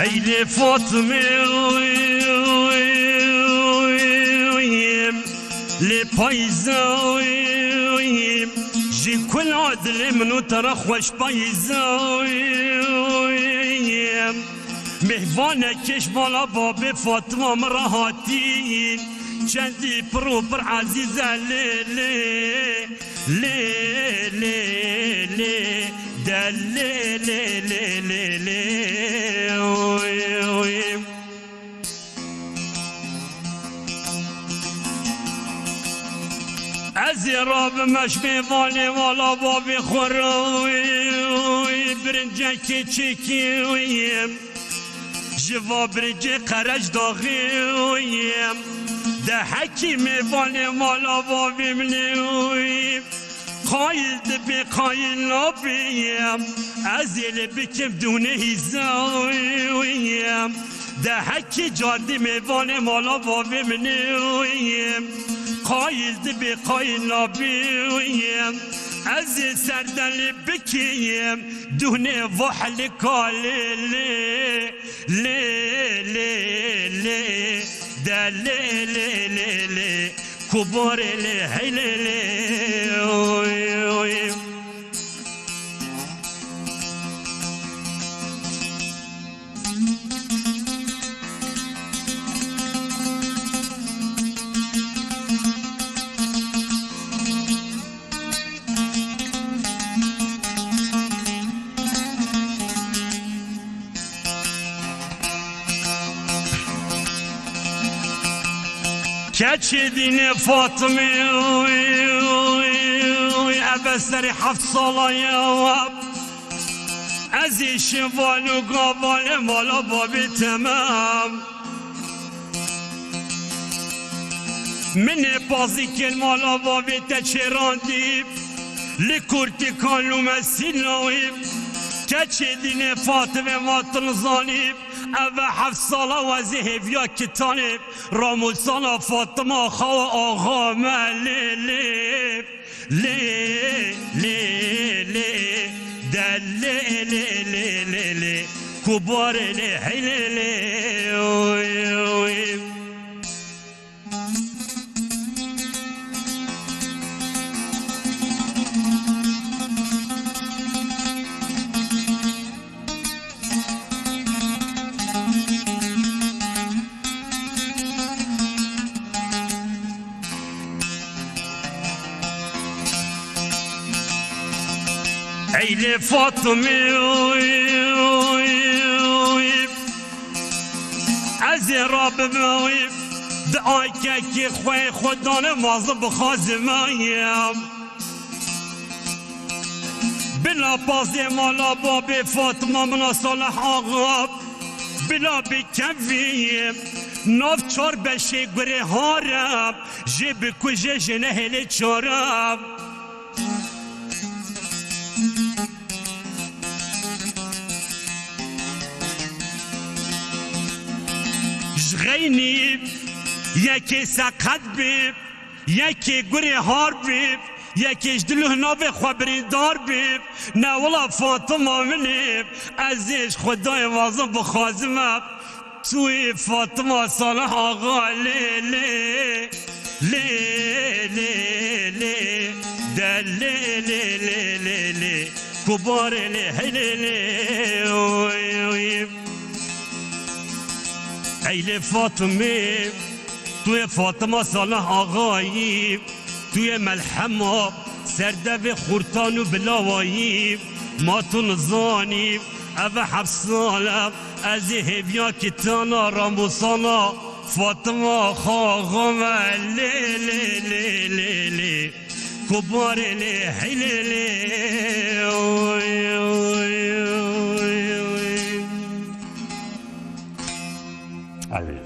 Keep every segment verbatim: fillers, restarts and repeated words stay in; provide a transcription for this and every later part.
Ey lê Fatime, lê payîze, ji kula dilê min û te re xweş payîze. Mêhvanekê ji mala babê Fatima min re hatî, çendî pir û pir ezîz e lê lê. Lê, lê, lê, de lê, lê, lê, lê, lê, oy, oy. Ez ê rabime ji mêvanê mala bavê xwe re, oy, oy, birincekê çêkê, oy. Ji va biricê qereç daxî, de hekî mêvanê mala bavê min ê. Qayîl dibê, qayîl nabê. Ez ê lê bikim dûnê hîza. De hekî cardî mêvanê mala bavê min ê. Qayîl dibê, qayîl nabê. Ez ê serde lê bikim dûnê va helika lê lê. Lê, lê, lê, de lê, lê, lê, lê, kubarê lê, hey lê, lê, oy, oy. Keçê dînê Fatime, eve serê heft sala ye. Ez ê şeval û gavalê mala bavê temam. Min ê pazîkên mala bavê te çêrandî, li kurtî kalûme sînawî. Keçê dînê Fatime ma tu nizanî, eve heft sala wezê hêviya kitanê, ramûsana Fatima xawa axa me lê lê. Lê, lê, lê, de lê, lê, lê, lê, lê, kubarê lê, hey lê, lê, oy, oy. Ey lê Fatime, ez ê rabime, di aykekê xwe, xwe dane mazim bixwazime. Bila pazê mala babê Fatima mina Salih Axa, bila bikevî nav çar beşê gurê hare, jê bikuje jê nehêlê çare. Ji xeynî yekê seqet bî, yekê gurê har bî, yekê ji dil û hinavê xwe birîndar bî. Ne wila Fatima min ê, ez ê ji Xwedayê wazim bixwazime. Tu yê Fatima Salih Axa lê lê, lê lê lê, de lê lê lê lê lê, kubarê lê hey lê lê, oy, oy. Ey lê Fatime, tu yê Fatima Salih Axayî, tu yê melhema ser devê xurtan û bilawayî. Ma tu nizanî, eve heft sal e, ez ê hêviya kitana ramosana Fatima xaxa me lê lê lê lê lê. Kubarê lê hey lê lê, oy, oy, oy, oy. Elê.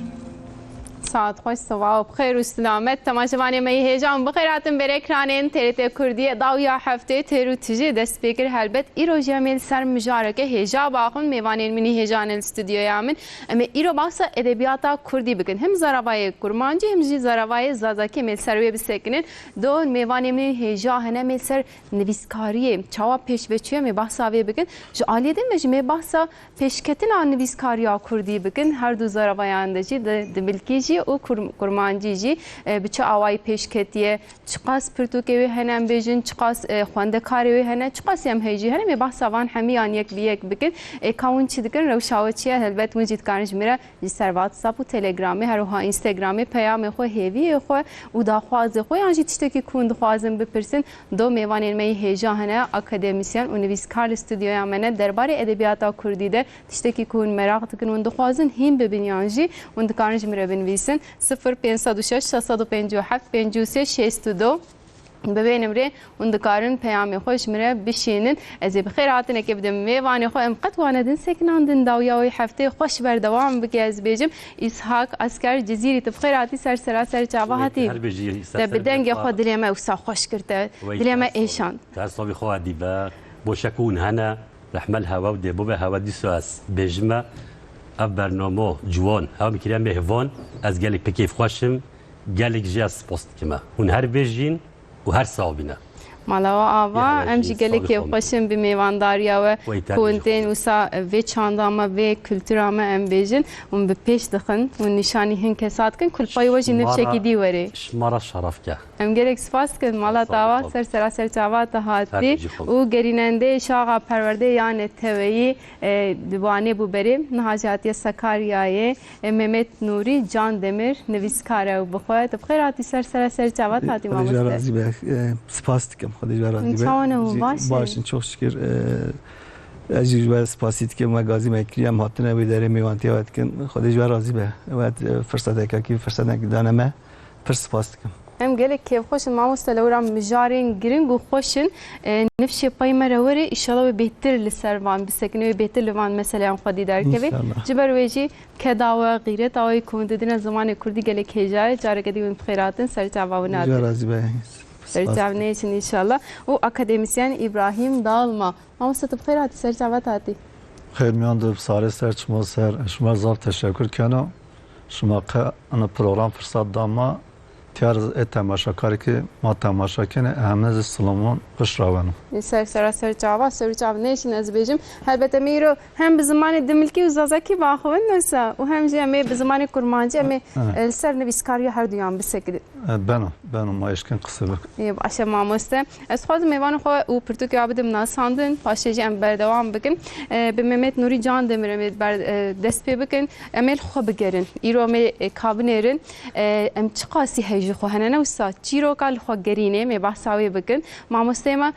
Saet xweş, siva û bi xêr û silamet. Temaşevanê me yê hêja, hûn bi xêr hatin ber ekranên T R T Kurdiyê. Dawiya heftê têr û tijî dest pê kir. Helbet îro jî em ê li ser mijareke hêja baxin. Mêvanên min î hêja ne li stûdyoya min. Em ê îro bahsa edebiyata kurdî bikin. Hem zaravayê kurmancî hem jî zaravayê zazakî em ê li ser wê bisekinin. Do mêvanê min ê hêja hene em ê li ser nivîskariyê çawa pêş ve çûye em ê bahsa vê bikin. Ji aliyê din me jî em ê bahsa pêşketina nivîskariya kurdî bikin. Her du zaravayan de jî di, di milkî jî û kur-, kurmancî jî, e, bi çi awayî pêşketiye, çiqas pirtûkê wê hene em bêjin, çiqas, e, xwendekarê wê hene, çiqas em heyî jî hene, em ê bahsa van hemiyan yek bi yek bikin. Ê ka hûn çi dikin, rewşa we çi ye? Helbet hûn jî dikarin ji min re ji ser WhatsApp û Telegramê, her wiha Instagramê peyamê xwe, hêviyê xwe û daxwazê xwe yan jî tiştekî ku hûn dixwazin bipirsin. Do mêvanên me yê hêja hene, akademisyen û nivîskar li stûdyoya me ne. Derbarê edebiyata kurdî de tiştekî ku hûn meraq dikin, hûn dixwazin hîn bibin yan jî hûn dikarin ji min re binivîsin. Sifir pênc sed û şeş, şeş sed û pêncî û heft, pêncî û sê, şêst û du. Bi vê nimrê hûn dikarin peyamê xwe ji min re bişînin. Ez ê bi xêr hatinekê bidim mêvanê xwe. Em qet wane din sekinandin dawiya wê heftê xweş berdewam bike, ez bêjim. Îshak Asker Cizîrî, tu bi xêr hatî ser sera ser çava hatî. Her bijî. Te bi dengê xwe dilê me wisa xweş kir te. Dilê me êşand. Te her savî xwe hatî be. Bo şek hûn hene, rehmel hewe û dê bibe hewe dîsa ez bêjime. Ev bernamo ciwan, hewe min kiriye mêhvan, ez gelek pê kêfxweş im, gelek jî ez spas dikime. Hûn her bijîn û her sax bîne. Mala we ava, em jî gelek kêfxweş in bi mêvandariya we. Ku hûn tên wisa vê çanda me, vê kultura me em bêjin, hûn bi pêş dixin, hûn nîşanî hin kesa dikin, kulpayê we jî nifşekî dî werê. Şima re şeref ke. Em gelek spas dikin, mala te ava, ser sera ser çava te hatî û gerînendeyê Şaxa Perwerdeyê ya neteweyî, e, di wanê bû berê, niha jî hatiye Sakaryayê. E, Mehmet Nûrî Can Demir, nivîskar e û bi xwe. Tu bi xêr hatî ser sera ser çava te hatî mamoste. Xwedê ji we razî be. E, spas dikim. Xwedê ji we razî be. Çawa ne hûn baş in? Baş in, çok şükür. E, ez jî ji we spasî dikim. We gazî me kiriye, em hatine wê derê mêvantiya we dikin. Xwedê ji we razî be. We, e, firseteke kî, firseteke dane me. Pir spas dikim. Em gelek kêfxweş in mamoste, lewra mijarên giring û xweş in. E, nifşê pey me re were, îşallah wê bêhtir li ser van bisekine, wê bêhtir li van meseleyan xwedî derkeve. Înşallah. Ji ber wê jî keda we, xîreta we ku hûn didine zimanê kurdî gelek hêja ye. Careke dî hûn bi xêr hatin, ser çava hûn hatin. Rica razî be. Ser çav nêçin înşallah. Û akademisyen Îbrahîm Dalma. Mamoste tu bi xêr hatî, ser çava te hatî. Xêr miyan de sarê ser çima ser. Şima zaf teşekkür kena. Şima qe ana program fırsat da ma. Tiyar e temaşakarê ki ma temaşa kene. Heminiz silaman xweş raweno. Ser sera ser çava, ser çav nêşin ez bêjim. Helbet em îro hem bi zimanê dimilkî û zazakî baxwin wisa û hem jî em ê bi zimanê kurmancî em ê, e, li ser nivîskariya her duyan bisekinin. E, beno, beno, ma eşkin qise bik. Ê, baş e mamoste. Ez xwazim mêvanê xwe û pirtûkê wa bidim nasandin, paşê jî em berdewam bikin. E, bi Mehmet Nûrî Can Demir em ê ber-, e, dest pê bikin. Em ê li xwe bigerin. Îro em ê, e, ka binêrin. E, em çiqasî heyî ji xwe hene, ne wisa çîroka li xwe gerînê, em ê behsa wê bikin. Mamosteyê me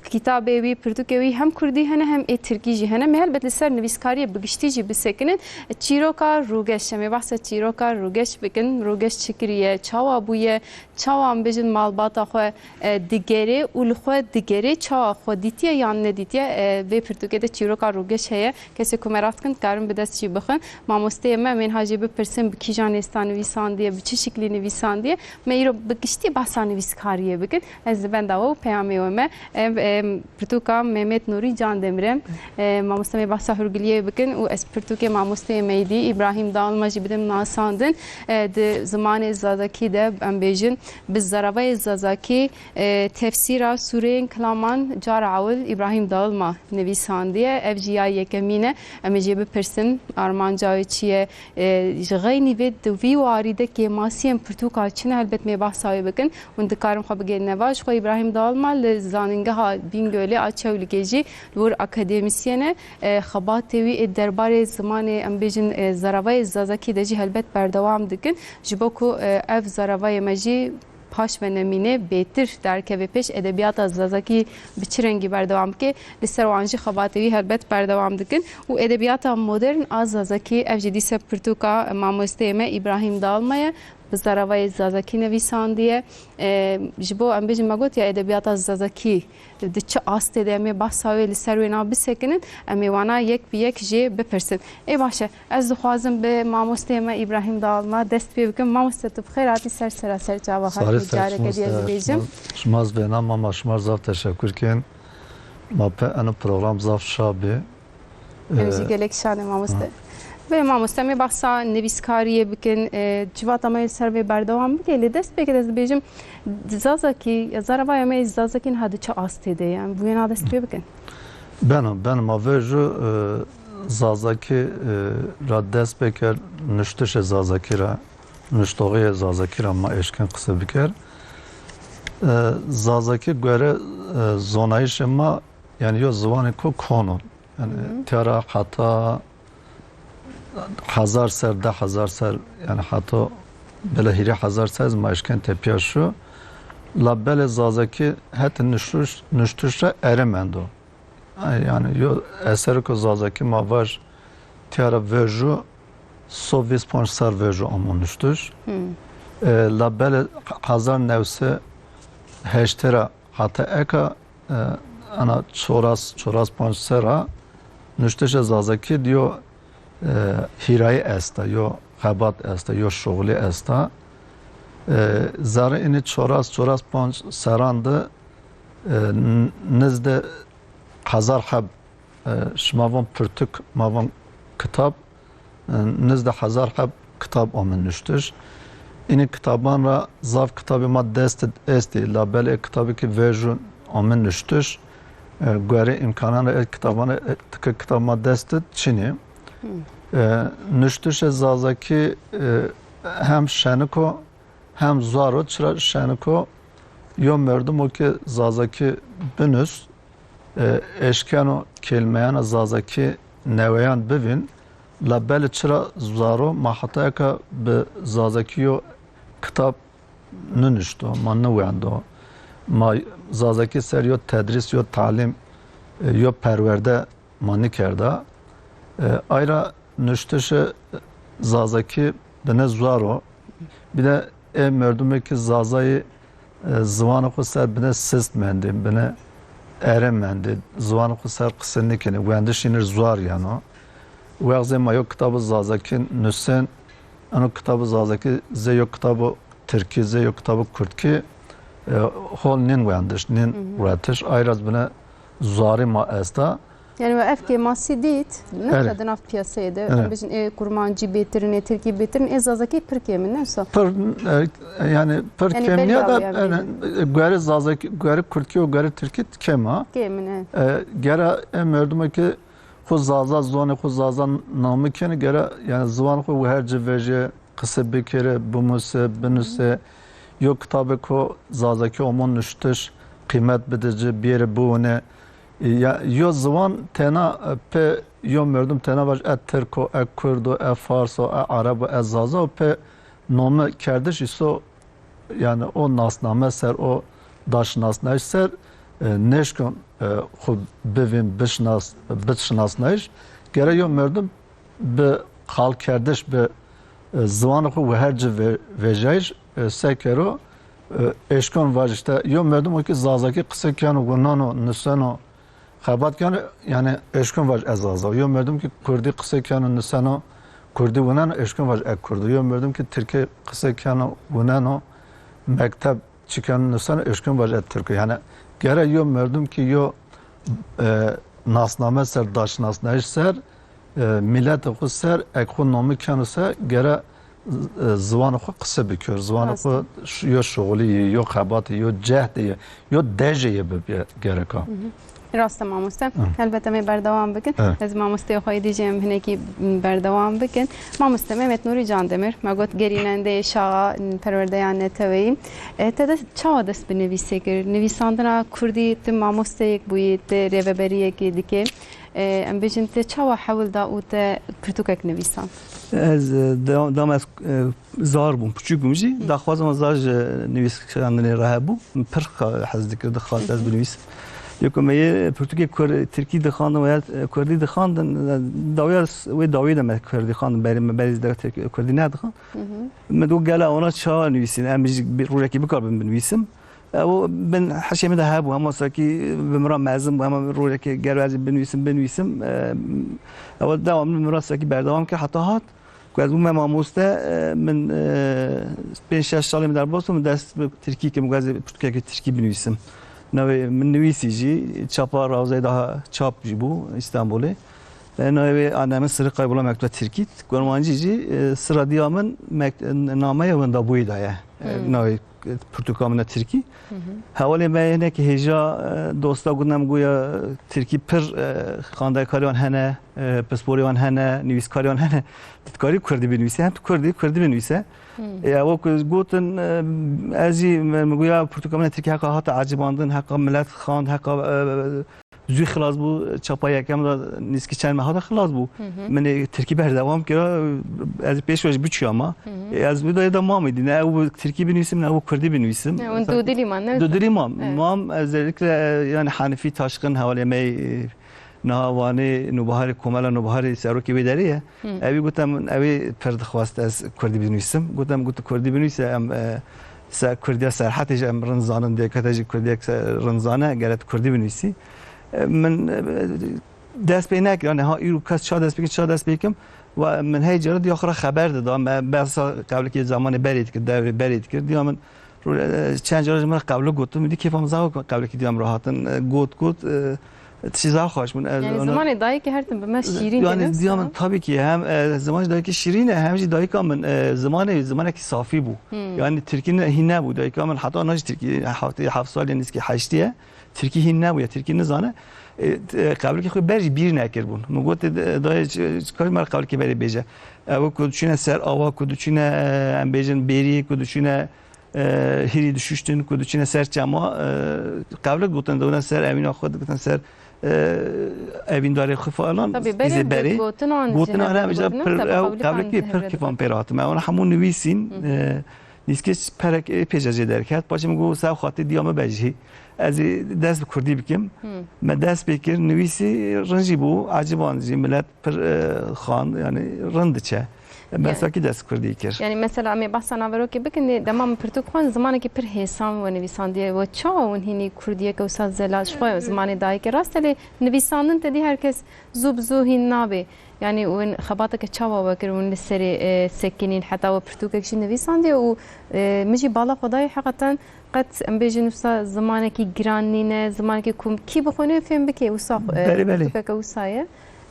Kitabê wî, pirtûkê wî hem kurdî hene hem ê tirkî jî hene. Em ê helbet li ser nivîskariyê bi giştî jî bisekinin. Çîroka Rûgeş, em ê behsa çîroka Rûgeş bikin. Rûgeş çi kiriye, çawa bûye, çawa em bêjin malbata xwe, e, digerê û li xwe digerê, çawa xwe dîtiye yan nedîtiye. E, vê pirtûkê de çîroka Rûgeş heye. Kesê ku meraq dikin dikarin bi dest jî bixin. Mamosteyê me, em ê niha jê bipirsin bi kîjan hêsta nivîsandiye, bi çi şiklî nivîsandiye. Me îro bi giştî behsa nivîskariyê bikin. Ez li benda we û peyamê we me. Ev, em, pirtûka Mehmet Nûrî Can Demir e. E, mamoste me behsa hûrgiliyê bikin û ez pirtûkê mamosteyê me yî dî, Îbrahîm Dalma jî bidim nasandin. E, di zimanê zazakî de em bêjin, bi zaravayê zazakî, e, tefsîra sûreyên kilaman cara ewil Îbrahîm Dalma nivîsandiye. Ev jî ya yekemîn e. Em ê jê bipirsin, armanca wê çi ye? E, ji xeynî vê, di vî warî de kêmasiyên pirtûka çi ne, helbet mê behsa wê bikin. Hûn dikarin xwe bigihînin va. Ji xwe Îbrahîm Dalma li Zanîngeha Bîngolê a Çewlîgê jî li wir akademîsyen e. E, xebatê wî ê derbarê zimanê, em bêjin, e, zaravayê zazakî de jî helbet berdewam dikin. Ji bo ku, e, ev zaravayê me jî paş ve nemîne bêtir derkeve pêş, edebiyata zazakî bi çi rengî berdewam bike, li ser wan jî xebatê wî helbet berdewam dikin. Û edebiyata modern a zazakî, ev jî dîse pirtûka mamosteyê me Îbrahîm Dalma ye. Bi zaravayê zazakî nivîsandiye. E, ji bo, em bêjin, me got ya edebiyata zazakî di çi astê de, em ê behsa wê li ser wêna bisekinin, em ê wana yek bi yek jê bipirsin. Ê baş e, ez dixwazim bi mamosteyê me Îbrahîm Dalma dest pê bikim. Mamoste, tu bi xêr hatî ser sera ser çava hatî. Careke dî ez dibêjim. Şima zî vêna mama, şima zaf teşekkür kin. Ma pe eno program zaf şa bî. Em jî Ee, gelek şan e mamoste. Ha. Vê mamoste, em ê behsa nivîskariyê bikin, e, civata me li ser vê berdewam bike. Lê dest pê ke ez dibêjim, zazakî, ya zaravaya me zazakî niha di çi astê de ye? Em bi wêna dest pê bikin. Beno, beno, ma vê jû, e, zazakî, e, ra dest pê ker, nuştişê zazakî ra, nuştoxiyê zazakî ra ma eşkin qise biker. E, zazakî gore, e, zonayişê ma, yani yo ziwanê ku kono. Yani Hı hı. tera heta hezar ser, deh hezar ser, yani heta bele hîrê hezar ser ma eşken tepiya şu. La belê zazakî het nuştuş, nuştuş re ere mendo. Ay, yani yo eser ku zazakî ma vaj tera vejû, so vîst ponc ser vejû amo nuştuş. Hı. E, la belê hezar newse heştera heta eka, e, ana çoras, çoras ponc sera nuştişê zazakî diyo, e, hîrayî esta, yo xebat esta, yo şoxlî esta. E, zerê înî çoras, çoras ponc seran de, e, n-, nizde hezar heb, e, şima von pirtûk, ma von kitab, e, nizde hezar heb kitab ame nuştiş. Înî kitaban ra zaf kitabê ma dest estî, labelê kitabekî vejûn ame nuştiş. E, guerê îmkanan ra e kitaban ra, e, tike kitab ma dest çinî. Hmm. E, nuştişê zazakî, e, hem şeniko hem zaro, çira şeniko yo merdimo ke zazakî binus, e, eşkeno kelmeyana zazakî neweyan bivîn, la belê çira zaro ma heta eka bi zazakî yo kitab ninuşto, ma niwendo. Ma zazakî ser yo tedrîs, yo talim, e, yo perwerde ma nikerda. E, ayra nuştişê zazakî bine zaro. Bir de ê merdumê ki zazayî, e, ziwanê xwe ser bine sist mendê, bine ere mendê, ziwanê xwe ser qise nikene, wendiş înir zar yeno. Wexzê ma yo kitabı zazakî nusen, ano kitabı zazakî zê yo kitabı tirkî, zê yo kitabı kurdkî, e, hol nin wendiş, nin Hı hı. üretiş. Ayra bine zuarî ma esta. Yani we ev kêmasî dît, ne Evet. Ka di nav piyaseyê de, Evet. em bêjin, ê kurmancî bêtirin, ê tirkî bêtirin, ê zazakî pir kêm in, ne wisa? Pir, e, yani pir Yani kêm belli niye de, abi yani. Yani, e, guerê zazakî, guerê kurdkî û guerê tirkî kêm a. Kêm in, evet. E, gera e merdumê ki xwe zaza zonê xwe zaza namî kene, gera yani ziwan xwe û her ci vejê qise bikere, bimuse, binuse, yo kitabê ku zazakî omon nuştiş, qîmet bide ci, biyêre biwine. Ya, yo ziwan tena, e, pe yo merdum tena vaj e tirk o, e kurd o, e fars o, e ereb o, e zaza o, pe nome kerdiş îso, yani o nasname ser, o daşnasnayiş ser, e, neşkon, e, xwe bivin, bişnas-, bişnasnayiş. Gere yo merdum bi qalkerdiş, bi, e, ziwanê xwe û her ci ve-, vejayîş, e, sekero, e, eşkon vaj işte, yo merdum o ki zazakî qise keno, winano, nuseno, xebat keno, yani eşkon vaj ez zaza. Yo merdum ki kurdî qise keno, nuseno, kurdî winano, eşkon vaj e kurdo. Yo merdum ki tirkî qise keno, winano, mekteb çiken nuseno, eşkon vaj e tirko. Yani gere yo merdum ki yo, e, nasname ser, daşnasnayiş ser, e, milletê xwe ser, ek xwe nomî keno ser, gere, e, ziwanê xwe qise bikir. Ziwanê Rast. Xwe ş-, yo şoxlî ye, yo xebatê, yo cehdê ye, yo dejê ye bi, bi gereka. Hı hı. Rast e mamoste. Hı. Helbet em ê berdewam bikin. Evet. Ez mamosteyê xwe êdî jî em hinekî berdewam bikin. Mamoste Mehmet Nurî Candemir, me got gerînendeyê şaxa perwerdeya neteweyî. E, te dest, çawa dest bi nivîsê kir? Nivîsandina kurdî tu mamosteyek bûyî, tu rêveberiyekê dikê. E, em bêjin te çawa hewl da û te pirtûkek nivîsand? Ez, e, da-, dama ez, e, zar bûm, piçûk bûm jî, Hı. daxwaza min zar ji nivîsandinê re hebû. Min pir xa-, hez dikir, dixwest ez binivîsim. Yê ku me yê pirtûkê kur-, tirkî dixwandin û ya, e, kurdî dixwandin, e, dawiya s-, wê dawiyê de me kurdî xwandin, berê me berê zî de tirk-, kurdî nedixwand. Hı hı. Min got, gela wana çawa nivîsîn? Em jî bi-, rojekê bikaribin binivîsim. Ew bin hişê min de hebû, hema sakî bi min re mezin bû, hema rojekê gelo ez jî binivîsim, binivîsim. E, ew dewam min re sakî berdewam kir heta hat. Ku ez bûme mamoste, e, min, e, pênc şeş salê min derbas bû, min dest bi tirkî kir, min got ez ê pirtûkekê tirkî binivîsim. Navê min nivîsî jî, çapa Rawzeyê daha çap jî bû Îstanbulê. E, navê wê anne min Sirikay Bula Mektuba Tirkît. Kurmancî jî, e, sira diya min mek-, nameya wendabûyî da ye. E, Hmm. navê pirtûka min e tirkî. Hı hı. Hevalê me hinekî hêja, e, dosta gotin em goya tirkî pir, e, xandekarê wan hene, e, pisporê wan hene, nivîskarê wan hene. Tu dikarî kurdî binivîsî, hem tu kurdî, kurdî binivîse. Hı. E, ew ku gotin, e, ez jî me, me goya pirtûka min e tirkî heqa hate ecibandin, heqa milet xand, heqa, e, zû xilas bû, çapa yekem de nîskî çend meha de xilas bû. Hı hı. Min ê tirkî berdewam kira, ez pêş ve jî biçûyama. Hı hı. Ê, ez wî dayê de mamê dîne, ew tirkî binivîsim, ew kurdî binivîsim. Ya, hûn dûdilî man, ne? Dûdilî mam. Evet. Mam, özellikle, e, yani Hanifî Taşkın hevalê me, e, niha Wanê Nûbiharê, Komela Nûbiharê serokê wê derê ye. Hı. Ewî gote min, ewî pir dixwest ez kurdî binivîsim. Gote min, got, tu kurdî binivîse, em, e, se-, kurdiya Serhetê jî em rind zanin, dêkete jî kurdiyek se-, rind zane, gere tu kurdî binivîsî. E, min, e, dest pê nekir, yani ha îro kes ça dest pê, ça dest pê kim, ve min hey cara diya xwe re xeber dida, me behsa qewlikê zamanê berê dikir, devrê berê dikir, diya min ro-, e, çend cara ji min re qewlik gotin, min dî kêfa min zaf qewlikî diya min re hatin, e, got, got, e, tiştî zaf xweş bûn. Ez Yani ona zimanê dayikê her tim bi me şîrîn tê, Yani ne diya min wisa? Tabii ki hem, e, zimanê dayikê şîrîn e, hem jî dayika min, e, zimanê, zimanekî safî bû. Hmm. Yani tirkî ne, hîn nebû. Dayika min heta na jî tirkî, heftê heft salê nîskî heştî ye. Tirkî hîn nebûye, tirkî nizane. E, t-, e, qewlikê xwe ber jî bîr nekiribûn. Min got, e, dayê, ç-, ç-, kar me qewlikê berê bêje. Ew ku diçûne ser ava, ku diçûne, e, em bêjin bêrî, ku diçûne, e, hîrî dişuştin, ku diçûne ser çema, e, qewlik gotin, dewne ser evîna xwe, digotin ser, e, evîndarê xwe falan. Tabii, berê Îzê berê. Gotin an jî Gotin hebe an hebe digotin, pir, tabii, ew qewlikê pir kêfan pê re hatim. Ew hemû nivîsîn, Hı. e, Nîskê perek ê pêşe jê derket. Paşê min got, "Sew xatê diya min be jî. Ez ê dest bi kurdî bikim." Hmm. Me dest pê kir, nivîsî rind jî bû, eciban jî, milet pir, e, xan, yani rind diçe. Me Evet. sakî dest kurdî kir. Yani mesela em ê behsa naverokê bikin, dê dema min pirtûk xwend, zimanekî pir hêsan we nivîsandiye. We çawa hûn hînî kurdiyeke wisa zelal, ji xwe zimanê dayikê rast e, lê nivîsandin te dî her kes zû bi zû hîn nabê. Yani win xebateke çawa we kir, win li serê, e, sekinîn, heta we pirtûkek jî nivîsandiye û, e, min jî bala xwe dayê heqeten qet em bêjin wisa zimanekî giran nîne, zimanekî ku kî bixwîne fêm bike wisa, e, Belê, belê. pirtûkeke wisa ye.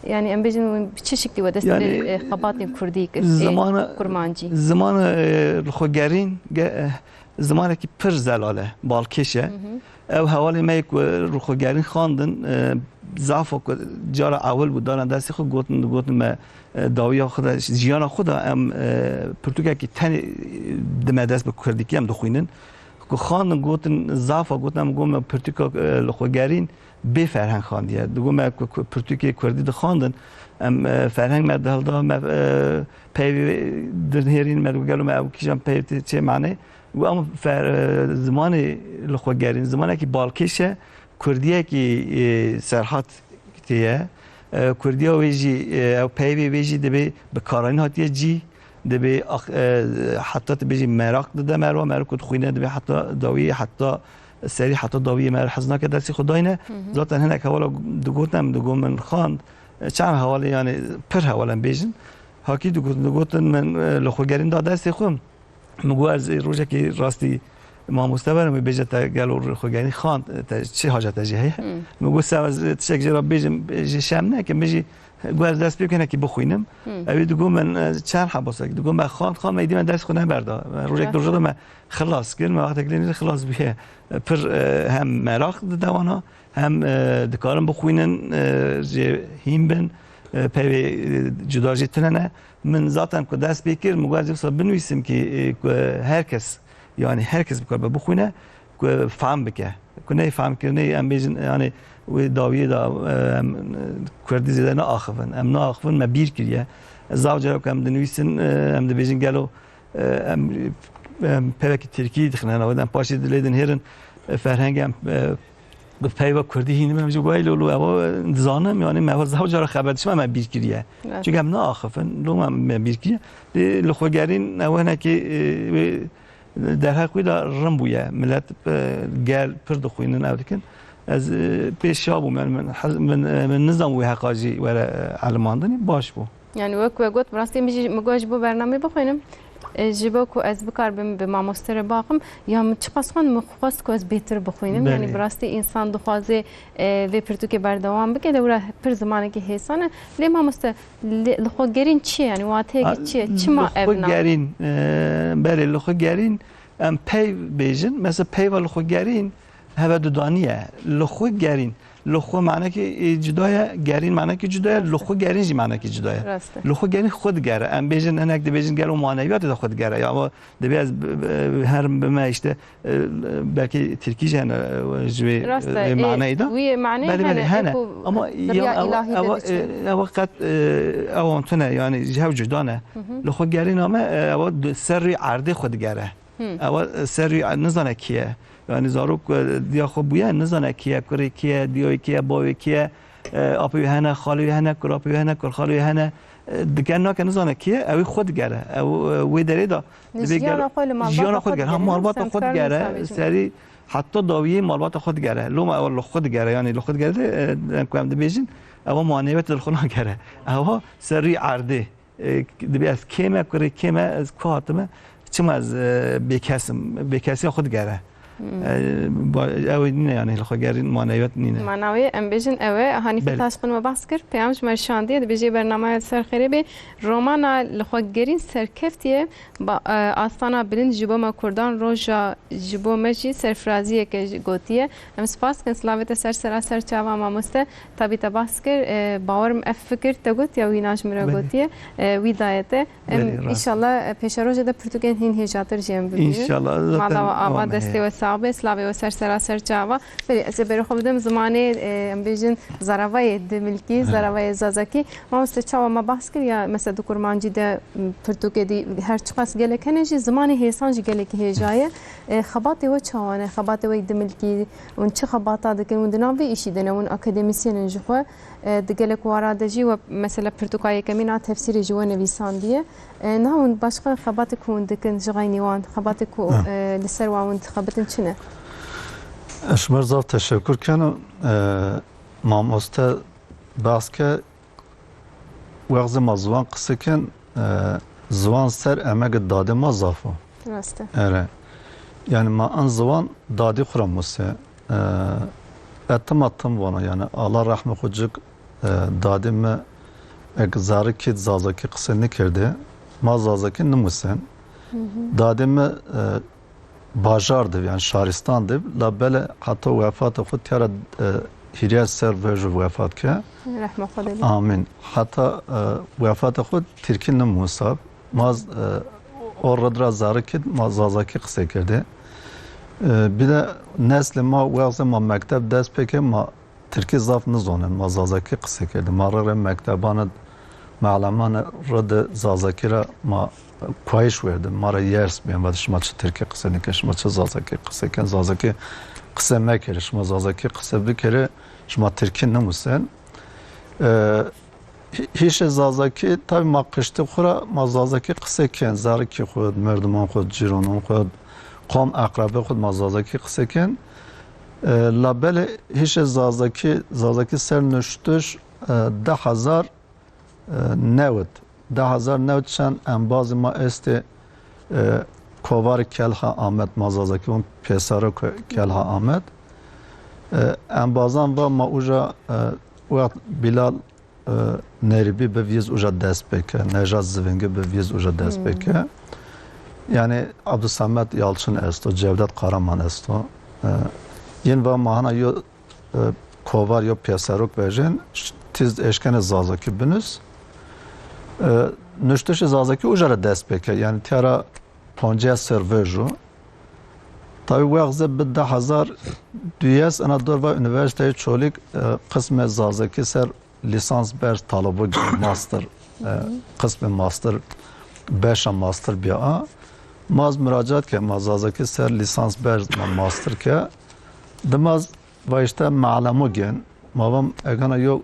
Yani em bêjin win bi çi şiklî we dest Yani bi, e, xebatên kurdî kir, e, zimana-, kurmancî? Zimana, e, li xwe gerîn, ge-, e, Zimanekî pir zelal e, balkêş e. Hı hı. Ew hevalê me yê ku rûxwegerîn xwendin, e, zafa ku cara ewil bû, dana destê xwe gotin, digotin me, e, dawiya xwe de, jiyana xwe de em, e, pirtûkekî tenê, e, dime dest bi kurdîkî em dixwînin. Ku xwendin gotin, zafa gotin, em got me pirtûka, e, li xwe gerîn bê ferheng xandiye. Digot me ku, ku pirtûkê kurdî dixwendin, em, e, ferheng me dihilda, me, e, peyvê dinêrîn, me digot gelo me ew kîjan peyv tê çê manê. Û em fer-, e, zimanê li xwe gerîn, zimanekî balkêş e, kurdiyekî, e, serhat tê ye. E, kurdiya wê jî, e, ew peyvê wê jî dibê bi karanîn hatiye cî, dibê ax-, e, heta tu bêjî meraq dide merwa, meraq ku dixwîne dibê heta dawiyê, heta serî, heta dawiyê mer hez nake destê xwe dayne. Hı hı. Zaten hinek hevala digotin, em digot min xwend, e, çend hevalê, yani pir heval em bêjin. Hakî digotin, digotin min, e, li xwe gerîn da destê xwe. Min got, ez ê rojekê rastî mamoste werim, wê bêje te gelo xwe gerî xwend, te çi haca te jê heye? Hmm. Min got, sev ez tiştek jê re bêjim, jê şerm nekim, min jî got, ez dest pê bikim, hinekî bixwînim. Hmm. Ew ê digot min, e, çend heba sekî, digot me xwend, xwend, me îdî me dest xwe neberda. Me rojek Ah. di roja de me xilas kir, me wextek lê xilas bûye. Pir, e, hem meraq dide wana, hem, e, dikarin bixwînin, e, jê hîn bin, e, peyvê, e, cuda jê tune ne. Min zaten ku dest pê kir, min got ez wisa binivîsim ki, e, ku her kes, yani her kes bikaribe bixwîne, ku fehm bike. Ku ney fehm kir, ney em bêjin, yani wê dawiyê de, e, em, e, kurdî zêde naaxivin. Em naaxivin, me bîr kiriye. Zaf cara ku em dinivîsin, e, em dibêjin gelo, e, em, em pevekî tirkî dixine navê de, em paşê dilê dinhêrin, e, ferhengê em, e, Bi peyva kurdî hînî me jî wayî lolo ewa dizanim, yanî me ewa zaf cara xebet dişme me bîr kiriye. Evet. Çünkü em naaxifin, lo me, me bîr kiriye. Lê li xwe gerîn ew hinekî, e, wê derheq wî de rin bûye. Millet, e, gel pir dixwînin ew dikin. Ez, e, pê şa bûm, yani min, min, e, min nizam wê heqa jî were, e, elimandinî, baş bû. Yani wek we got, bi rastî min jî, min got ji bo bernameyê bixwînim. E, ji bo ku ez bikaribim bi mamoste re baxim, ya min çiqas xwend, min xwest ku ez bêtir bixwînim. Belê. Yani bi rastî însan dixwaze, e, vê pirtûkê berdewam bike, lewra pir zimanekî hêsan e. Lê mamoste, lê, li xwe gerîn çi ye? Yani wateyekî çi ye? Çima ev nav? Li xwe gerîn, e, belê, li xwe gerîn, em peyv bêjin. Mesela peyva li xwe gerîn, heve dudanî ye. Li xwe gerîn. Li xwe manekî, e, cuda ye, gerîn manekî cuda ye, li xwe gerîn jî manekî cuda ye. Rast e. Li xwe gerîn xwe digere. Em bêjin, hinek dibêjin gelo maneviyatê de xwe digere. Ya ama dibê ez b-, b-, her bime işte, e, belkî tirkî jî hene, e, ji wê, Rast e, e, ê, maneyê de. Wî maneyê Belê, belê, hene, hene. ê ku Ama deviya ya ew, îlahî de ew, diçe. e, ew qet, e, ew tune, yani ji hev cuda ne. Hı hı. Li xwe gerîn ame, e, ew di ser rî erdê xwe digere. Hmm. Ewa, e, serî, e, nizane kî ye. Yani zarok, e, diya xwe bûye, nizane kî ye, kurê kî ye, diyoyê kî ye, bavê kî ye, e, apê wî hene, xalê wî hene, kurapê wî hene, kurxalê wî hene. E, dike nake nizane kî ye, ew ê xwe digere. Ew, e, wê derê de Li dibê jiyana gel-, xwe, li malbata jiyana xwe xwe digere. Ha, digere, malbata xwe semstar digere, nizam e. Serî heta dawiyê malbata xwe digere. Loma ew li xwe digere, yani li xwe digere de, e, ku em dibêjin, ewa maneviyatê li xwe nagere. Ewa serî erdê. E, dibê ez kê me, kurê kê me, ez ku hatime, çima ez, e, bêkes im, bêkesiya xwe digere. Hmm. E, ba-, ew ê nîne, yani li xwe gerîn manewiyat nîne. Manawê em bêjin ew e, Hanîfe Belê. Taşqin me behs kir, peyam ji me şandiye, dibêje bernamaya ser xêrê bê, romana li xwe gerîn serkeftiye, ba-, e, astana bilind ji bo me kurdan roja ji bo me jî serfiraziyeke jî gotiye. Em spas dikin, silavê te ser sera ser çava mamoste. Tabî te behs kir, e, bawerim ev fikir te got ya wîna ji min re Belê. Gotiye, e, wî daye te. Em Belê, rast. Înşallah, e, pêşerojê de pirtûkên hîn hêjatir jî em bibînin. Înşallah, zaten Mala we ava, destê we sax be, silavê we ser sera ser çava. Belê, ez ê berê xwe bidim zimanê, e, em bêjin zaravayê dimilkî, He. Zaravayê zazakî. Mamoste çawa me behs kir ya, mesela di kurmancî de, m, pirtûkê dî her çiqas gelek hene jî, zimanê hêsan jî gelekî hêja ye. E, xebatê we çawa ne? Xebatê we dimilkî, hûn çi xebata dikin? Hûn di nav vê îşî de ne, hûn akademîsyen in ji xwe. E, di gelek wara de jî we, mesela, pirtûka yekemîn a tefsîrê ji we nivîsandiye. E, niha hûn başqa xebatê ku hûn dikin ji xeynî wan, xebatê ku, Ha. e, li ser wan hûn dixebitin çi ne? Ez ji me zaf teşekur ken. E, mamoste behs ke Wextê ma ziwan qise kin, e, ziwan ser emegê dadê ma zaf o. Rast e. Ere. Yani ma an ziwan dadî xwe ra muse. E, e, tim a tim vana yani. Allah rehme xwe cik, e, dadê me ek zarikî zazakî qise nikirdi. Ma zazakî nimusen. Hı hı. Dadê me, e, bajar de, yani şaristan de, la belê heta wefata xwe tiyara, e, hîrya ser ve jî wefat ke. Rehma Xwedê be. Amin. Heta, e, wefata xwe tirkî nimusab. Maz, e, o redra zarikî ma zazakî qise kerde. E, bir de neslê ma wextê ma mekteb dest pê ke ma Tirkî zaf nizonin, ma zazakî qise kerdin. Ma re re mekteban, meleman re de zazakî re ma kuayîş werdin. Ma re yers biyen, ve şima çi tirkî qise nikin, şima çi zazakî qise kin, zazakî qise mekere, şima zazakî qise bikere, şima tirkî nimusen. E, hî-, hîşê zazakî, tabi ma qiştî xwe re ma zazakî qise kin, zarikî xwe, merdiman xwe, cîronan xwe, qom eqrabê xwe ma zazakî qise kin. E, labelê hişê zazakî, zazakî ser nuştiş, e, deh hezar, e, newid. Deh hezar newid çend embazê ma estê, e, kovarê Kelha Amed, ma zazakî von pêsaro ke Kelha Amed. E, embazan va ma uca, e, wext Bilal e, Nerîbî bi vîz uca dest pê ke, Nejat Zivingî bi vîz uca dest pê ke. Hmm. Yani Abdulsamet Yalçın esto, Cevdet Karaman esto. E, yên va mahana yo, e, kovar yo pêserok bejên, ş-, tiz eşkene zazakî binus. E, nuştişê zazakî uca re dest pê ke. Yani tiyara poncîya ser vejo. Tabi wexze bi deh hezar duyes ena dor va Üniversiteyê Çolîg, e, qismê zazakî ser lisans berz talebo master, e, qismê master, beşa master bia a. Maz muracat ke ma zazakî ser lisans berz ma master ke. Dimaz va işte malemo gen. Ma vam egana yo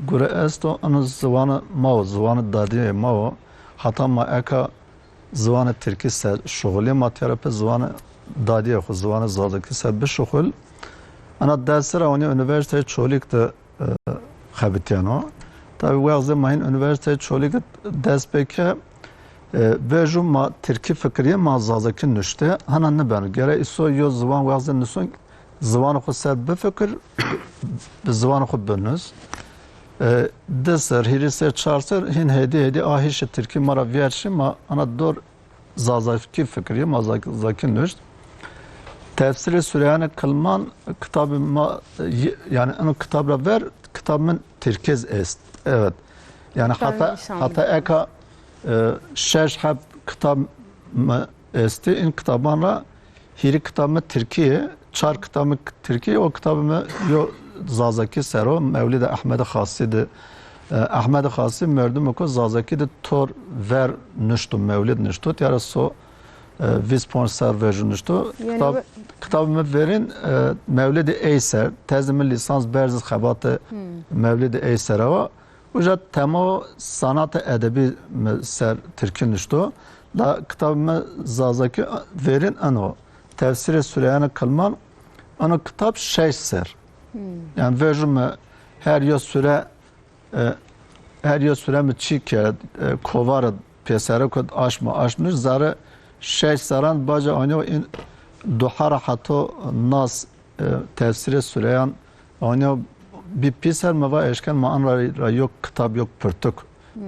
gure esto, ino ziwanê ma o, ziwanê dadiyê ma o. Hata ma eka ziwanê tirkî ser şixulî, ma tiyara pe ziwanê dadiyê xwe, ziwanê zazakî ser bişixul. Ana dersira onî Unîversîteyê Çolîg de e, xebitiyano. Tabi wexzê ma hîn Unîversîteyê Çolîg dest pê ke, e, vê jû ma tirkî fikiriye, ma zazakî nuşte. Hana nibeno. Gere îso yo ziwan wexzê nuson, ziwanê xwe ser bifikir, bi ziwanê xwe binus. E, di ser, hîrî ser, çar ser, hîn hêdî hêdî a hîşê tirkî ma ra viyerşî, ma ana dor zazakî fikirî, ma zak-, zazakî nuşt. Tefsîrê Sureyane Kilman kitabê ma, y-, yani ino kitab ra ver, kitab min tirkiz est. Evet. Yani hata, hata eka, e, şeş heb kitab mi estî, in kitaban ra hîrî kitab mi tirkî ye, çar kitab mi tirkî ye, o kitab mi yo zazakî ser o, Mewlîdê Ehmedê Xasî de. E, Ehmedê Xasî merdimê ku zazakî de tor ver nuşto, mewlîd nuşto, tiyara so, e, vîst ponc ser vejû nuşto. Yani kitab, we- kitab mi verîn, e, Mewlîdê Eyser, tezê mi lîsans berz xebatê Mewlîdê Eyser ewa. Uca tema sanatê edebî mi ser tirkî nuşto. La kitab mi zazakî verîn eno. Tefsîrê Sureyane Kilman, eno kitab şeş ser. Yani vejû mi her yo sure, e, her yo sure mi çî kerd, e, kovara pêsere kut aşma aşmiş, zare şeş seran baca anyo in duhara hato nas e, tefsîrê Sureyan, anîya bî pîser me va eşken ma an ra, ra yok kitab, yok pirtûk, e,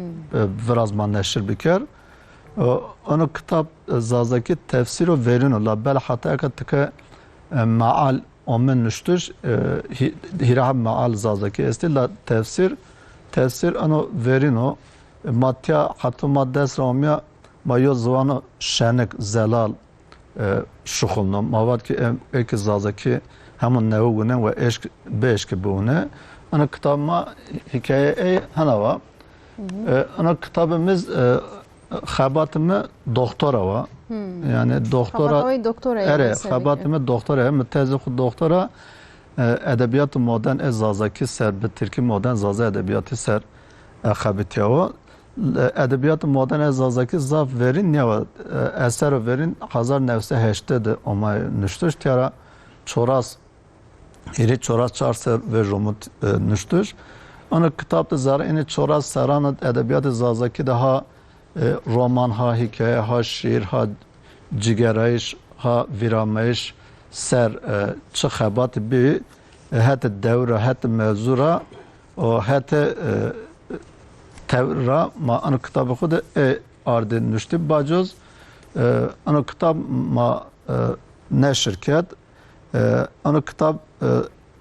viraz ma neşir biker. E, ano kitab, e, zazakî tefsîro verîno, la bel hata eka tike, e, meal omin nuştiş, e, hî-, hîra heb meal zazakî estî, la tefsîr, tefsîr ano verîno, e, ma tiya hato ma dest ra omiya, ma yo ziwano şenik, zelal, e, şuxulno. Ma vat ki em êkî zazakî hemû newe wine we eşk, bi eşkî biwine. Ana kitab ma hikaye ey hena wa. E, ana kitabê mi z-, e, xebatê mi doktora wa. Yani doktora, xebatê wî doktora ye, erê, mesela, xebatê mi doktora ye. Mi tezê xwe doktora, e, edebiyatê modern ê zazakî ser, bi tirkî modern zaza edebiyatî ser, e, xebitiya wa. Edebiyatê modern ê zazakî zaf verîn niya we, e, esero verîn hezar newsed heştê de omaye nuştiş, tiyara çoras, hîrê çoras çar ser ve jomut, e, nuştiş. Ana kitab de zara înê çoras seran edebiyatê zazakî de ha, e, roman, ha hikaye, ha şiir, ha cigerayîş, ha vîramayîş ser, e, çi xebat bî, e, hete dewra, hete mewzû ra, û hete, e, tewr ra ma ino kitabê xwe de ê ardê nuştî bacoz. E, ino kitab ma, e, neşir kerd. E, ino kitab, e,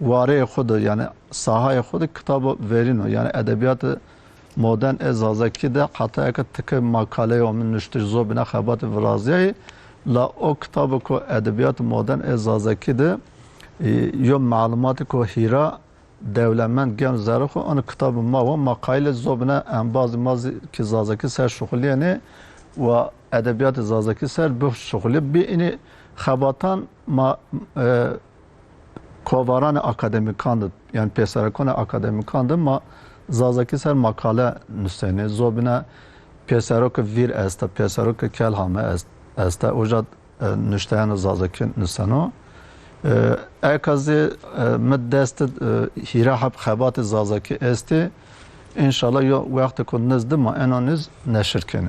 wareyê xwe de, yani sahayê xwe de kitabo verîn o. Yani edebiyatê modern ê zazakî de heta eke tike makaleyo min nuştiş zobîna xebatê viraziyayî. La o kitabo ku edebiyatê modern ê zazakî de, e, yo malumatê ku hîra dewlemend gen zerrê xwe, ino kitabê ma wa, ma qayîlê zobine embazê ma zî ki zazakî ser şuxulîyenê wa edebiyatê zazakî ser bişuxulî. Bî înî xebatan ma, e, kovaranê akademîkan de, yani pêserekonê akademîkan de ma zazakî ser makale nusenê. Zobine pêserokê Vîr este, pêserokê Kelhame est-, este. Uca e, nuşteyano zazakî nuseno. E, eka zî, e, mi dest, e, hîra heb xebatê zazakî estî. Înşallah yo wextê ku niz di ma eno niz neşir kenê.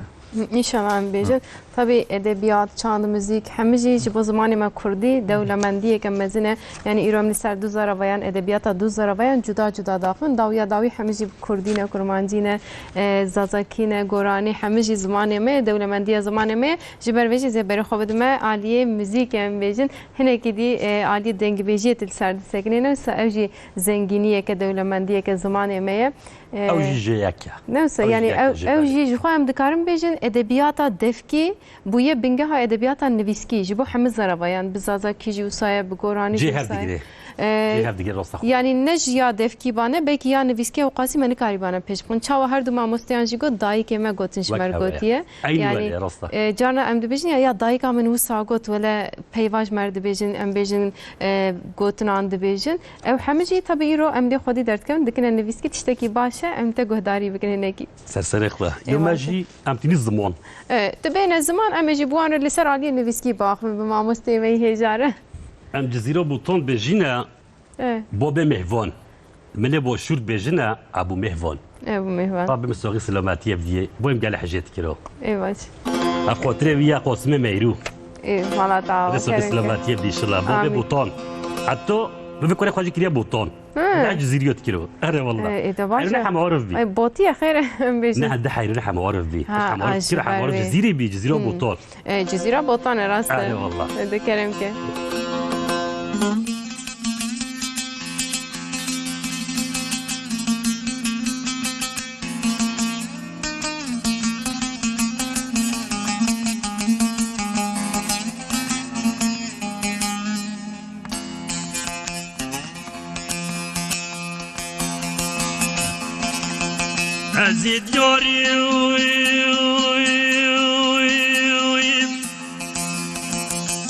Înşallah em bêjin. Tabî edebiyat, çand, muzîk, hemî jî ji bo zimanê me kurdî dewlemendiyeke mezin e. Yani îro em li ser du zaravayan, edebiyata du zaravayan cuda cuda daxin. Dawiya dawî hemî jî kurdî ne, kurmancî ne, e, zazakî ne, goranî, hemî jî zimanê me ye, dewlemendiya zimanê me ye. Ji ber vê jî zê berê xwe bidime aliyê muzîkê, em bêjin. Hinekî dî, e, aliyê dengbêjiyê tu li ser disekine. Ne wisa ew jî zengîniyeke, dewlemendiyeke zimanê me ye. E, ew jî jê yek e. Ne wisa, ew jî yani yek e, ew, jê ew berê. Jî ji xwe em dikarin bêjin edebiyata defkî bûye bingeha edebiyata nivîskî. Ji bo hemî zerava, yani bi zazakî jî wisa ye, bi goranî jî wisa ye. Cih hev digire. Lê hev digir, rast e. Yanî ne ji ya devkî bane, belkî ya nivîskî ew qasî me nikarîbane pêş bixin. Çawa her du mamosteyan jî got, dayikê me gotin ji me re gotiye. Eynî welê, rast e. E, carna em dibêjin ya, ya dayika min wisa got, wele peyva ji me re dibêjin, em bêjin, e, gotinan dibêjin. Ew hemî jî tabi îro em dê xwedî derdikevin, dikine nivîskî, tiştekî baş e, em te guhdarî bikin hinekî. Ser serê xwe. Yo, me jî em tînî ziman. E, tu bêne ziman, em ê jî bi wan re li ser aliyê nivîskî biaxivin bi mamosteyê me yî hêja re. Em Cizîra Botan bêjîne, e, Babê Mêhvan. Milê Başûr dibêjine Ebû Mêhvan. Ebû Mêhvan. Rabbi misaxî selametiyê bidiyê. Bo em gelê hejê dikiro. Ê baş. Ev xatirê wî ye, Qasimê Meyrû. Ê, vala te ava kerem ke. Rêsa bi selametiyê bidî inşallah. Babê Botan. Heta bi vê kurê xwe jî kiriye Botan. Hı. Ne Cizîrî yo dikiro. Erê wallah. E, ê, te baş e. Ne hema arif bî. Ay, botiye xêr em bêjin. Ne, de heyri ne hema arif bî. Ha, hema arif, ha, kira hema arif Cizîrî bî, Cizîra Botan. E, Cizîra Botan e, rast e. Erê wallah. E, de kerem ke. Ez ê diyarî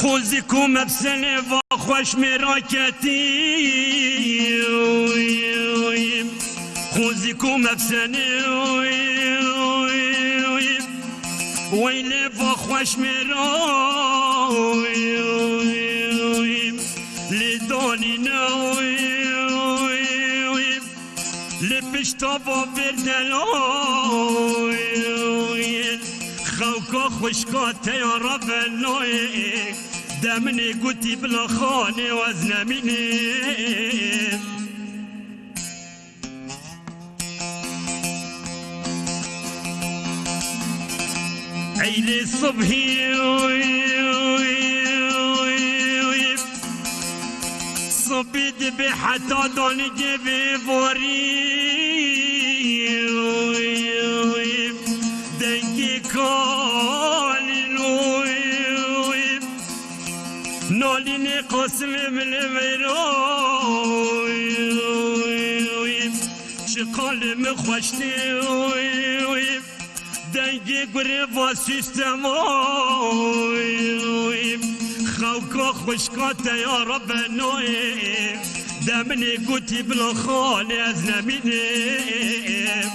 qozî ku mefselê va xweş mêraketî. Qozî ku mefselê weylê va xweş mêra. Lê danîne li pişta va vêr delal. Xewka xwişka te ya revelayê. De min ê gotî bila xanê ez nemînim. Eylê subhî subhî dibe heta danî gevê vorî. Dengê kalî nalînê Qasimê milê veyra. Çi qalê min xweştê. Dengê gurê va sîstema. Xewka xwişka te ya rebelayê. De min ê gotî bila xanê ez nemînim.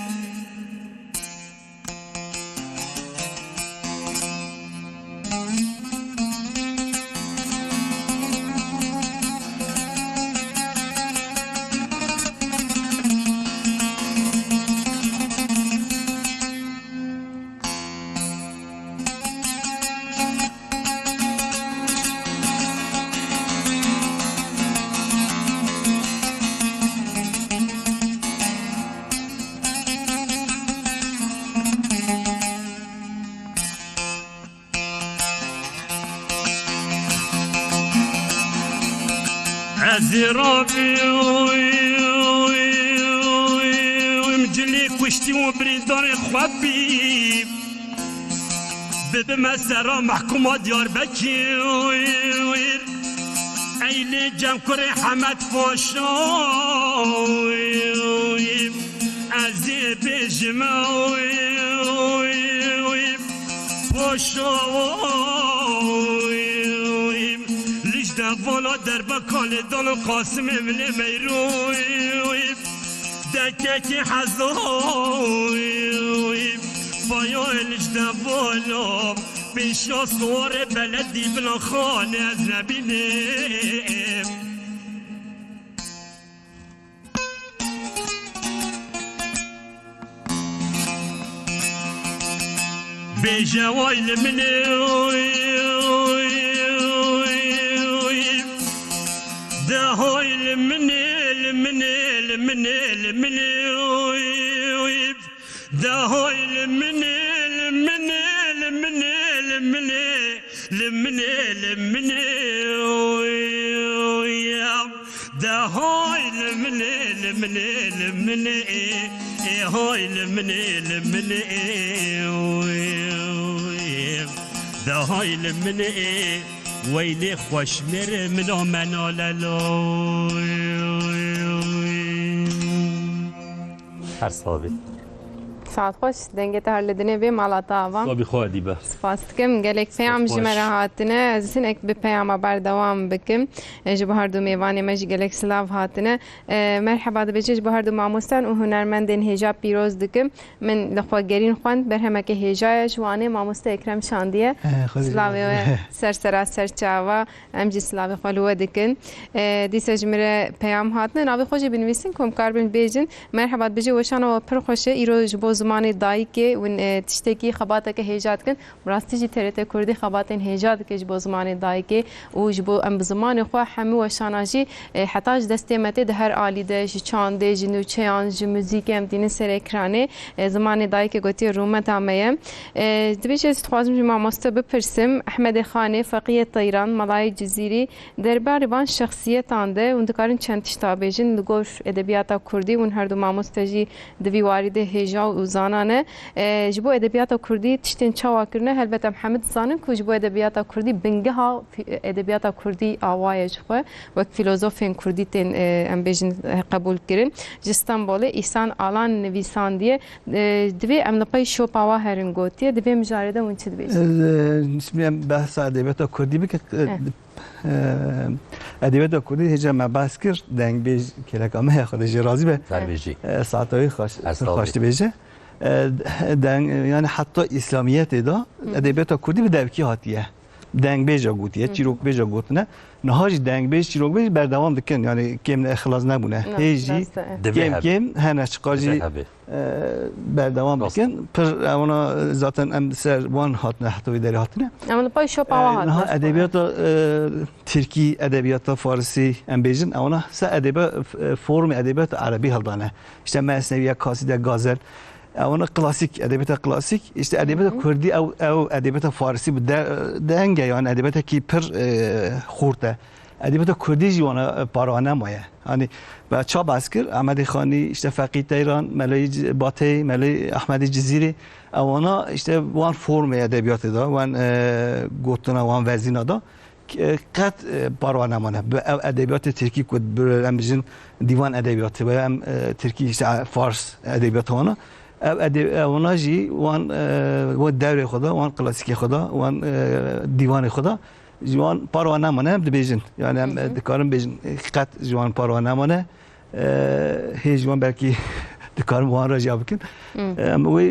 Ez ê rabim cilê kuştî û birîndarê xwe bî. Bibime sera mehkûma Diyarbekir. Ey lê cem kurê Hemed Paşa. Ez ê bêjime Paşa. Lij de vala derbe kalê dalo Qasimê vilê meyro. Dekekî hezar. Paya lij de vala. Pêşa siwarê beledî bila xanê ez nebînim. Bêje way li min ê, de hay li min ê, li min ê, li min ê, li min ê. De hay li min ê, li min ê, li min ê, li min ê, li min ê, li min ê, oy, oy, ya. De hay li min ê, li min ê, li min ê, ê, ê hay li min ê, li min ê, oy, oy, ya. De hay li min ê. Weylê xweş nêrê min o menalelo. Her sabî. Saet xweş, dengê te her li dinê bê, mala te ava. Sabî xwe dî be. Spas dikim, gelek peyam ji me re hatine. Ez hinek bi peyama berdewam bikim. E, ji bo her du mêvanê me jî gelek silav hatine. E, merheba dibêje ji bo her du mamosten û hunermendên hêja pîroz dikim. Min li xwe gerîn xwend, berhemeke hêja ye ji Wanê, mamoste Ekrem şandiye. Eh, xwedî Silavê we ser sera ser çava, em jî silavê xwe li we dikin. Eh, dîsa ji min re peyam hatine, navê xwe jî binivîsin ku em karibin bêjin. Merheba, dibêje weşana we pir xweş e, îro ji bo zimanê dayikê hûn, eh, tiştekî xebateke hêja dikin. Bi rastî jî T R T Kurdî xebatên hêja dike ji bo zimanê dayikê û ji bo em bi zimanê xwe hemû weşana jî, e, heta ji destê me tê di her alî de, ji çandê, ji nûçeyan, ji muzîkê em tînin ser ekranê. E, zimanê dayikê gotiye rûmeta me ye. E, dibêje ez dixwazim ji mamoste bipirsim, Ehmedê Xanê, Feqiyê Teyran, Melayê Cizîrî, derbarê van şexsiyetan de hûn dikarin çend tişta bêjin li gor edebiyata kurdî, hûn her du mamoste jî di vî warî de hêja û zana ne. E, ji bo edebiyata kurdî tiştên çawa kirine, helbet em hemî dizanin ku ji bo edebiyata kurdî bingeha fî-, edebiyata kurdî awa ye ji xwe. Wek filozofên kurdî tên, e, em bêjin, e, qebûl kirin. Ji Stenbolê Îhsan Alan nivîsandiye. E, divê em li pey şopa wa herin gotiye. Di vê mijarê de hûn çi dibêjin? E, em behsa edebiyata kurdî bikin. E, Eh. e, edebiyata kurdî hêja me behs kir. Dengbêj kêleka me ye, Xwedê jê razî be. Dengbêjî. E, saeta wî xweş, Estağfurullah. Xweş dibêje. E, deng, yani heta İslamiyetê de Hı. edebiyata kurdî bi devkî hatiye. Dengbêja gotiye, Hı. çîrokbêja gotine. Niha jî dengbêj, çîrokbêj berdewam dikin. Yani kêm ne xilas nebûne. Ne, Hê jî rast e. Divê kêm hebe. Kêm hene çiqa jî, Divê hebe. e, berdewam Rast. dikin. Pir evana zaten em ser wan hatine, heta wê derê hatine. Em li pay şopa E, wa hatine niha şopa. edebiyata, e, Tirkî, edebiyata Farisî em bêjin, evana se edebe, e, formê edebiyata Erebî hildane. İşte Mesneviye, Kasîde, Gazel. Ewana klasîk, edebiyata klasîk, işte edebiyata Hı hı. kurdî ew, ew edebiyata farisî bi de-, deng e, yani edebiyatekî pir, e, xurt e. Edebiyata kurdî jî wana, e, parwa nemaye. Hani ve ça behs kir, Ehmedê Xanî, işte Feqî Teyran, Meleyî C-, Batey, Meleyî Ehmedê Cizîrî, ewana işte wan formê edebiyatê da, wan, e, gotina, wan vezîna da. K-, qet, e, parwa nemane. Bi ev edebiyatê tirkî ku bi, em bijin dîvan edebiyatı ve em, e, tirkî işte, e, fars edebiyatı wana. Ev ede-, ewana jî wan, e, wan devrê xwe da, wan klasikê xwe da, wan, e, dîvanê xwe da, ji wan parwa nemane em dibêjin. Yani em, Hı hı. e, dikarin bêjin, e, qet ji wan parwa nemane. E, hê ji wan belkî dikarim wan re jî bikin. Hı. Em wê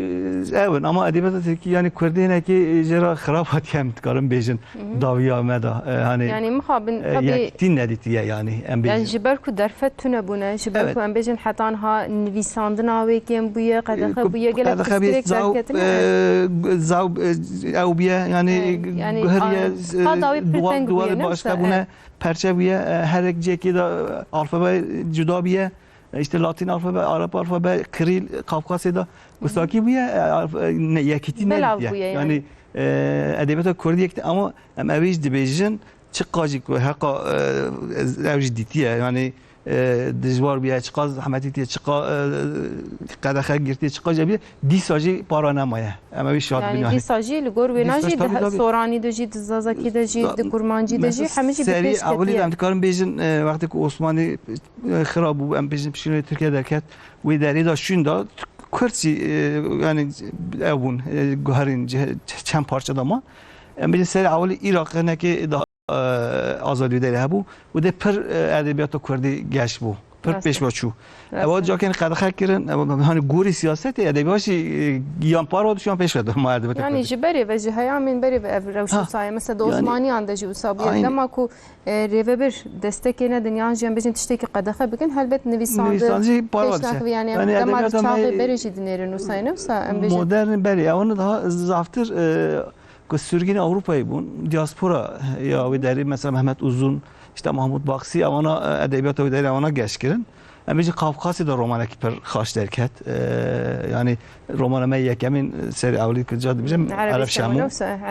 ew in, ama edebiyata tirkî, yani kurdê hinekî jê re xirab hatiye, em dikarin bêjin, Hı hı. dawiya me de. E, hani, Yani mixabin, e, tabii, yekîtî nedîtiye, yani em bêjin. Yani ji ber ku derfet tune bûne, ji ber Evet. ku em bêjin heta niha nivîsandina wê kêm bûye, qedexe E, bûye, gelek qedexe bî, pirsgirêk zaw, derketine. e, zaw, e, ew bûye, yani E, yani, guheriye, a, e, qada wê pir duwa-, teng duwarê bûye, ne başka wisa? bûne. Evet. Perçe bûye, e, her yek cihekê de, e, alfabe cuda bûye. E, işte Latîn alfabe, Arap alfabe, Kirîl, Kafkasê de. Hı hı. Wisa kî bûye, e, alf-, e, ne, yekîtî Belav nebûye. bûye yani. Yani, e, edebiyata kurdî yekîtî, ama em ew jî dibêjin, çiqa jî ku heqa, e, ez, ew jî dîtiye, yani, e, dijwar bûye, çiqa zehmetî tiye, çiqa, e, qedexe girtiye, çiqa jî bûye, dîsa jî para nemaye. Em ew şad Yani bin, yani. dîsa jî li gor wêna Dîsa jî tabii, di tabii. Soranî de jî, di Zazakî de jî, di Kurmancî de jî, Mesela hemî jî bi serî pêş ewilî ketiye. em dikarin bêjin, e, wextê ku Osmanî, e, xira bû, em bêjin piştî Tirkiye derket, wê derê de şûn da, Kurd jî, e, yani ew bûn, e, guherîn, ce-, çend parçe de man. Em bêjin serê ewilî Iraq hinekê daha, e, azadî derê hebû. Û de pir, e, edebiyata Kurdî geş bû. Pir Rast e. pêş ve çû. Rast Ewa e. cakên qedexe kirin, ewa, hani gorî siyasetê edebiyat jî, e, yan par ve düşyan pêş ve ma edebiyata Yani Kurdî. ji berê ve, ji heyamên berê ve ev rewş Ha. wisa ye. Mesela di Yani Osmaniyan de jî wisa bûye. Aynı. Dema ku, e, rêvebir destekê nedin yan jî em bêjin tiştekî qedexe bikin, helbet nivîsandin Nivîsandin jî par ve pêş düşe. nakive. Yani em Yani dema di edebiyata çaxê me berê jî dinêrin wisa ye, ne wisa em bêjin. modern berê. Ewana daha zaftir, e, Ku sürgînê Ewropayê bûn, diaspora ya wê derê, mesela Mehmet Uzun, işte Mahmut Baksî, ewana, e, edebiyata wê derê ewana geş kirin. Em bêjin Kafkasê de romanekî pir xaş derket. E, yanî romana me yekemîn ser ewlî ku ca dibêjim Ereb Şemo.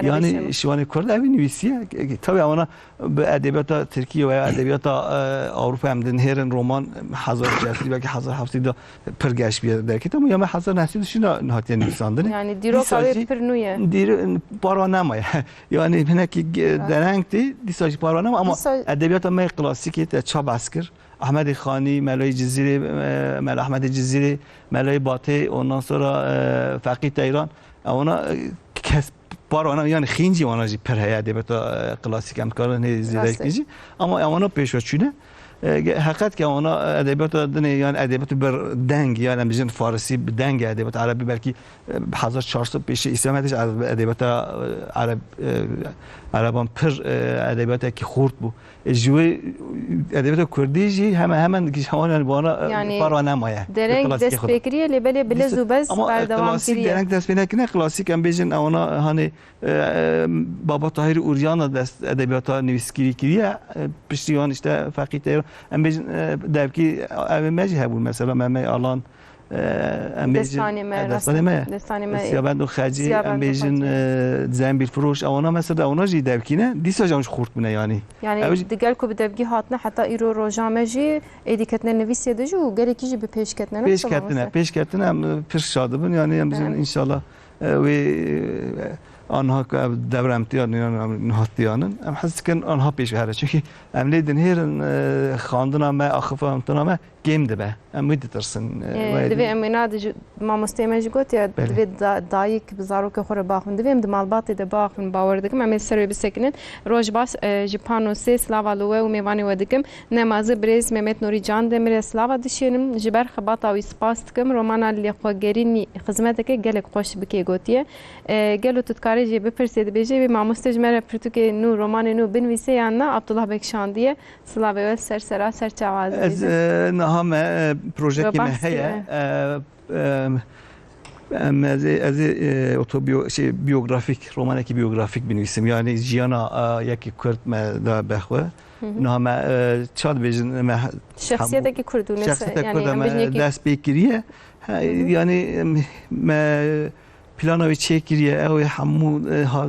Yanî şiwanê Kurd evî nivîsiye. Tabii ewana bi edebiyata Tirkiye veya edebiyata, e, Avrupa em dinihêrin roman hezar çarşî belkî hezar heft sed de pir geş bûye derket ama ya me hezar neh sed şîna hatiye nivîsandinê. Yanî dîroka wê pir nû ye. Dîr-, parva nemaye. Yanî hinekî ge-, dereng tê, dîsa jî parva nema ama edebiyata me klasîkê te ça behs kir. Ahmedê Xanî, Melayê Cizîrê, e, Mela Ahmedê Cizîrê, Melayê Batê, ondan sonra, e, Feqî Teyran. E, ona, e, kes par wana, yani xîncî wana jî pir heye edebiyata, e, klasîk em dikarin hê zêdeyî jî. Ama e, wana pêşve çûne. E, ge-, heqet ke wana edebiyata dinê, yani edebiyatı bir deng, yani em bijin Farisî bi deng edebiyat, Erebî belkî, e, hezar çar sed pêşî Îslamiyetê jî edebiyata, e, Ereb, e, Ereban pir, e, edebiyatekî xurt bû. E, ji wê edebiyata Kurdî jî hemen hemen wan yani bana, e, Yani, parva nemaye. Dereng dest pê kiriye, lê belê bi lez û bez berdewam kiriye. Ama klasîk dereng dest pê nekirine, klasîk em bêjin ewana hani, e, e, Baba Tahîr Uryan da dest edebiyata nivîskirî kiriye. E, piştî wan işte Feqî Teyran. Em bêjin, e, devkî evê me jî hebûn mesela Mehmet Alan, e, em bêjin, Destanê me, e, destanê me. Destanê me. Siyabend û Xecî, em bêjin, e, Zembil Firoş, ewana mesela, ewana jî devkî ne, dîsa jî ew jî xurt bûne yanî. Yani, ew jî di gel ku bi devgî hatine, heta îro roja me jî êdî ketine nivîsê de jî û gelekî jî bi pêş ketine, ne? Pêş ketine, pêş ketine, em, e, pir şad dibin, yani, em bijin, evet, înşallah, e, wê, e, anha ku ev dewre em tiya, yani, em niha tiyanin. Em hez dikin anha pêş here. Çünkü em lê dinhêrin, e, xandina me, axifa me, kêm dibe. Em wî ditirsin, e, Ee, wayê divê din. Em wêna di ji, mamosteyê me jî gotiye, Belê. Divê da-, dayik bi zarokê xwe re baxin. Divê em di malbatê de baxin, bawer dikim. Em ê ser wê bisekinin. Roj baş, e, ji Panosê slava li we û mêvanê we dikim. Nemazi birêz Mehmet Nurî Can Demir e slava dişênim. Ji ber xebata wî spas dikim. Romana Lêxwegerînî xizmeteke gelek xweş bikê gotiye. E, gelo tu dikarê jê bipirsê dibêjê, wê mamoste ji me re pirtûkê nû, romanê nû binivîse yan na? Abdullah Beg şandiye. Silavê we ser sera ser çawa Ez, dibêjin. E, niha me, e, projekê me heye. E, e, em, ez ê, ez ê, e, otobiyo-, şey, biyografik, romanekî biyografik binivîsim. Yani jiyana, e, yekî Kurd me da bexwe. Niha me, e, ça dibêjin, me Şexsiyetekî Kurd û ne se-, şexsiyeta yani Kurd em me bêjin yekî dest pê kiriye. Ha, yani, em, me plana wê çêkiriye, ew ê hemû, e, ha-,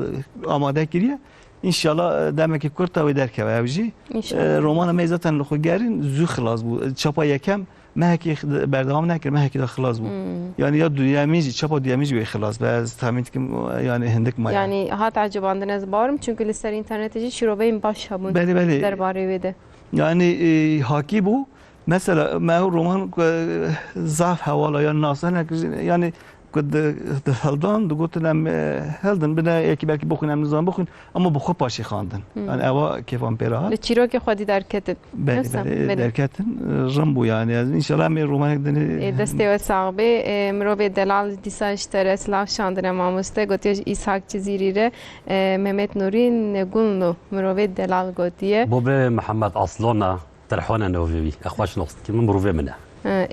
amade kiriye. Înşallah, e, demekî kurt e wê derkeve ew jî. Înşallah. E, romana me zaten li xwe gerin zû xilas bû. Çapa yekem mehekî x-, berdewam nekir, mehekî de xilas bû. Hmm. Yani ya duyemîn jî, çapa duyemîn jî wê xilas be. Ez tahmîn dikim, yani hindik maye. Yani hat ecibandin ez bawerim, çünkü li ser înternetê jî şîroveyên baş hebûn Belê, belê. derbarê wê de. Yani, e, hakî bû. Mesela me ew roman ku, e, zaf hewala yan nas hinek jî, yani ku di, di hildan digotin em, e, hildin bine yekî belkî bixwîn em nizan bixwîn ama bi xwe paşê xandin. Hmm. Yani ewa kêfan pê re hat. Li çîrokê xwedî derketin. Belê, Yoksa, belê, belê. derketin, e, rin bû yani. Ez înşallah em ê romanek dinê. E, destê we sax bê. E, mirovê delal dîsa ji te re silav şandine mamoste. Gotiye ji Îshak Cizîrî re, e, Mehmet Nurî ne gulno mirovê delal gotiye. Bo be Mihemed Aslona. Terhona novê wî. E xweş nas dikim, mirovê min e.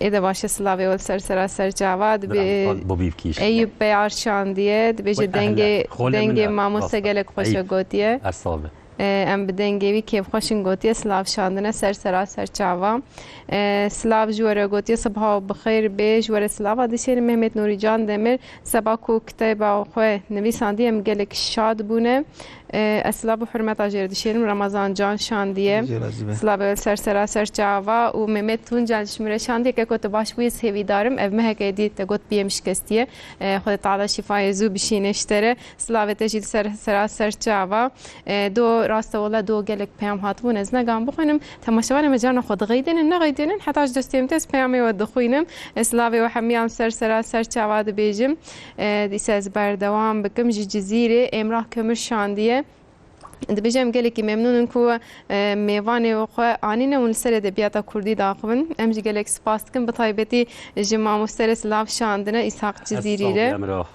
Ê de baş e, silavê we li ser sera ser çava. Dibê Eyûp Beyar şandiye, dibêje dengê, dengê mamoste gelek xweş e gotiye. Her sax be. Em bi dengê wî kêfxweş in gotiye, silav şandine ser sera ser çava. Silav ji we re gotiye, sibaha we bi xêr bê, ji we re silava dişêne Mehmet Nurî Can Demir, seba ku kitêba xwe nivîsandiye em gelek şad bûne. E, ez silav û hurmeta jê re dişênim. Ramazan Can şandiye. Jê razî be. Silavê we ser sera ser çava û Mehmet Tuncel ji min re şandiye. Keko tu baş bûyî, ez hêvîdar im. Ev meheke êdî te got biyê min şikestiye. E, Xwedê Teala şîfayê zû bişîne ji te re. Silavê te jî li ser sera ser çava. E, do raste wele do gelek peyam hatibûn. Ez negan bixwînim. Temaşevanê me carna xwe diqeydênin, neqeydênin. Heta ji destê min tê ez peyamê we dixwînim. E, silavê we hemiyan ser sera ser çava dibêjim. E, dîsa ez berdewam bikim ji Cizîrê. Emrah Kömür şandiye. Dibêje, em gelekî memnûn in ku, e, mêvanê xwe anîne hûn li ser edebiyata kurdî daxivin. Em jî gelek spas dikin, bi taybetî ji mamoste re silav şandine Îshak Cizîrî re. Ez sağ ol, Emrah.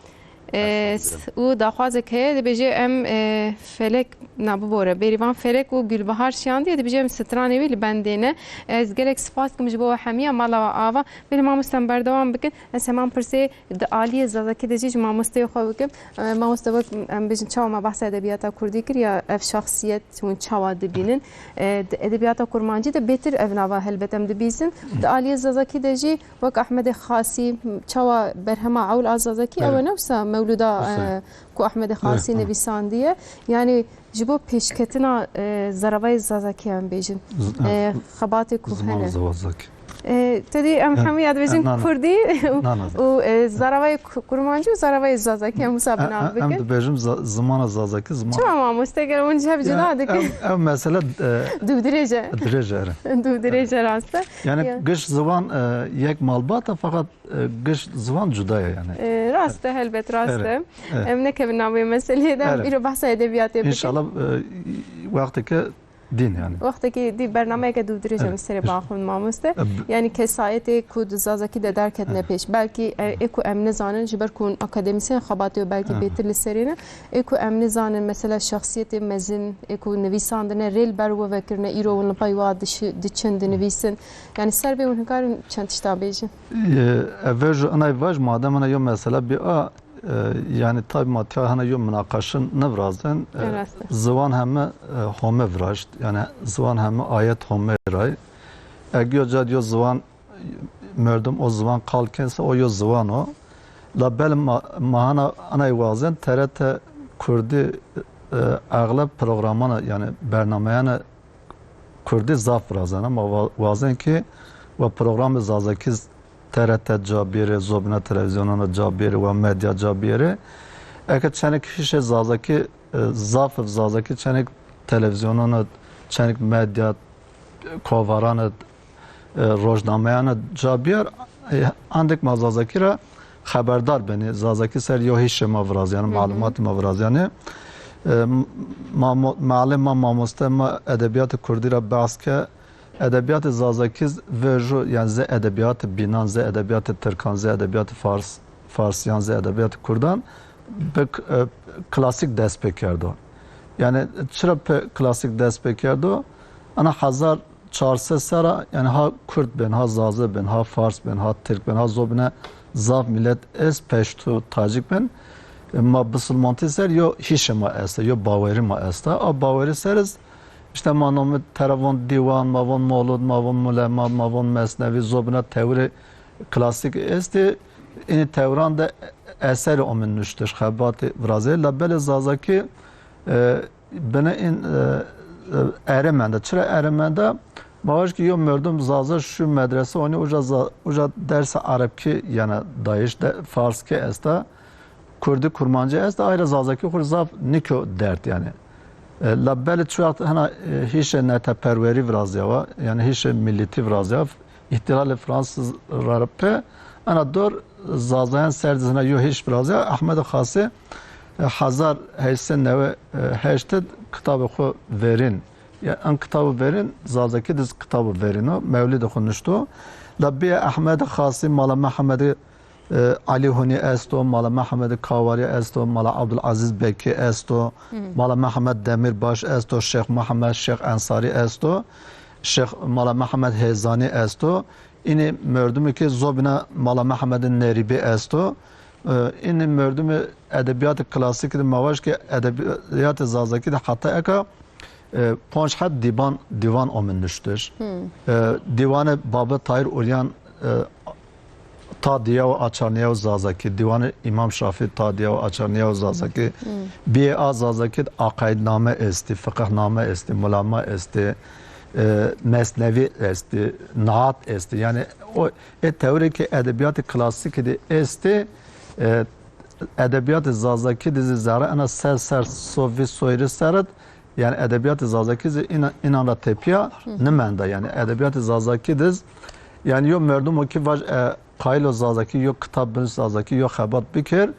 E, s- û daxwazek heye, dibêje em, e, Felek, na bibore, Bêrîvan Felek û Gulbahar şiyandiye, dibêje em stranê wî li bendê ne. Ez gelek spas dikim ji bo we hemiya mala we ava. Belê mamoste em berdewam bikin. Ez heman pirsê di aliyê zazakî de jî ji mamosteyê xwe bikim. E, mamoste wek em bêjin çawa me behsa edebiyata kurdî kir ya ev şahsiyet hûn çawa dibînin? E, di edebiyata kurmancî de bêtir ev nava helbet em dibîsin. Di aliyê zazakî de jî wek Ahmedê Xasî, çawa berhema ewl a zazakî, ew e ne wisa mewlûda, e, ku Ahmedê Xasî nivîsandiye. Yani ji bo pêşketina, e, zaravayê zazakî em bêjin. E, xebatê ku hene. E, te dî em hemû ya dibêjin kurdî û, e, zaravayê ku- kurmancî û zaravayê zazakî em wisa bi nav bikin. Em dibêjin za- zimana zazakî, ziman. Çima mamoste, gel hûn ji hev cuda dikin? Ev, ev mesele, e, dû dirêj e. Dirêj e, ere. Dû dirêj e, rast e. Yani giş ziwan, e, yek malbat e, fakat, e, giş ziwan cuda ye yani. E, rast e, helbet rast e. Ere, ere. Em nekevin navê meseleyê de, em îro behsa edebiyatê bikin. İnşallah, e, wexteke din yani. Wextekî dî bernameyeke dû dirêj em serê baxin mamoste. E, b- Yani kesayetê ku di zazakî de derketine pêş. Belkî, e, ê ku em nizanin, ji ber ku hûn akademîsyen xebatê û belkî bêtir li serê ne. Ê ku em nizanin, mesela şexsiyetê mezin, ê ku nivîsandine, rê li ber we vekirine, îro hûn li pey wa dişi- diçin, dinivîsin. Yani ser vê hûn hikarin çend tişta bêjin? E, ev ji inay vaj, madem hene yo mesela bi a, e, yani tabi ma tiya hene yo minaqaşin nivrazin. E, ziwan heme, e, home viraşt. Yani ziwan heme ayet home ray. Eg yo cad yo ziwan, merdum o ziwan qal kense, o yo ziwan o. La bel ma-, mahana anay wazin, T R T Kurdî, e, egleb programana, yani bernameyane Kurdî zaf virazena. Ma wa- wazen ki we programê zazakî z- T R T ca bêrê, zobîna televîzyonana ca bêrê, we medya ca bêrê. Eke çenek hişê zazakî, e, zaf zazakî çenek televîzyonana, çenek medya, e, kovarana, e, rojnameyana ca bêr, e, andek ma zazakî ra xeberdar benê, zazakî ser yo hişê ma virazî, yani malumatê ma virazî. Yani, e, mamo-, mealê ma, mamoste ma edebiyatê kurdî ra behs ke, edebiyatê zazakî z-, vê ju, yani zê edebiyatê bînan, zê edebiyatê tirkan, zê edebiyatê fars, farsiyan, zê edebiyatê kurdan bi k-, e, klasîk dest pê kerdo. Yani çira pe klasîk dest pê kerdo? Ana hezar çar sed sera, yani ha kurd bin, ha zaze bin, ha fars bin, ha tirk bin, ha zobine zaf millet est, peştu, tacik bin. E, ma bisilmantî ser yo hişê ma este, yo bawerî ma este. A bawerî ser iz, işte ma nomê tera von dîwan, ma von molud, ma von mulema, ma von mesnevî, zobine tewrê klasîk estê. Înî tewran de eserê omîn nuştiş, xebatê virazê. La belê zazakî, e, bine în, e, e, erê mende. Çira erê mende? Ma vaj ki yo merdum zaza şu medrese, onî uca za-, uca dersa erebkî, yani dayış de, farskî esta, kurdî, kurmancî esta, ayra zazakî xur zaf niko dert yani. E, la belê çi wext hena, e, hişê neteperwerî virazya wa, yani hişê millîtî virazya, îhtilalê Fransız ra pe, ana dor zazayan ser dizina yo hiş virazya, Ahmed Xasî, e, hezar heyşt sed newê heşt id kitabê xwe verîn. Ya, en kitabê verîn, zazakî diz kitabê verîn o, mewlidê xwe nuşto. La bê Ahmed Xasî, Mala Mehemedê, e, Alî Hunî esto, Mala Mehemedê Kawarî esto, Mala Abdulaziz Bekî esto, Mala Mehmed Demîrbaş esto, Şêx Mehmed, Şêx Ensarî esto, Şêx Mala Mehmed Hêzanî esto. Înê merdumê ke zobîna Mala Mehemedê Nerîbî esto. E, înê merdumê edebiyatê klasîkî de ma vaj ke edebiyatê zazakî de heta eka, e, ponc het dîban, dîwan omîn nuştiş. E, dîwanê Babê Tahîr Uryan, e, Ta Diya û Açarniya û Zazakî, dîwanê Îmam Şafî, Ta Diya û Açarniya û Zazakî, biyê a zazakî de aqaidname estî, fiqihname estî, mulama estî, e, mesnevî estî, naat estî. Yani o, e, tewrê ke edebiyatê klasîkî de estî, e, edebiyatê zazakî de zî zerre ena ser ser sovî soyrî seret, yani edebiyatê zazakî zî îna-, înan ra tepîya nimenda. Yani edebiyatê zazakî diz, yani yo merdum o ki vaj, e, qayilo zazakî, yo kitab binus zazakî, yo xebat bikir,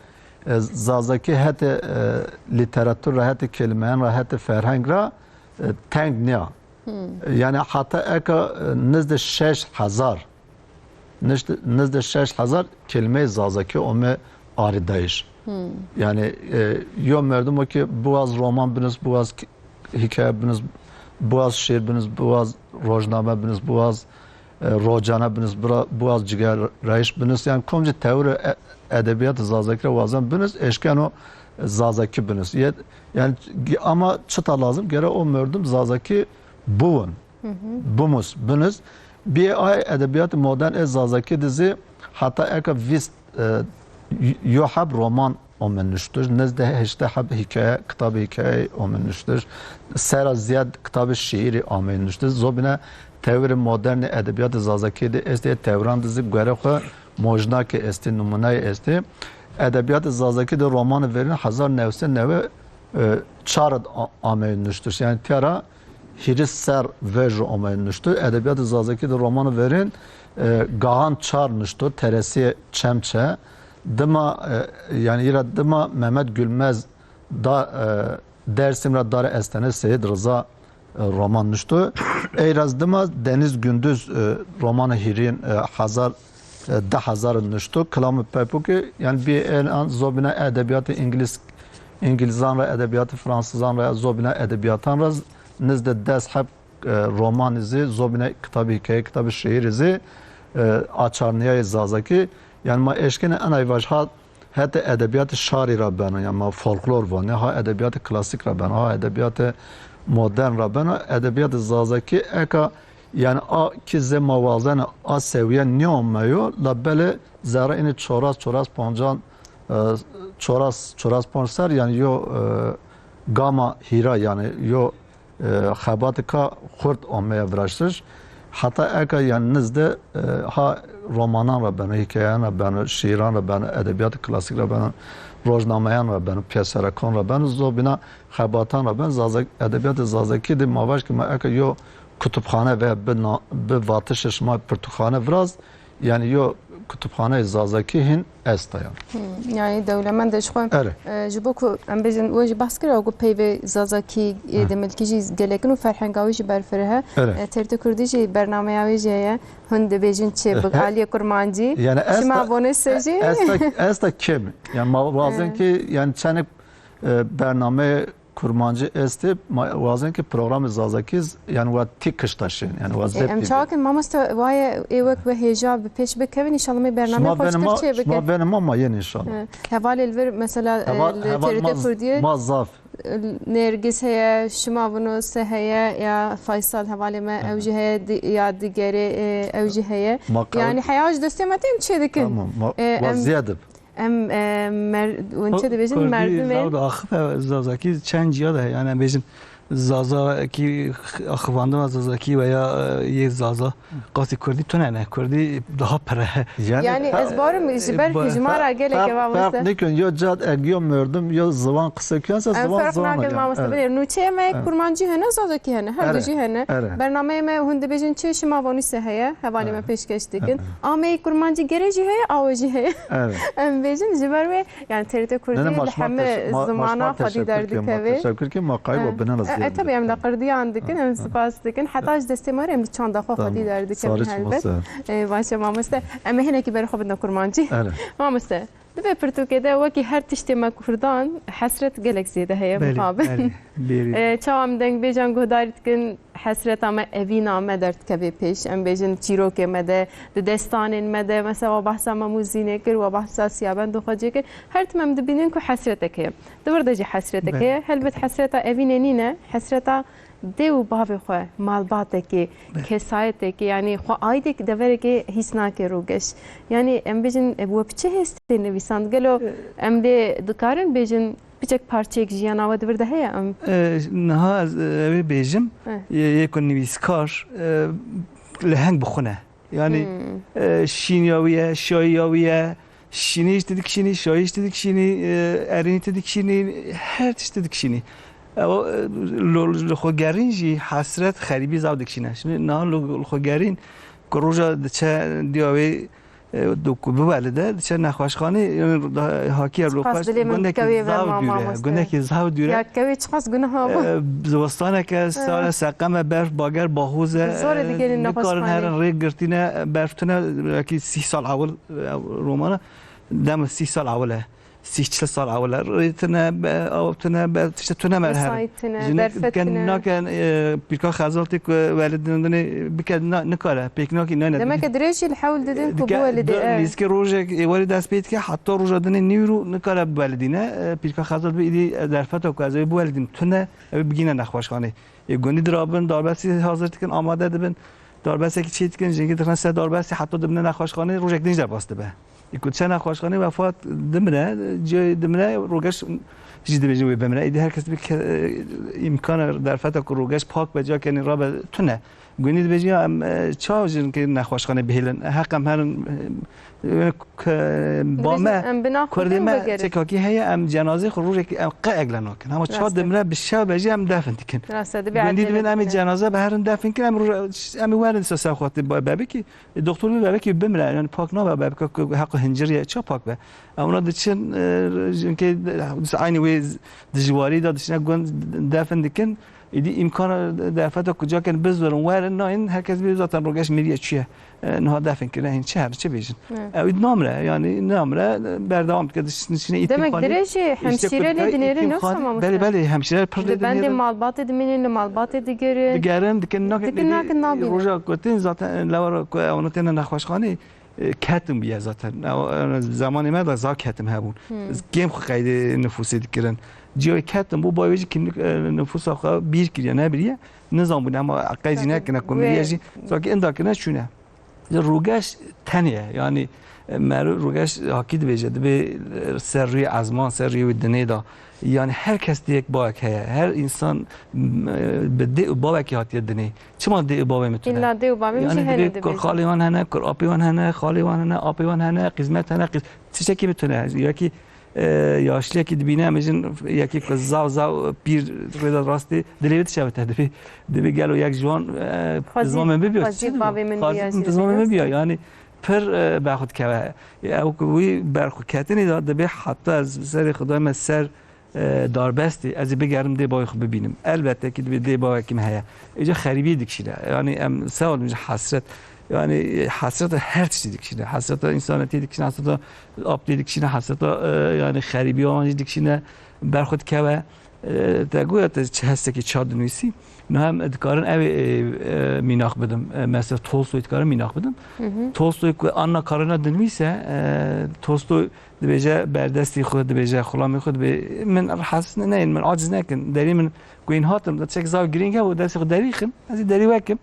e, zazakî hetê, e, lîteratur ra, hetê kelimeyan ra, hetê ferheng ra, e, teng niya. Yani heta eka, e, nizdê şeş hezar, nizdê, nizdê şeş hezar kelimeyê zazakî ome arîdayîş. Yani e, yo merdim o ki biwaz roman binus, biwaz k- hikaye binus, biwaz şiir binus, biwaz rojname binus, biwaz e, rocane binus, bira- biwaz cigerreyiş binus. Yani komcî tewir e- edebiyat zazakî re wazen binus, eşkeno zazakî binus. Yet, yani ama çita lazim gere o merdim zazakî biwin. Bimus, binus. Biyê ay edebiyatê modern ê zazakî de zî heta eka vîst e, yo heb roman ome nuştiş, nizde heştê heb hikaye, kitabê hikayeyê ome nuştiş, sera ziyad kitabê şiîrî ame nuştiş. Zobîne tewirê modernê edebiyatê zazakî de estê, tewran de zî guerê xwe mojnakê estê, nimûneyê estê. Edebiyatê zazakî de romanê verîn hezar new sed newê çar de a- ame nuştiş. Yani tiyara hîris ser vejro ome nuştu. Edebiyatê zazakî de romanê verîn e, Gahan Çar nuştu, Teresiyê Çemçe. Dima, e, yani îra dima Mehmet Gülmez da, e, Dersim ra Darê Estene Seyid Rıza e, roman nuştu. Eyraz dima Deniz Gündüz e, romanı hîrîn e, hazar, e, di hazar nuştu. Kilamı Pepukî, yani bir en an zobine edebiyatı İngiliz, İngilizan ra edebiyatı Fransızan ra zobine edebiyatan ra nizde des heb e, romanî zî, zobîne kitabê hikayeyê, kitabê şiîrî zî e, açarniyayê zazakî. Yani ma eşkene enay vaj ha hete edebiyatê şarî ra beno, yani ma folklor vanê, ha edebiyatê klasîk ra beno, ha edebiyatê modern ra beno, edebiyatê zazakî eka yani a ki zê ma wazene a sewiye nîyomeyo, la belê zerre înê çoras, çoras poncan, e, çoras, çoras ponc ser yani yo e, gama hîra yani yo e, xebatika xurt ameye viraştiş. Heta eka yan nizde e, ha romanan ra beno, hikayeyan ra beno, şiiran ra beno, edebiyatê klasîk ra beno, rojnameyan ra beno, pyeserekan ra beno, zobîna xebatan ra beno, zazak, edebiyatê zazakî de ma vaj ki ma eka yo kutubxane veya bi, na- bi vatişê şima pirtûkxane viraz, yani yo kutubxaneyê zazakî hîn esta ya. Hmm, yani dewlemend e ji xwe. Erê. E, ji bo ku em bêjin, we jî behs kir, ku peyvê zazakî, e, Hı. demilkî jî gelek in û ferhenga wî jî berfireh e. Erê. E, T R T Kurdî jî bernameya wî jî heye. Hûn dibêjin çi, E, bi he- aliyê kurmancî? Yani Şima esta, vonê se jî? esta, esta kim? Yani ma wazen E. ki yani çenek e, bernameyê kurmancî estê, ma wazen ki programê zazakî z- yani wa tî kişta şên, yani wa E, zê em tî çawa bê. Kin mamoste, waye ê wek we hêja bi pêş bikevin, înşallah me bername Şima xweştir venê ma, çê bike. Şima venê ma ma yên înşallah. E, hevalê li vir mesela e, Heval, li heval T R T ma z- Kurdiyê ma zaf. Nergis heye, şima vino se heye, ya Faysal hevalê me ew jî heye, di- ya digerê e, ew jî heye. Ma qew- Yani heya ji destê me tên çê dikin. Tamam, ma, E, wa em- ziyade bi. Em e, mer, hûn çi dibêjin? Kurdî merdimê. Zaw da axiv e, zazakî çend ciya de heye. Yani em bêjin zazakî, axivandina zazakî veya e, yê zaza qasî kurdî tune ne. Kurdî daha pir e. Yani, Yani ez barim ji ber e, hijmara gelek ferq, eva ferq weste. Nikun, yo cad ek yo merdim, yo ziwan qise kiyan se Em ziwan ferq ziwan nakin ya. Mamoste Evet. Bilêr. Nûçeyê me Evet. Kurmancî hene, zazakî hene. Her du Evet. Jî hene. Evet. Bernameyê me hûn dibêjin çi şima vonî se heye. Hevalê me Evet. Pêşkeş dikin. Evet. Ameyê kurmancî gerê jî heye, awe jî heye. Evet. Em bêjin ji ber wê, yani T R T Kurdî Ne, ne, ma li şima heme teş-, ma, ma zimana şima xwedî teşekkür ki, ma derdikeve. Teşekkür ki, ma qayî E, wa bine e, e, tabii em li qirdiyan dikin, em spas dikin. Heta ji destê me re em li çanda xwe Tamam. Xwedî derdikin Sağ ol, helbet. Sağ ol. E, baş e mamoste. Em ê hinekî berê xwe bidin kurmancî. Evet. Mamoste, di vê pirtûkê de wekî her tiştê me kurdan hesret gelek zêde heye Belê, mixabin. Belê, belê. E, çawa em dengbêjan guhdarî dikin, hesreta me, evîna me derdikeve pêş. Em bêjin çîrokê me de, di destanên me de, mesela we behsa Mem û Zînê kir, we behsa Siyabend û Xwecê kir. Her tim em dibînin ku hesretek heye. Di vir de jî hesretek Belê. Heye. Helbet hesreta evînê nîne, hesreta dê û bavê xwe, malbatekê, Belê. Kesayetekê, yanî xwe aîdek deverekê hîs nake rogeş. Yanî em bêjin, e, we bi çi hêstê nivîsand? Gelo E, em lê dikarin bêjin, Piçek parçeyek jiyana we di vir de heye em? E, niha ez, e, ew ê bêjim, Eh. yê, yê ku nivîskar, e, leheng bi xwe ne. Yani, Hmm. e, şîniya wî ye, şayiya wî ye, şînî ji te dikişînî, şayî ji te dikişînî, e, erînî te dikişînî, her tişt te dikişînî. Ew, e, lo, li xwe gerîn jî hesret, xerîbî zav dikişîne. Şimdi niha lo, li xwe gerîn, ku roja diçe diya wê, e, do ku biwelide, diçe nexweşxanê, e, da-, hakiye Çiqas rûpes dilê min gundekî dikewê ve zav ma dûr e, mamoste. Gundekî zav dûr e. Ya kewê çiqas guneha bû. E, zivistaneke, sare, seqem e, berf, bager, bahoz e, Zorê e, digelin nikarin nexweşxanê. Herin rê girtîne, berf tune, belkî sî sal ewil, e, romana, dem sî sal ewil e. sîh çil sal ewil e, rê tune, be, av tune, be, tişte tune merher. Wesayît tune, Jinik derfet diken tune. Naken, e, pîrka Xezal tê ku welidînê bike, na-, nikare, pêk nakî, nayne. Demek e dirêjî li hewl didin ku Dike, biwelidî, du-, e. Nîzkî rojek êwarê dest pê dike, heta roja dinê nîvro nikare biwelidîne. E, pîrka Xezal dibê îdî, e, derfeta ku ez ê biwelidîm tune, ew ê bigîne nexweşxanê. Ê gundî dirabin, darbesî hazir dikin, amade dibin. Darbesekî çê dikin, jingî dixine ser darbesî, heta dibine nexweşxanê, rojek din jî derbas dibe. Ê ku diçe nexweşxanê wefat dimire, cihê dimire, rogeş jî dibêjin wê bimire. Êdî her kes dibê ke-, îmkana derfeta ku rogeş pak be, cakenî rabe tune. Gundî dibêjin ya em, e, çawa jinkê nexweşxanê bihêlin? Heq em herin, e, Ke ba Dibêjin, me, em bi nav xwe kurdê tên me vegerin. Çekakî heye, em cenazeyê xwe rojekê em qe egle nakin. Hema çawa Rast e. Dimire bi şev be jî em defin dikin. Rast e, dibe Gundî acele dibên em ê bike. Cenaze biherin defin kin, em roj-, em ê werin ser ser xwe tê be-, bebekî. E, doktor bê bebekî bimire, yani pak nabe bebeka ku heqo hincir ye, ça pak be. Em ona diçin, e, jinkê, aynî wê dijwarî de diçine gund defin dikin. Êdî îmkana derfeta ku caken bizirin werin nayên, herkes bê zaten rogeş miriye çûye. E, niha defin kirine hîn çi her çi bêjin. Hı. Ew êdî namire, yani namire, berdewam dike, diş-, diçine Demek îtîmxanê. Dirêjî Îşte hemşîre ku lê dinêrin, îtîmxan-, yoksa belê, mamoste? Belê, hemşîre pir Li lê bendê dinêrin. Malbatê dimînin, li malbatê digerin. Digerin, dikin nakin, Dikin êdî nakin nabînin. Roja ku tên zaten lewra ku ewana têne nexweşxanê, e, ketim bûye zaten. Ew, e, zemanê me de zaf ketim hebûn. Hmm. Kêm xwe qeydê nifûsê dikirin. Cihê ketim bû, bayê wê jî kimlik, e, nifûsa xwe bîr kiriye, nebiriye. Nizanbûne, ama qeyd jî Tabii. Nekirine ku Wê miriye jî. Sanki inda kirine çûne. Rogeş tenê ye. Yani, e, mero rogeş hakî dibêje, dibê, e, ser rûyê ezman, ser rûyê wê dinê de. Yani her kes dê yek bavek heye. Her insan, m, e, bi dê û bavekî hatiye dinê. Çima dê û bavê min tune? Îlla dê û bavê min Yani jî hene dibê kur dibêjin. Xalê wan hene, kur apê wan hene, xalê wan hene, apê wan hene, xizmet hene, xiz-, tiştekî min tune. Yekî, e, yaşliyekî dibîne, em jin yekî ku zav zav pîr rêda rastê, dilê wê dişewite. Dibê, dibê gelo yek ji wan, e, Xwezî, dizma min bibiya, xwezî çi bavê min xwezî biya jî dizma min dibêjin. Bibiya. Yani pir, e, berxwe dikeve. Ew ku wî berxweketinê de dibê heta ez serê xwe dayme ser e, darbestê, ez ê bigerim dê bavê xwe bibînim. Elbette ki dibê dê bavekî me heye. Îca xerîbiyê dikişîne. Yani em sewal ji hesret. Yani, e, hesreta her tiştî dikişîne. Hesreta însanetiyê dikişîne, hesreta aptê dikişîne, hesreta, e, yani xerîbiya wan jî dikişîne, berxwe dikeve. E, te goya te çi hestekî ça dinivîsî. Niha em dikarin ew ê, e, e, mînak bidim. E, mesela Tolstoy dikarin mînak bidim. Hı hı. Tolstoy ku Anna Karenina dinivîse, e, Tolstoy Dibêje berdestî xwe, dibêje xulamê xwe, dibê min rehes ne-, neyin, min aciz nekin. Derî min ku hîn hatim, de çek zav girîng hebû, destê xwe derî xim, ez ê derî wekim,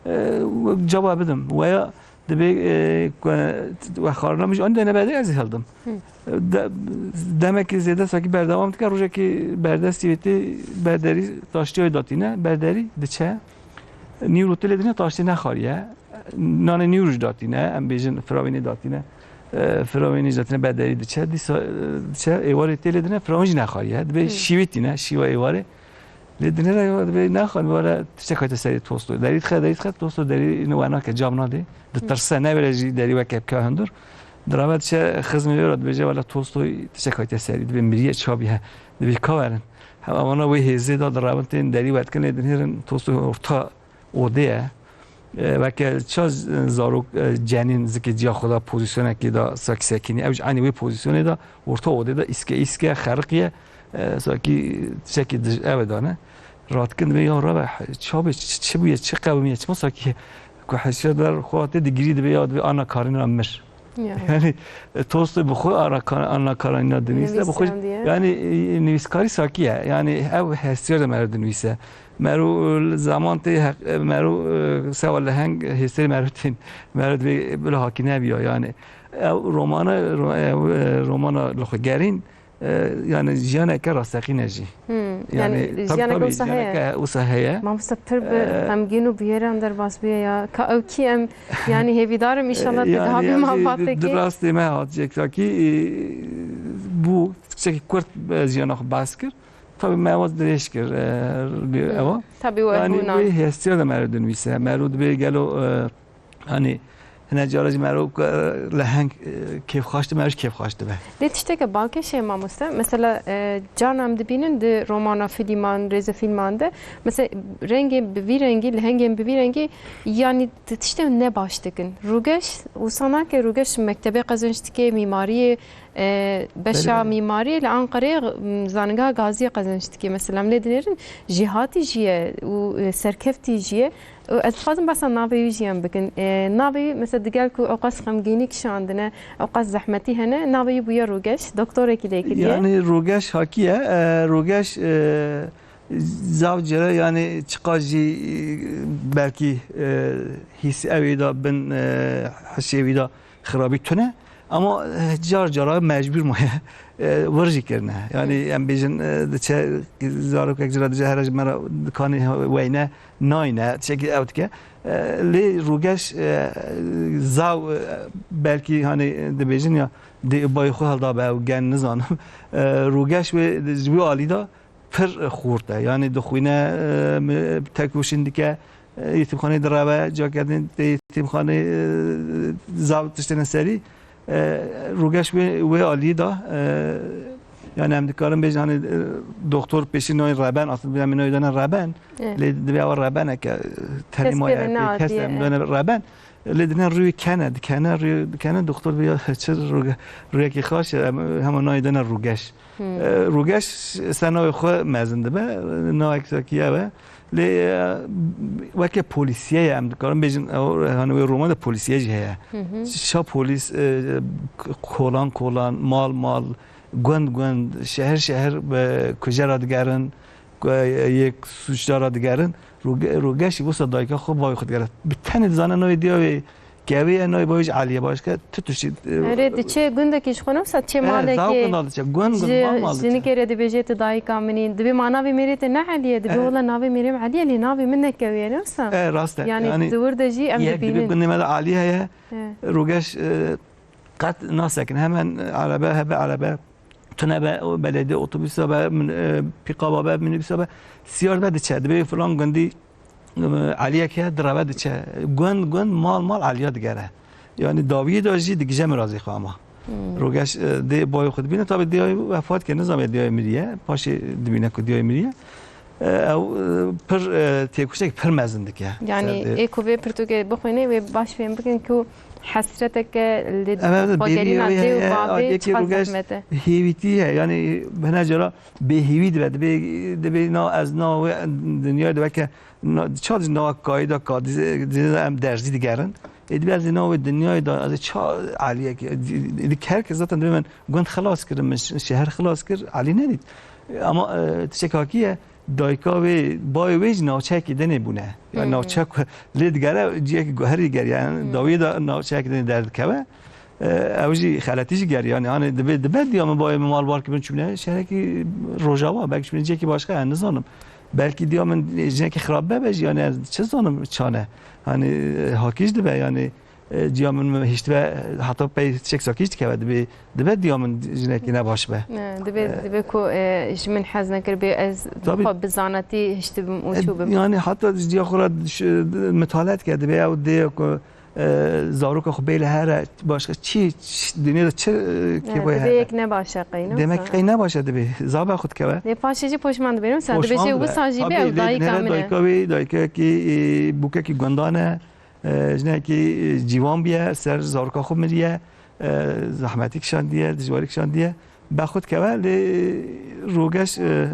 e, caba bidim. Weya dibê, e, ku, e, we xarina min ji an dene berdê ez ê hildim. Hı. De-, demekî zêde sakî berdewam dike, rojekî berdestî wê tê berderî taştiya wê datîne, berderî diçe. Nîvro tê lê dine taştê nexariye. Nanê nîvro jî datîne, em bêjin firawînê datîne. E, firawînê jî datîne, berderî diçe. Dîsa, e, diçe, êwarê tê lê dine, firawîn jî nexariye. Dibê Hı. Şîvî tîne, şîva êwarê. Lê dine re dibê nexan, were tiştek hayte serê Tolstoy. Derî dixe, derî dixe, Tolstoy derî ne wernake, cam nadê. Ditirse, nevêre jî derî weke bike hundir. Dirave diçe xizmê wê re dibêje, wela Tolstoy tiştek hayte serî. Dibê miriye, çabiye. Dibê ka werin. Hem evana wê hêzê da diravin tên derî wetkin lê dinêrin Tolstoy orta odê ye. E, weke ça z-, zarok, e, cenîn zikê ciya xwe da pozîsyonekê da sakî sekînî. Ew ji eynî wê pozîsyonê da orta odê da îske îske xeriqiye, e, sakî tiştekî dij-, ew ê dane. Radikin dibê ya rabe, ça bê, çi, çi bûye, çi qewimiye, çima sakî ku hesiyat ber xwe tê digirî dibê ya dibê Anna Karenina mir. Ya. Yani, e, Tolstoy bi xwe Anna Kar-, Anna Karenina dinivîse, bi xwe, Nivîsî diye. Yani, e, nivîskarî sakî ye. Yani, ev hestiyar de mero dinivîse. Mero, e, zaman tê heq-, e, mero, e, sewa leheng hêsterê mero tên. Mero dibê bila hakî nebiya. Yani, ev romana, ro-, ev, e, romana li xwe gerîn, e, yani, jiyaneke rasteqîn e jî. Hmm, Yani, yani, tabii, jiyaneke tabii, wisa heye. Jiyaneke wisa heye. Mamoste pir bi E, xemgîn û bi wêran derbas bûye ya. Ka ew kî em, yani, hêvîdar im, înşallah te Yani, daha bi em jî malbatê di kê. Rastê me hat yektakî, e, bû, tiştekî kurt, e, jiyana xwe behs kir. Tabii me waz dirêj kir, e, Hmm. Ewa. Tabii we Yani, hûna. Wê hestiya de mero dinivîse. Mero dibê gelo, e, hani, Hine cara jî mero ku leheng, e, kêfxweş dibe, mero jî kêfxweş dibe. Lê tişteke balkêş heye mamoste. Mesela, e, carna em dibînin di romana, fîlman, rêzefîlman de. Mesela rengên bi vî rengî, lehengên bi vî rengî, yanî ti-, tiştên ne baş dikin. Rûgeş, wisa nake, rûgeş mektebê qezenç dike, mîmariyê, e, beşa Belê, belê. mîmariyê li Anqereyê, m, Zanîngeha Gaziyê qezenç dike. Mesela em lê dinêrin, jêhatî jî ye û, e, serkeftî jî ye. Û ez dixwazim behsa navê wî jî em bikin. E, navê wî, mesela, digel ku ewqas xemgînî kişandine, ewqas zehmetî hene, navê wî bûye Rûgeş, doktorekî lê kiriye. Yanî Rûgeş hakiye, e, Rûgeş, e, zav cere, yanî çiqas jî, e, belkî, e, hîs ewê de bin, e, hişê wî de xirabî tune. Ama, e, car cara mecbûr maye, e, wir jî kirine. Yanî em bêjin, e, diçe zarokek jira dice here ji me re dikanê weyne nayne, tiştekî ew dike. E, lê Rûgeş, e, zaw, e, belkî hani dibêjin ya dê bayê xwe heldabe ew gen nizanim. E, Rûgeş wê ji wî alî de pir xurt e. Yanî dixwîne, e, mi-, tekoşîn dike, e, yetîmxaneyê direve, cake din tê yetîmxaneyê, e, zav tiştêne serî. E, Rûgeş wê, wê alî da, e, yanî em dikarin bêjin, hani, e, doktor pêşî nayê reben, aslında em nayê dane reben. Evet. Lê divê ew rebeneke, e, tenê Kes maye, pê ve pê kes neadiye, em evet. dane reben. Lê dine rûyê kene, dikene, rûyê dikene, doktor vê ya çi rûge-, rûyekî xaş e, em hema nayê dene Rûgeş. Hmm. E, Rûgeş ser navê xwe mezin dibe, navek wekî ew e. Lê, e, weke polîsiye ye, em dikarin bêjin, ew, hani wê roman de polîsiye jî heye. Hı hı. Şa polîs, e, kolan kolan, mal mal, gund gund, şehir şehir, e, kujera digerin, ku, e, yek sûcdara digerin. Rûge-, Rûgeşî wisa dayika xwe, bayê xwe digere. Bi tenê dizane navê diya wê kevê ye, navê bayê jî Elî ye. Başka tu tiştî, e, Erê, diçe gundekî ji xwe ne wisa çê e, malekê, zaw gunda diçe. Gund gund, ji, mal mal diçe. Jinikê re dibêje tu dayika min î. Dibê ma navê mêrê te ne Elî ye. Dibê E. wela navê mêrê min Elî ye, lê navê min ne kevê ye, ne wisa? E, rast e. Yanî Yanî di wir de jî em yek dibînin. Dibê gundê me de Elî heye. E. Rûgeş, e, qet nasekin. Hemen erebe, hebe erebe. Tune be, o belediye otobüsa be, min-, e, pîkaba be, minibüsa be, siyar be diçe. Dibê filan gundî, e, Eliyek heye, direve diçe. Gund gund, mal mal Eliya digere. Yanî dawiyê de jî digije mirazê xwe ama. Hmm. Rûgeş, e, dê bayê xwe dibîne. Tabi diyayê wefat kir, nizam diyayê miriye. Paşê dibîne ku diyayê miriye. E, ew, e, pir, e, têkoştek pir mezin dike. Yanî Ser dê- ê ku vê pirtûkê bixwînê, wê baş fêm bikin ku hesreteke li Ev, ev, xwegerîna bêrî dê û heye, bavê adiyekî çiqas Rûgeş zehmet e. Hêvîtî heye. Yanî hine cara bêhêvî dibe. Dibê, dibê na ez na wê dinyayê de weke na, ça di nava kayê de ka dizê, dizê em derzî digerin. Ê dibê ez ê na wê dinyayê de ez ê ça Eliyek, di, di, di, her kes zaten dibê min gund xilas kirin, min ş-, şehir xilas kir, Elî nedît. Ama, e, tiştek hakî ye. Dayika wê, bayê wê jî navçeyekî dinê bûne. Yani Hmm. navçe ku lê digere ciyekî guherî ger. Yani Hmm. dawiyê de navçeyekî dinê derdikeve. E, ew jî xeletî jî ger. Yani hani dibe, dibe diya min bayê min mal bar kibin çûne şehrekî Rojava. Belkî çûne ciyekî başka, yani nizanim. Belkî diya min jinekî xirab bebe jî, yani ez çi zanim çane. Hani, e, hakî jî dibe yani. E, diya min hiştibe, heta pey çek sakî jî dikeve, dibe, dibe diya min jinekî nebaş be. E, dibe, E, dibe ku, e, ji min hez nekir bê ez Tabii. xwe bi zanatî hiştibim û E, çûbim. Yani heta ji diya xwe re diş-, mitale dike, dibe ew dê ku, e, zaroka xwe bê li here, başka çi, çi, dinyê de çi, e, E, kêboyê dibe heye. Yek nebaş e qey, ne Demek wisa? Qey nebaş e dibe. Zabe xwe dikeve. Lê paşê jî poşman dibe, ne wisa? Dibe Poşman jî dibe. Wisa jî be Tabii, ew lê dayika dinere min e. Dayika wê, dayikekî, e, bûkekî gundane. E, jinekî, e, cîwan bûye, ser zaroka xwe miriye, e, zehmetî kişandiye, dijwarî kişandiye. Be xwe dikeve, lê Rûgeş, e,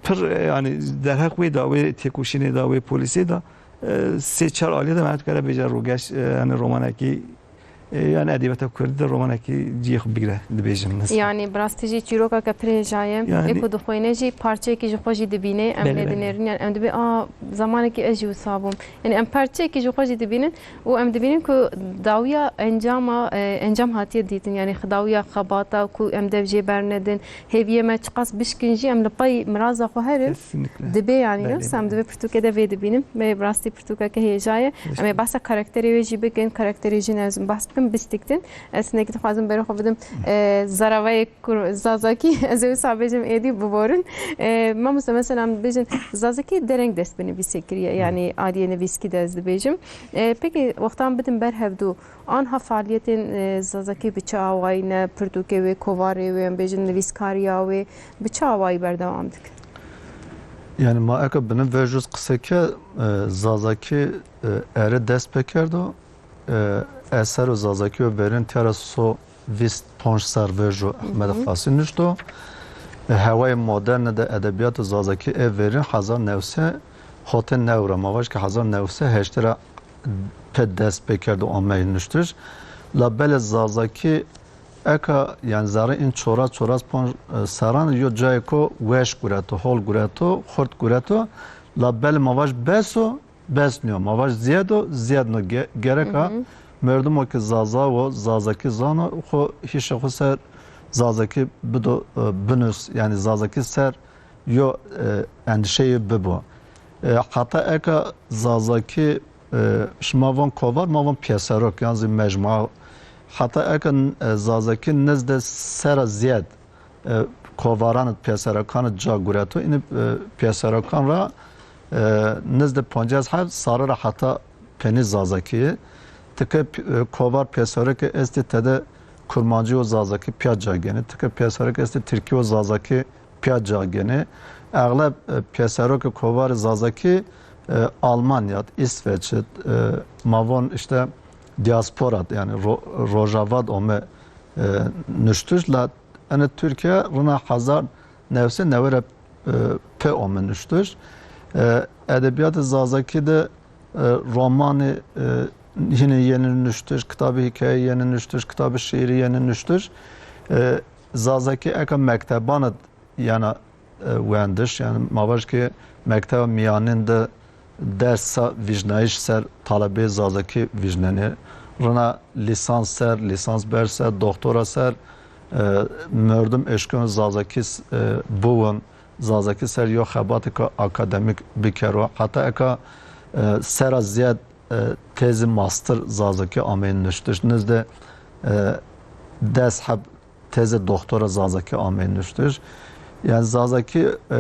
pir, e, yani derheq wê de, wê têkoşînê de, wê polîsê de, e, sê çar alî de me dikare bêje Rûgeş, e, yani romanekî, e, yani edebiyata kurdî de romanekî cihê xwe bigire, dibêjin mesela. Yani bi rastî jî çîrokeke pir hêja ye. Yani Ê ku dixwîne jî parçeyekî ji xwe jî dibîne, em Belê, lê belê. dinêrin, yani em dibê, a, zamanekî ez jî wisa bûm. Yani em parçeyekî ji xwe jî dibînin û em dibînin ku dawiya encama, e, encam hatiye dîtin. Yani dawiya xebata ku em dev jê bernedin, hêviyê me çiqas bişkin jî em li pey miraza xwe herin. Kesinlikle. Dibê yani, Belê, ne wisa em belê. Divê pirtûkê de vê dibînin. Me bi rastî pirtûkeke hêja ye. Teşekkür. Em ê behsa karakterê wê jî bikin. Karakterê jin ez behs Biştiktin. Ez hinekî dixwazim berê xwe bidim, e, zaravayê kur-, Zazakî, ez ê wisa bêjim êdî biborin. E, mamoste, mesela bêjin, Zazakî dereng dest bi nivîsê kiriye, yanî aliyê nivîskî de ez dibêjim. E, pekî wextan bidim ber hevdû, anha faaliyetên, e, Zazakî bi çi awayî ne, pirtûkê wê, kovarê wê, em bêjin nivîskariya wê, bi çi awayî berdewam dikin? Yani ma eka binin vejûz qiseke, e, Zazakî, e, ere dest pê kerdo, e, eser û Zazakî û verin tiyara so vîst ponc ser vejû Ehmed Fasî nuşto. E, hewayê moderne de edebiyat û Zazakî ê verin hezar newse hotê newra, ma vaj ki hezar newse heştê ra pê dest pê kerdo ameyî nuştiş. La belê Zazakî eka, yani zerre in çora, çoras ponc, e, seran yo cayê ko weş gureto, hol gureto, xurt gureto. La belê ma vaj beso, bes niyo. Ma vaj ziyed o, ziyed no. Ge-, gereka Hı hı. merdimo ki Zaza wo, Zazakî zano, xo hişê xo ser Zazakî bido, e, binus, yani Zazakî ser yo, e, endişeyê bibo. E, heta eka Zazakî, e, şima von kovar, ma von piyasarok, yan zî mecmua. Heta eka, e, Zazakî nizde sera ziyed, e, kovaran û piyasarakan ca gureto. Înî, e, piyasarakan ra, e, nizde poncas heb sare ra heta penî Zazakî. Tike pi-, e, kovar piyasarokê estî tede Kurmancî û Zazakî piya ca gênî. Tike piyasarokê estî Tirkî û Zazakî piya ca gênî. Exleb, e, piyasarokê kovarê Zazakî, e, Almanya, İsveç, e, ma von işte diaspora, yani ro-, Rojava de ome, e, nuştiş la ene Türkiye rina hezar newse newere, e, pe ome nuştiş. E, edebiyatê Zazakî de, e, romanê, e, hinî yeni nuştiş, kitabê hikaye yeni nuştiş, kitabê şiîrî yeni nuştiş. E, Zazakî eka mekteban de yana, e, wendiş, yani ma vaj ki mekteba miyanin de dersa vîjnayîş ser talebê Zazakî vîjnenê. Rina lîsans ser, lîsans ber ser, doktora ser, e, merdim eşkeno Zazakî s-, e, biwin, Zazakî ser yo xebatêka akademîk bikero. Heta eka, e, sera ziyad, e, tezî master Zazakî ameyî nuştiş. Nizde, e, des heb tezê doktora Zazakî ameyî nuştiş. Yani Zazakî, e,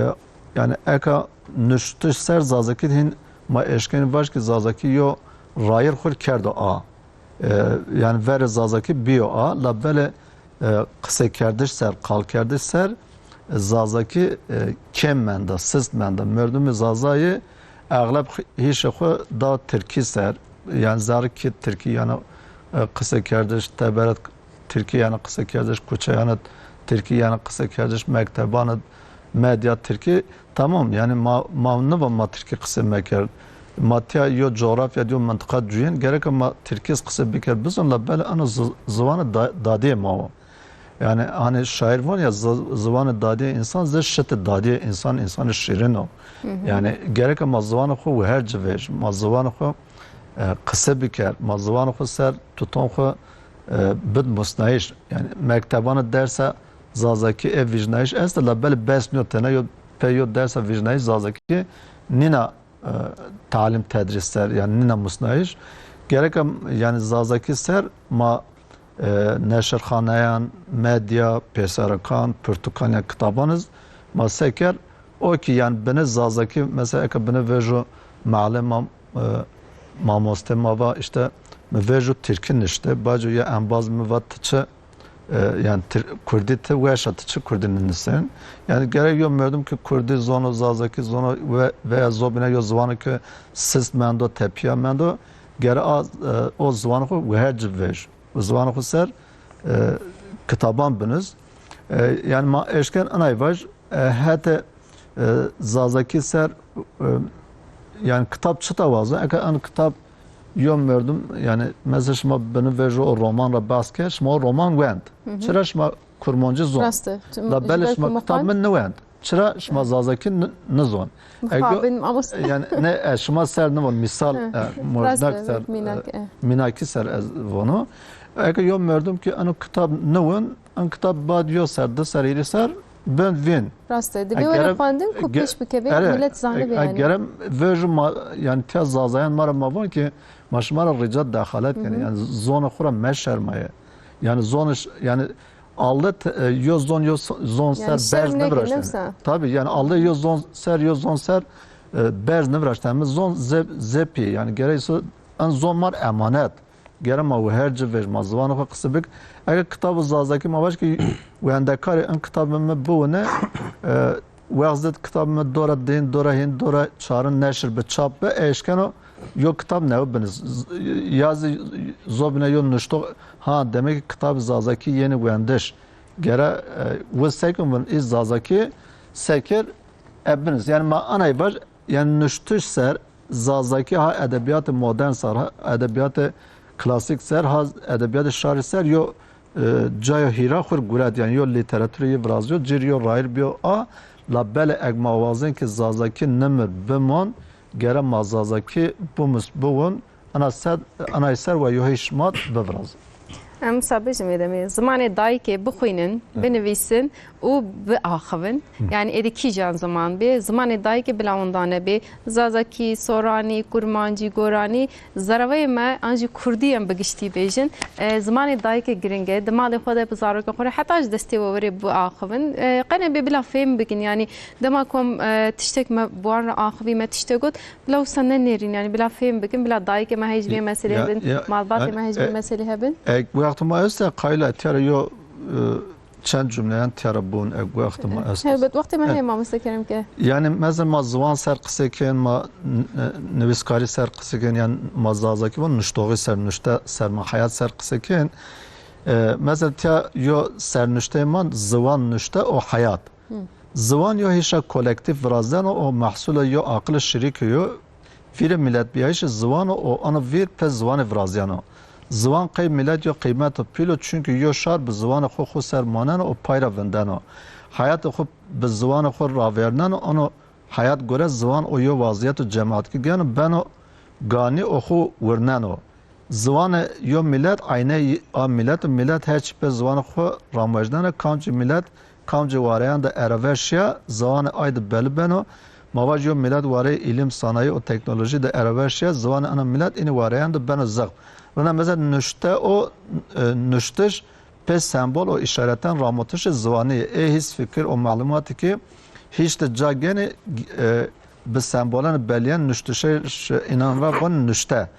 yani eka nuştiş ser Zazakî de hîn ma eşkenî vaj ki Zazakî yo rayir xur kerdo a. E, yani verê Zazakî biyo a, la belê, e, qisekerdiş ser, qalkerdiş ser, e, Zazakî, e, kêm menda, sist menda. Merdumê Zazayê exleb xi-, hîşê xwe da Tirkî ser. Yani zerrî ki Tirkî yani, e, qisekerdiş, teberet Tirkî yani qisekerdiş, kuçeyanit Tirkî yani qisekerdiş, mektebanit, medya Tirkî. Tamam, yani ma, ma niva ma Tirkî qise meker. Ma tiya yo coğrafya, yo mintiqa cuyên, gereka ma Tirkî qise biker bizon, la belê ano zi-, ziwanê da-, dadiyê ma wo. Yani hani şair von ya, zi-, ziwanê dadiyê insan zê şitê dadiyê insan, insanê şirin o. Hı hı. Yani gereka ma ziwanê xwe wiher civêj, ma ziwanê xwe, e, qise biker, ma ziwanê xwe ser tuton xwe, e, bid musnayîş. Yani mektebana dersa Zazakî ev vîjnayîş est, la belê bes niyo tene yo, pe yo dersa vîjnayîş Zazakî nîna, e, talim tedrîs ser, yani nîna musnayîş. Gereka, yani Zazakî ser ma, e, neşirxaneyan, medya, pêserekan, pirtûkan ya kitaban iz ma seker, o ki yani bine Zazakî, mesela eka bine vejo malê ma, e, mamoste ma va işte mi vejo Tirkî nişte, baco ya embaz mi va ti çi, e, yani Tir-, Kurdî ti weş a, ti çi Kurdî ninisên. Yani gerek yo merdum ki Kurdî zono, Zazakî zono ve, veya zobine yo ziwanê ki sist mendo, tepiya mendo, gere a, e, o ziwanê xwe wiher ci vej. Ziwanê xwe ser, e, kitaban biniz. E, yani ma eşken anay vaj, e, hete, e, Zazakî ser, e, yani kitab çita wazo? Eke an kitab yo merdum, yani mesela şima bini vejo o roman ra behs kir, şima o roman wend. Hı hı. Çira şima Kurmancî zon? Rast e. La belê şima kitab min niwend. Çira şima Zazakî ni-, nizon? Mixabin mamoste. Yani ne, e, şima ser nivon, misal, e, mojnak ser, mînak, e, e, mînakî ser ez vono. Eke yo merdum ki eno kitab niwin, en kitab bad yo ser, di ser, hîrî ser, bin vîn. Rast e. Divê were xwendin ku pêş bikeve, erê, millet zanibe e, yani. Gerem vê jû ma, yani tiya zazayan ma re ma von ki ma şima re rica dexalet yani. Yani zona xwe re meşermaye. Yani zon iş, yani alde te-, e, yo zon, yo so-, zon ser berz neviraştene. Tabii yani alde yo zon ser, yo zon ser, e, berz neviraştene. Mi zon zep-, zepî yani gerek so-, en zon mar emanet. Gere ma û her ci vêj ma ziwana xwe qise bik. Eger kitabê zazakî ma vaj ki wendekarê in kitabê min biwine, e, wext zêd kitabê min dora dêyin, dora hîn, dora çarin neşir bi çap bi, eşkeno yo kitab newe binis. Z-, ya zî zobine yo nuştox, ha, demek ki kitabê zazakî yeni wendiş. Gere, e, wi sekin vin î zazakî sekir e binis. Yani ma anay vaj, yani nuştiş ser zazakî ha edebiyatê modern ser, ha edebiyatê klasîk ser, ha edebiyatê şarî ser yo, e, cayo hîra xwe guret, yani yo lîteraturê yê viraziyo, cîr yo rayir biyo a, la belê eg ma wazên ki zazakî nimir bimon, gere ma zazakî bimus biwin, ana ser, ana ser we yo hişmat bivirazo. Em wisa bêjin wê demê, zimanê dayikê bixwînin, binivîsin û biaxivin. Hı. Yani êdî kîjan ziman bê, zimanê dayikê bila winda nebê. Zazakî, soranî, kurmancî, goranî, zaravayê me an jî kurdî em bi giştî bêjin. E, zimanê dayikê giring e. Di malê xwe de bi zarokên xwe re heta ji destê we were biaxivin. E, qene bê bila fêm bikin. Yani dema ku em, e, tiştek me bi wan re axivî, me tiştek got, bila wisa nenêrîn, yani bila fêm bikin, bila dayikê me hej vê meselê hebin, malbatê me hej vê meselê hebin. Ek wextê ma este qayla tiyara yo, e, çend cumleyan tiyara bûn, ek wextê ma este. Helbet, wextê me heye, mamoste Kerem ke. Yani mesela ma ziwan ser qise kin, ma n-, e, nivîskarî ser qise kin, yani ma zazakî von nuştoxî ser nuşte, ser ma heyat ser qise kin. E, mesela tiya yo sernuşteyê man ziwan nuşte û heyat. Hı. Ziwan yo hişa kolektîf virazeno û mehsûla yo aqilê şirîkê yo, vîrê miletbiyayîşê ziwan o û ano vîr pê ziwanê viraziyeno. Ziwan qey milet yo qîmet û pîl o, çunki yo şar bi ziwanê xwe xwe ser maneno û pay ra vindeno. Heyatê xwe bi ziwanê xwe ravêrneno, ano heyat gore ziwan o yo waziyet û cematkî geno, beno ganî û xwe wirneno. Ziwanê yo milet eyne a milet û milet her çi pê ziwanê xwe ramojnene, kamcî milet, kamcî wareyan de erever şiya, ziwanê ay de belî beno. Ma vaj yo milet wareyê îlim, sanayî û teknolojî de erever şiya, ziwanê ana milet înî wareyan de beno zexf. Rina mesela nuşte û, e, nuştiş pê sembol û îşaretan ramotişê ziwanî yê. Ê hîs, fikir û malumatî ki hîç de ca genê, e, bi sembolan belîyen nuştişê ş-, înan ra von nuşte.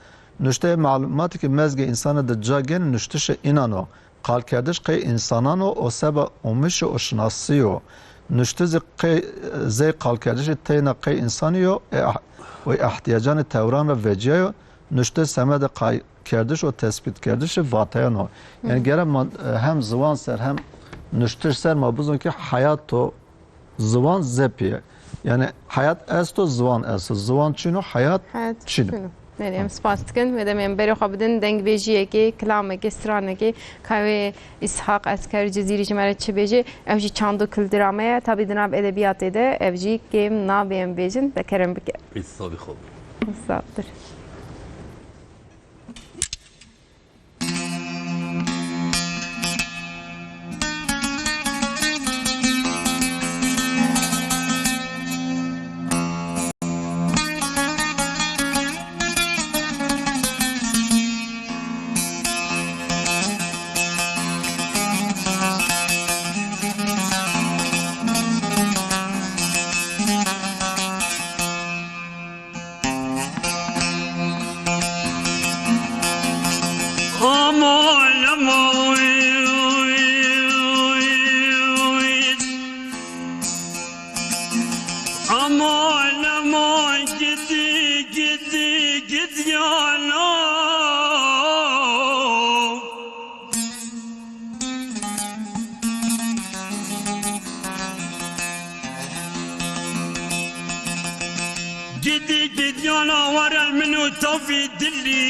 Nuşteyê malumatî ki mezgê însanê de ca genê nuştişê înan o. Qalkerdiş qey însanan o û seba umîşê û şinasî o. Nuşte zî qey, zey qalkerdişê teyna qey însanî yo, e, ah-, û ehtiyacanê tewran ra vecîyayo. Nuşte semedê qay-, kerdiş û tespîtkerdişê vateyan o. Yani gere ma, e, hem ziwan ser hem nuştiş ser ma bizon ki heyat o, ziwan zepî ye. Yani heyat esto, ziwan esto. Ziwan çin o, heyat çin o. Belê, em spas dikin. Wê demê em berê xwe bidin dengbêjiyekê, kilamekê, stranekê, ka wê Îshaq Esker Cizîrî ji me re çi bêje, ew jî çand û kildira me ye. Tabî di nav edebiyatê de ev jî kêm nabe em bêjin, te kerem bike. Îsabî xwe. Sağ ol. Aman, aman, aman, gidi, gidi, gidi yana. Gidi gidyana warel min û tavî dilî.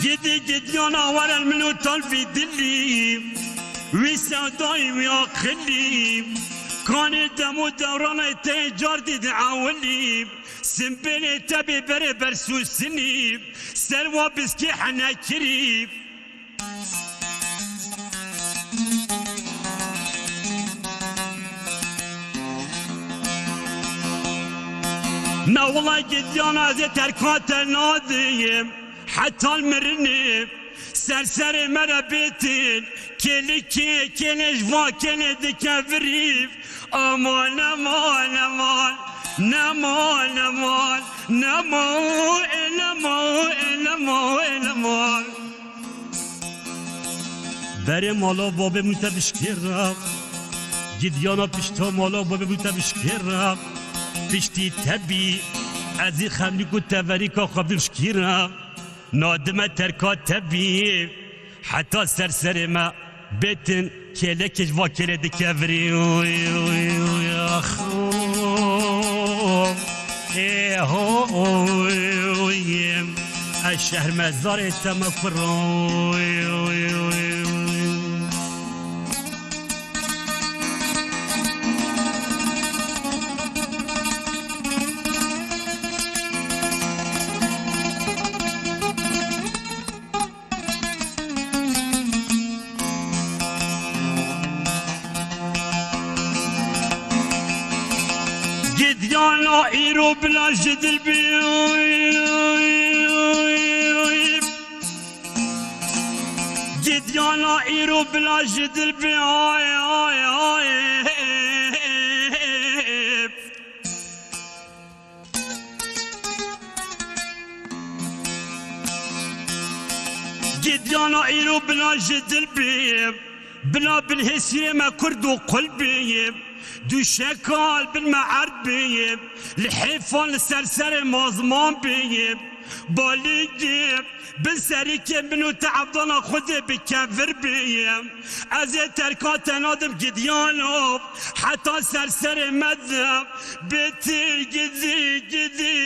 Gidi gidyana warel min û tavî dilî. Wî sewdayî wî aqilî. Kanê dem û dewranê te car dî di ewilî. Simbêlê te bê berê bersûsinî, ser wa biskê hene kirî. Na wela gidiyana ez ê terka te nadiyim. Heta mirinê ser serê me re bêtin. Kêlikê, kêlê ji va kêlê dikevirî. Aman, aman, aman. Neman, neman. Nemo, e, nemo, e, nemo, e, neman. Berê mala babê min te bişkêra. Gidiyana pişta mala babê min te bişkêra. Piştî te bî, ez ê xemlîk û teverîka xwe bişkîra. Nadime terka te bî, heta ser serê me bêtin, kêlekê ji va kêlê dikevirî. Oy, oy, oy, ax, oy. Ê, ho, oy, oy, ez şehrmezarê te me kuro. Oy, oy, oy, oy. Gidiyana îro bila ji dil bî. Gidiyana îro bila ji dil bî. Ay, ay, ay. Gidiyana îro bila ji dil bî, bila bilhêsiyê me kurd û qul bî. Dûşeka li bin me erd bî, li hêfan li ser serê mazman bî. Balî, bin serîkê min û te evdana Xwedê bi kevir bî. Ez ê terka te nadim gidiyano, heta ser serê me de bêtir gidî, gidî.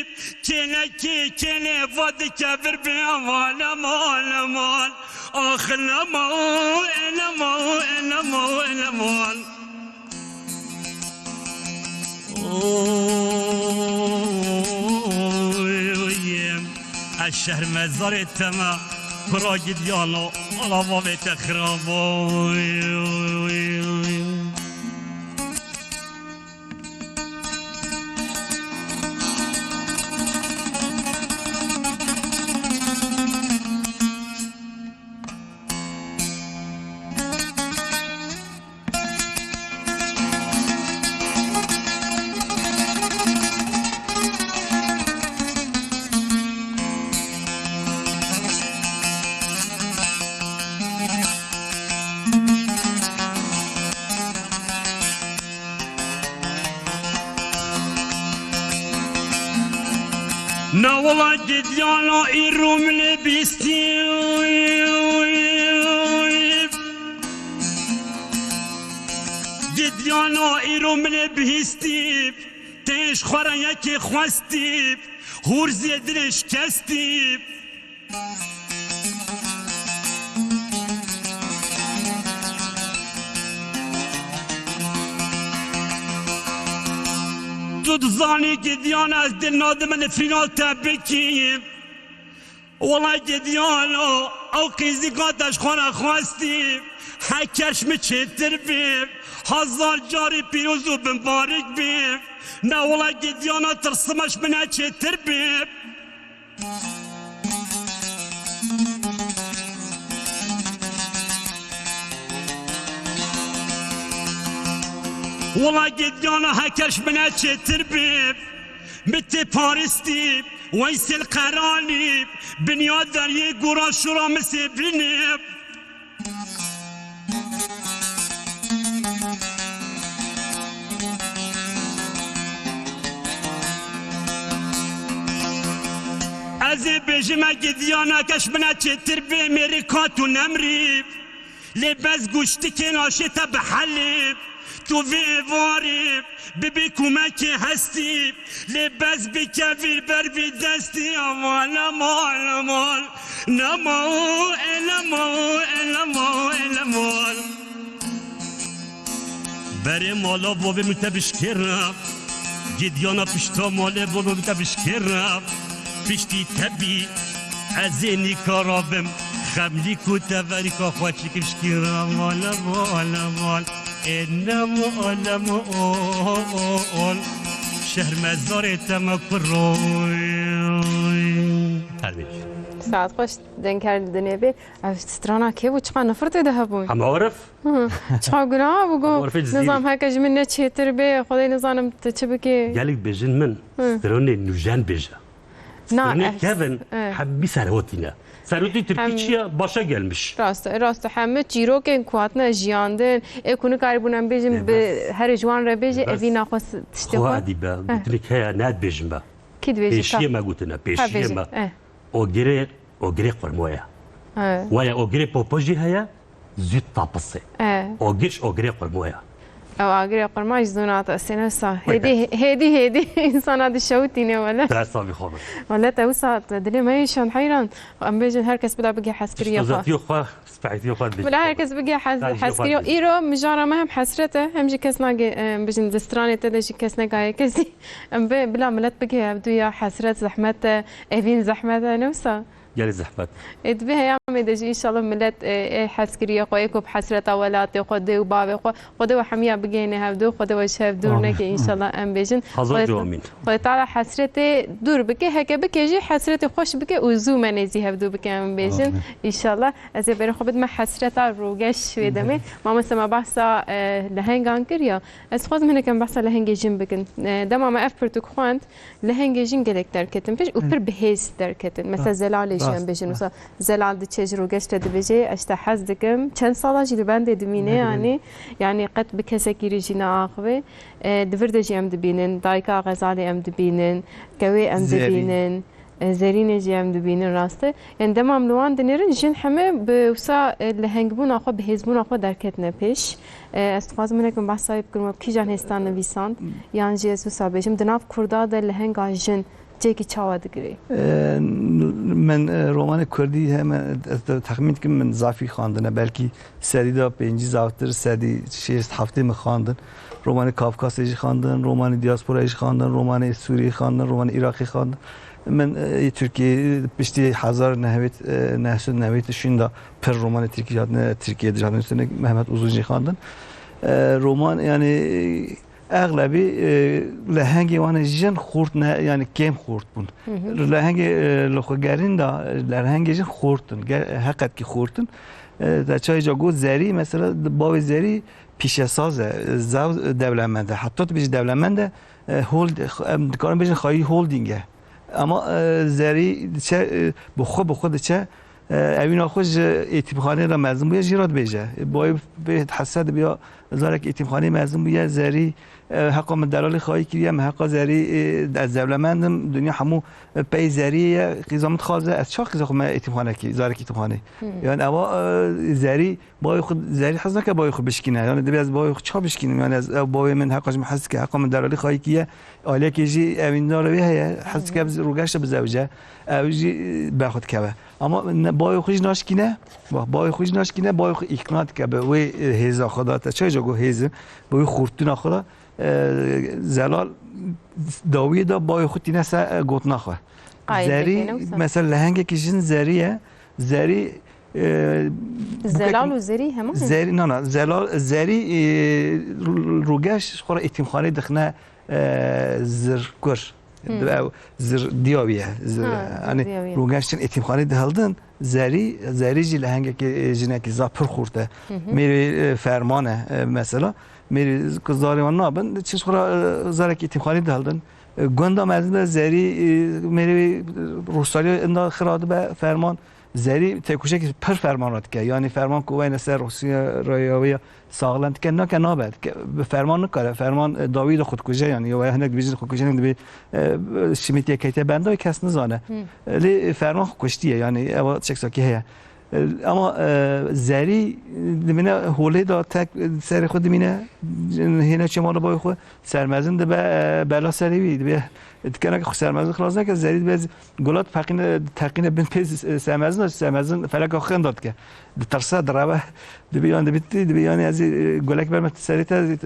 Kêlekê, kêlê va dikevir bê, aman, aman, aman. Ax, neman, e, neman, e, neman, e, neman. Oy, ez şehrmezarê te me, kura gidiyano, ala bavê te xirab. Oy, oy, oy. Na wela gidiyana îro min ê bihîstî. Gidiyana îro min ê bihîstî. Tê ji xwe re yekê xwestî. Hûr zêdinê şikestî. Tu dizanî gidiyana ez dil nadim nifrîna te bikî. Wela gidiyana ew qîzîka te ji xwe re xwestî. Heker ji min çêtir bî. Hezar carî pîroz û bimbarik bî. Ne wela gidiyana tirsima ji min ne çêtir bî. Wela gidiyana heker ji min ne çêtir bî. Min tê paristî, Weysel Qeranî, binya deriyê gora şora min sê binê. Ez ê bêjim, e gidiyana keş min e çêtir bê, mêrî kat û nemrî. Lê bes guştikê naşê te bihelê. Tu vê êvarê bibî kumekê hestî. Lê bes bikevî ber vî destî, aman, aman, aman. Nema, e, nema, e, nema, e, nema. Berê mala bavê min te bişkêra. Gidiyana pişta malê bavê min te bişkêra. Piştî te bî, ez ê nîkara bim. Qemlîk û teverîka xwe çikişkî re male male mal. Ê ne male mol. Şehrmezarê te me kuroy. Terbiyet. Saet xweş, denkar li dinê bê. Ev strana kê bû? Çiqa nifir tê de hebû? Hema Arif. Çiqa guna bû go. Arif Cizîrî. Nizam heke ji min ne çêtir bê. Xwedê nizanim tu çi bikê. Gelek bêjin min. Hı. Stranê nûjen bêje. Na, stranê ev, Kevin, e, hemî serhotî ne. Serhotî Tirkî hem çi ye? Başa gelmiş. Rast e, rast e. Hemî çîrokên ku hatine jiyandin, ê ku nikarîbûn em bêjin, bi herê ji wan re bêjî, evîna xwe s-, tiştê xwe. Xwe dî be, gotinek heye, ne dibêjin be. Kî dibêjî? Pêşiyê me gotine, pêşiyê me. E. Ogirê, ogirê qurmoye. E. Waya ogirê popo jî heye, zût tapisê. E. Ogir ji ogirê qurmoye. Ew agirê qurma ji zûna te sêne sa. Hêdî, hêdî, hêdî însana dişewitîne wele. Dersa vî xwe be. Wele te wisa te dilê me şand heyran. Em bêjin her kes bila bigê hezkiriyê xwe. Şozetiyo xwe, spehîtiyo xwe dibêjin. Bila her kes bigê hez-, hezkiriyê xwe. Îro mijara me hem hesret e, hem jî kes nagê, em bêjin di stranê te de jî kes negaye kesî. Em bê bila milet bigê hevdû ya hesret zehmet e, evîn zehmet e, ne wisa? Gelî zehmet. Ê, di vê heyamê de jî înşallah milet, ê, ê hezkiriyê xwe, ê ku bi hesreta welatê xwe, dê û bavê xwe, Xwedê we hemiya bigihîne hevdû, Xwedê we ji hev dûr neke înşallah em bêjin. Hezar Xwedê, amîn. Xwedê Teala hesretê dûr bike, heke bike jî hesretê xweş bike û zû me nêzî hevdû bike em bêjin. Amîn. Înşallah. Ez ê berê xwe bidim hesreta rûgeş wê demê. Mamoste me behsa, e, lehengan kir ya. Ez xwazim hinekem behsa lehengê jin bikin. E, dema me ev pirtûk xwend, Lehengê jin gelek derketin pêş û pir bi hêz derketin. Mesela Zelalê jî em bêjin, mesela Zelal diçe ji rûgeş re dibêje, ez te hez dikim. Çend sala jî li bendê dimîne, yanî, yanî qet bi kesekî re jî neaxive. E, di vir de jî em dibînin, dayika Xezalê em dibînin, Kewê em dibînin, e, Zerînê jî em dibînin, rast e. Yanî dema em li wan dinêrin, jin heme bi wisa, e, lehengbûna xwe, bi hêzbûna xwe derketine pêş. E, ez dixwazim hinekim behsa wê bikim, we bi kîjan hêstan nivîsand? Yan jî ez wisa bêjim, di nav Kurda de lehenga jin cihekî çawa digire? E, min, e, romanê Kurdî heme, ez te-, texmîn dikim min zafî xwendine, belkî sedî de pêncî zaftir, sedî şêst heftê min xwendin. Romanê Kafkasê jî xwendin, romanê diasporayê jî xwendin, romanê Sûriyê xwendin, romanê Iraqê xwendin. Min, e, yê Tirkiyê piştî hezar nehwêt, e, neh sed newêt şûnda pir romanê Tirkî hatine, Tirkiyê de hatine nivîsîne, Mehmet Uzun jî xwendin. E, roman, yanî, exlebî, e, lehengê wan ê jin xurt ne, yanî kêm xurt bûn. Hı hı. Lehengê, e, li xwe gerîn de, lehengê jin xurt in, ge-, heqetkî xurt in. E, te çayê ca got Zerî, mesela, bavê Zerî pîşesaz e, zew dewlemend e. Heta tu bêjî dewlemend e, e, hold-, em dikarin bêjin xayî holdîng e. Ama, e, Zerî diçe, e, bi xwe, bi xwe diçe, e, evîna xwe ji êtîmxanê re mezin bûye, jî re dibêje. E, bayê bê hesret dibiya zarek êtîmxanê mezin bûye, Zerî, e, heqa min delalê xayî kiriye, min heqa Zerî, e, ez dewlemend im, dinya hemû, e, pey Zerî ye, qîza min dixwaze, ez çawa qîza xwe me êtîmxane kî, zarek êtîmxanê? Hmm. Yani ewa, e, Zerî, Bayê xwe, Zerî hez nake bayê xwe bişkîne. Yani divê ez bayê xwe ça bişkînim? Yani ez, ew bavê min heqa ji min hez dike, heqa min delalî xayî kiye. Aileyekê jî evîndar wê heye. Hez dike bi rûgeş re bizewice. Ew jî, e, ber xwe dikeve. Ama ne, bayê xwe jî naşkîne. Bak, bayê xwe jî naşkîne, bayê xwe îqna dike bi wê, e, hêza xwe de. Te çayê ca got hêzim. Bi wê xurtina xwe de, e, Zelal dawiyê de bayê xwe tîne ser, e, gotina xwe. Qayîl dike, ne wisa? Mesela lehengekî jin Zerî ye. Zerî, e, Zelal û Zerî hema ne? Zerî, na, na, Zelal, Zerî, e, rû-, rûgeş xwe re êtîmxanê dixine, e, Zirkur. Hmm. Ew zir diya wî ye. Zir, ha, zir, yani, diya wî ye. Rûgeş çin êtîmxanê dihildin, Zerî, Zerî jî lehengekî, e, jinekî zaf pir xurt e. Hı hı. Mêrê, e, Ferman e, e, mesela. Mêrê ku zarê wan nabin, çi xwe re, e, zarek êtîmxanê dihildin. E, gunda mezin de Zerî, e, mêrê wî, e, Rûsarya inda xira dibe Ferman. Zerî têkoşekî pir Ferman re dike. Yanî Ferman ku weyne ser Rûsya rayawîya saxlem dike, nake nabe. Dike, bi Ferman nikare. Ferman, e, dawî de xwe dikuje, yanî ya hinek dibêjin xwe kuje, hinek dibê, e, şimîtê keyte benda, kes nizane. Hmm. E, lê Ferman xwe kuştiye, yanî ewa çeksakî heye. E, ama, e, Zerî, e, dimîne holê de tek, e, serê xwe dimîne, hêne çê mala bayê xwe, sermezin dibe, e, bela serê wî dibe. Dikene xwe sermezin xilas neke, Zerî dibe, ez golat feqîne, teqîne bin pê, e, sermezin, sermezin feleka xwe da dike. Ditirse, direve, dibe yan dibî tî, dibe yanî ez ê, e, golek berme serê te, e,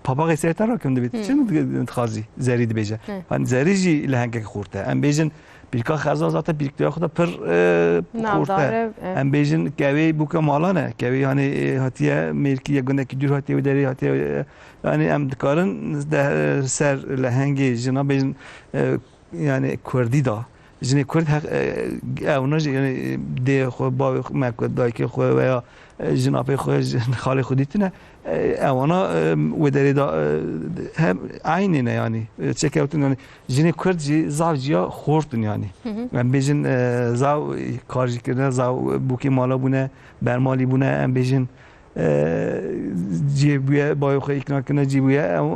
papaxê serê te rakim dibî. Hmm. Çi min dixwazî? Zerî dibêje. Hmm. Hani Zerî jî lehengek xurt e. Em bêjin, Pîrka Xezal zaten pîrktiya xwe de pir, e, xurt e. Navdar e, e. Em Bêjin kevê bûke malan e. Kevê, yanî, e, hatiye mêrkî ye, gundekî dûr hatiye wê derê hatiye, e, yanî em dikarin de, e, ser lehengê jina bêjin, e, yanî kurdî da. Jinê kurd heq, e, ewna jî, yanî, e, dê xwe, bavê xwe, me ku dayikê xwe veya, e, jinapê xwe, jin xalê xwe dîtine, e, ewana, e, wê derê da, e, hem eynê ne, yanî, e, çekewtin, yanî, jinê kurd jî zav ciya xort in, yanî. Hı hı. Em bêjin, e, zav kar jî kirine, zav bûkê mala bûne, bermalî bûne, em bêjin, e, cî bûye, bayê xwe îkna kirine, cî bûye, ew,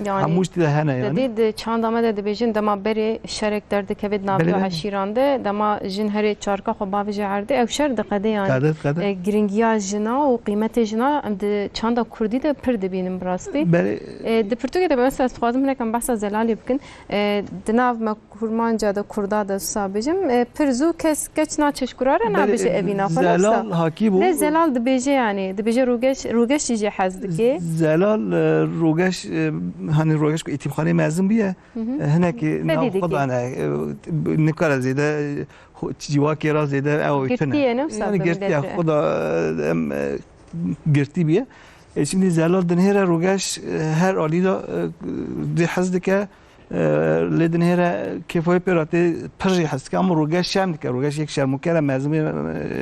Yanî, hemû tî de hene, yanî. Te dî di çanda me de dibêjin, dema berê şerek derdikeve di naviya Belê, belê. eşîran de, dema jin herê çarka xwe bavêje erdê, ew şer diqede, yanî. Qede, qede. E, giringiya jina û qîmetê jina em di çanda kurdî de pir dibînin bi rastî. Belê. E, di pirtûkê de, mesela, ez dixwazim hinek em behsa Zelalê bikin. E, di nav me Kurmanca de, kurda de, wisa bêjim, e, pir zû kes, keç naçe ji kura re, Belê, nabêje e, evîna xwe, ne wisa? Zelal hakî bû. Lê Zelal dibêje, yanî, dibêje Rûgeş, Rûgeş jî jê hez dike. Zelal, e, Rûgeş, e, hani Rûgeş ku îtîmxanê mezin bûye, Hı hı. e, hinekî Fedî nav dike. xwe dane, e, nikare zêde, e, xwe, civakê re zêde ew Girtî tune. ye, ne wisa Yanî bi girtî ye, millet re. xwe da, e, em, e, girtî bûye. E, şimdi Zelal dinêre Rûgeş, e, her alî de, e, dê hez dike. E, lê dinêre kêfa wê pê re tê, pir jî hez dike, ama Rûgeş şerm dike. Rûgeş yek şermûker e, mezin bê,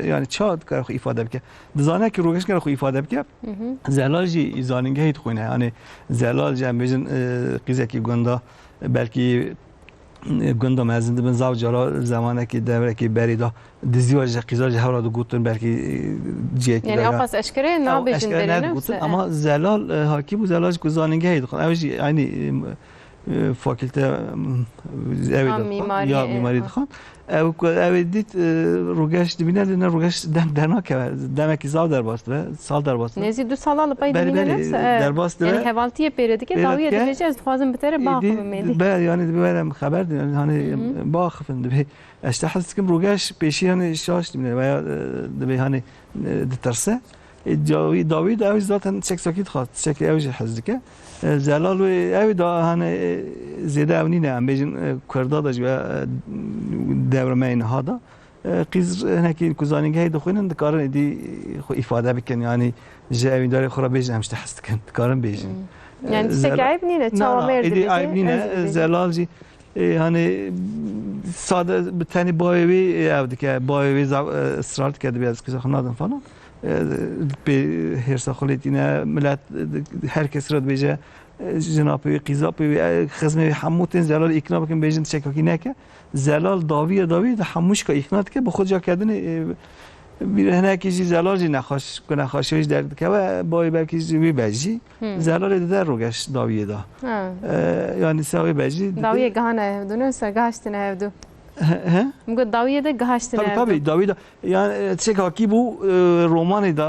e, yanî ça dikare xwe îfade bike. Dizane ki Rûgeş kare xwe îfade bike. Hı hı. Zelal jî zanîngehê dixwîne. Yanî Zelal jî em bêjin, e, qîzekî gunda, belkî, e, gunda mezin dibin, zav cara zemanekî, devrekî berî de diziya ji qîza ji hev re digotin, belkî, e, ciyekî Yanî de ya. ew qas eşkere Ew nabêjin eşkere derê, ne nedigotin, wisa? ama Zelal, e, hakî bû, Zelal jî ku zanîngehê dixwin. Ew jî eynî, e, e, fakîlte, em, ew ê A, dixwin. mîmariyê, Ya, e, mîmarî ha. dixwin. Ew ku ew ê dît, e, Rûgeş dibîne, lê ne Rûgeş dem dernakeve. Demekî zav derbas dibe, sal derbas dibe. Nêzî du sala li pey Belê, dibîne, belê, ne wisa? E, derbas dibe. yanî hevaltiyê pê re dike, Pê re dawiyê dike. dibêje, ez dixwazim bi te re Êdî baxivim êdî. be, yanî dibe em xeber din, yanî hani Hı hı. baxivin dibe. Ez te hez dikim Rûgeş pêşî, hani, şaş dibîne veya, e, dibê, hani, e, ditirse. E, dawî, dawî de ew zaten çek sakî dixwat, çek ew jî hez dike. E, Zelal wê ew da, hani, e, zêde ew nîne, em bêjin, e, Kurda da ji we, e, dewremeyê niha da. E, qîz hinekî ku zanîngehê dixwînin, dikarin êdî xwe îfade bikin, yanî ji ewîndarê xwe re bêjin, em ji te hez dikin, dikarin bêjin. Hmm. E, Yanî tiştekî Zelal eyb nîne, Na, çawa na, mêr êdî dibêjî, eyb nîne, ez e, dibêjim. Zelal jî E, hani sade bi tenê bayê wê, e, ev dike, bayê wê za-, e, israr dike, dibê ez qîza xwe nadim falan. E, pê hêrsa xwe lê tîne, milet, e, her kes re dibêje, e, jina pê wê, qîza pê wê, e, xizmê wê hemû tên Zelal îkna bikin, bêjin tiştekakî neke. Zelal dawiye dawiyê de hemû şika îkna dike, bi xwe cakerdinê, e, Bir hinekî jî Zelal jî nexweş, ku nexweşiyê jî derdikeve, bayê belkî jî wî be jî. Hmm. Zelalê dide Rûgeş dawiyê de. Ha. E, yanî se wê be jî dide. Dawiyê gihane hevdu, ne wisa gihiştine hevdu. He, he? Min got dawiyê de gihiştine Tabii, hevdu. tabii, dawiyê de. Yani, e, çek hakî bû, e, romanê de,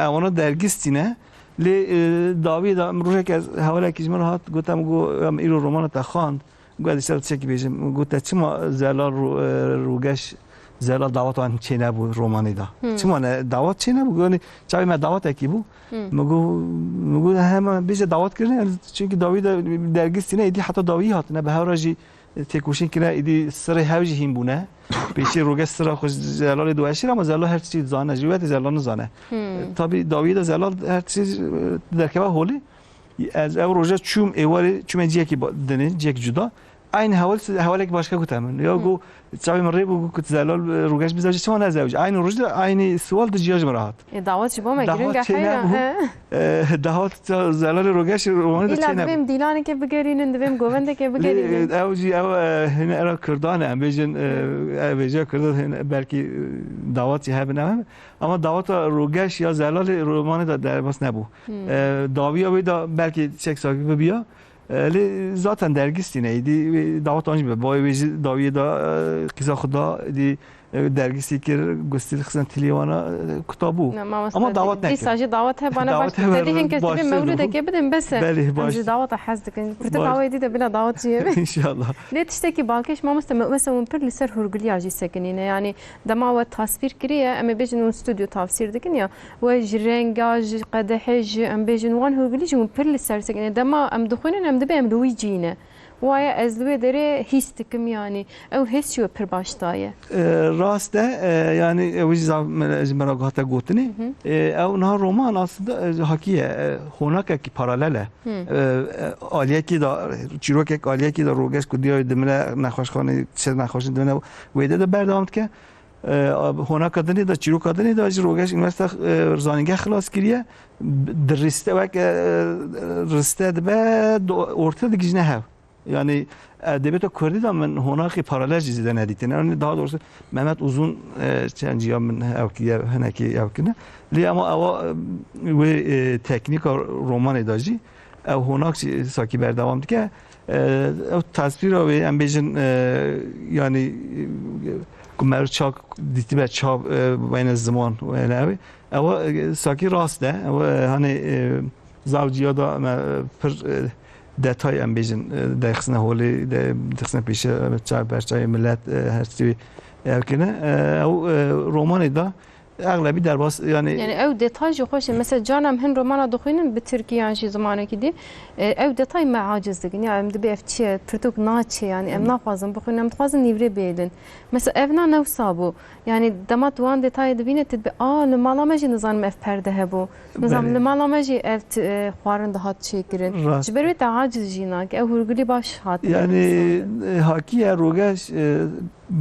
e, ewana dergîstîne. Lê, e, dawiyê de, em rojek ez hewalekî ji min re hat, gotem, got, em îro romana te xwend. Got, ez ser çekî bêjim. Got, te çima Zelal Ru-, e, Rûgeş, Zelal dawet wan çênebû romanê de? Hmm. Çima ne dawet çênebû? Got, çavê me dawetekî bû. Hmm. Min got, min got, hema bêje dawet kirine, yani, çünkü dawî de dergîstîne, êdî heta dawî hatine, bi hev re jî têkoşîn kirine, êdî sirê hev jî hîn bûne. Pêşî Rûgeş sira xwe ji Zelalê diweşîre, ama Zelal her tiştî dizane, ji wê Zelal nizane. Hmm. Tabî dawî de Zelal her tiştî, e, derkeve holê. Ez ev roja çûm êwarê, çûme ciyekî ba-, dinê, ciyek cuda. Aynı heval, hevalek başka kute min. Ya Hmm. got, çavê min rê bû, got, Zelal, e, Rûgeş bizewce, çima nezewce? Aynı roj de aynı sual di ciya ji min re hat. E, dawet ji bo me Dawet giring e çêne heyra, bû. he. E, dawet ça-, Zelal Rûgeş romanê de Îla çêne bû. divêm dîlaneke bigerînin, divêm govendeke bigerînin. Lê, ew jî, ew, e, hene era Kurdan e, em bêjin, e, Hmm. e, vêca Kurdan hene, belkî, e, dawet jî hebin, em hebin. Ama daweta Rûgeş ya Zelalê romanê de derbas nebû. Hmm. E, dawiya wê de belkî çek sakî bibiya. E, lê zaten dergîstîne, êdî wê dawet an jî be. Bayê wê jî dawiyê de, e, qîza xwe da, êdî, e, dergîstî kir, gustî xizin tilê wana, e, kuta bû. Ne, mamoste, Ama dawet dîsa nekir. jî dawet hebana Dawet baş. hebe Te dî hin kes baş dibê mewlûdekê bidin, bes e. Belê, Em baş. jî daweta hez dikin. Pirtik Baş. awê dî de bila dawet jî hebe. İnşallah. Lê tiştekî balkêş mamoste, me, mesela hûn pir li ser hûrgiliya jî sekinîne. Yani dema we tasvîr kiriye, em ê bêjin hûn stûdyo tafsîr dikin ya. We ji renga, ji qedehê, ji, em bêjin, wan hûrgilî jî hûn pir li ser sekine. Dema em dixwînin, em dibê em li wî cî ne. Waye ez li wê derê hîs dikim, yanî ew hêz çi we pir baş daye. E, rast e, e, yanî ew jî zaf me-, ji me re hate gotinê. Hı hı. E, ew niha roman aslında, e, hakiye, e, honakekî paralel e. Hı. E, e, aliyekî de, çîrokek aliyekî de rogeş ku diya dimire nexweşxanê, çi nexweşin dimire wê de, de berdewam dike. E, honaka dinê de, çîroka dinê de jî rogeş, üniversite, e, zanîngeh xilas kiriye. Di riste weke, e, riste dibe, do-, orte digihîjine hev. Yani, e, edebiyata Kurdî de min honakê paralel jî zêde nedîtin. Yani, daha doğrusu Mehmet Uzun, e, çend ciya min ew kiriye, hinekî ew kirine. Lê ama ewa, e, wê, e, teknîka romanê de jî ew honak jî sakî berdewam dike. E, ew tasvîra wê, em bêjin, e, yani, e, ku mer çak dîtibe çap, e, wene ziman, wene ew. Ewa, e, sakî rast e. Ewa, e, hani, e, Zaf ciya da me, e, pir, e, detay, em bêjin, e, derxisine holê, de, derxisine pêşe, e, çay, berçayê millet, e, her tiştî ev kirine. E, ew, e, romanê da exlebî derbas, yani. Yani ew detay jî xweş e. Mesela carna em hin romana dixwînin bi tirkî yan jî zimanekî dî, e, ew detay me aciz dikin. Ya em dibê ev çi ye, pirtûk naçe, yani em naxwazin bixwînin, em dixwazin nîvrê bêdin. Mesela ev na newsa bû. Yani dema tu wan detayê dibîne, tu dibê, "A, li mala me jî nizanim ev perde hebû. Nizanim Belê. li mala me jî ev t-, e, xwarin dihat çêkirin." Rast. Ji ber wê te aciz jî nake. Ew hûrgulî baş hatine Yani, dîsan. e, hakiye rogeş, e,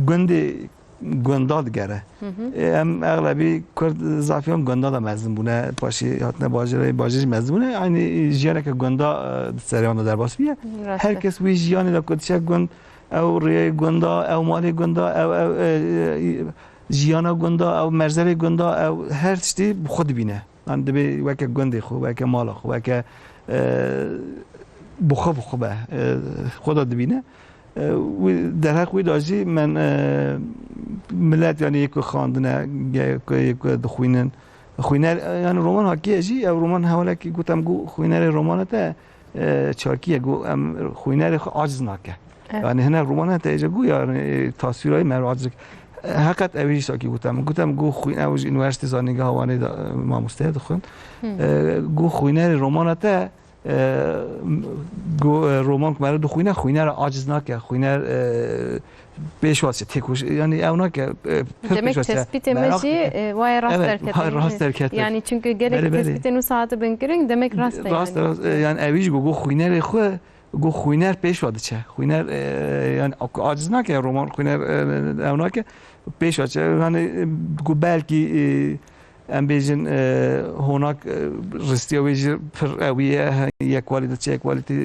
gundê gunda digere. Hı hı. E, em exlebî Kurd zafiyan gunda da mezin bûne, paşê hatine bajêrê, bajêr jî mezin bûne. Aynî jiyaneke gunda, e, di seriyan de derbas bûye. Rast e. Her kes wî jiyanê de ku diçe gund, ew rêyê gunda, ew malê gunda, ew, ew, e, e, jiyana gunda, ew merzerê gunda, ew her tiştî bi xwe dibîne. Yani dibê weke gundê xwe, weke mala xwe, weke, e, bi xwe, bi xwe be, e, xwe de dibîne. E, wî, derheq wî de jî min, e, millet, yani yê ku xwendine, yê ku, yê ku dixwînin, xwîner, e, yani roman hakiye jî, ev roman hewlekî gotem ku xwînerê romana te, e, çakî ye, ku em xwînerê xwe aciz nake. Evet. Yani hinek roman hene te êce ku, yani, e, taswîrayî me aciz. E, heqet ew jî sakî gotem. Gotem ku xwîn-, ew ji üniversite zanîngeha Wanê de, e, mamosteye dixwin. Hı. E, ku xwînerê romana te, e, ku, e, roman ku me re dixwîne, xwîner aciz nake. Xwîner, e, pêş ve diçe, têkoş-, yani ew nake, e, pir Demek pêş ve diçe. tespîtê me Meraq jî, dike. e, waye rast Evet, derketine. waye rast derketine. Yani çünkü gelek Belê, belê. tespîtên wisa hatibin kirin, demek rast e Rast, yani. rast, e, yani ew jî ku, ku xwînerê xwe, ku xwîner pêş ve diçe. Xwîner, e, yani ak-, aciz nake roman, xwîner, e, ew nake, pêş ve diçe. Yani, e, ku belkî, e, em bêjin, e, honak, e, ristiya wê jî pir ewî ye, he, yekwalî diçe, yekwalîtî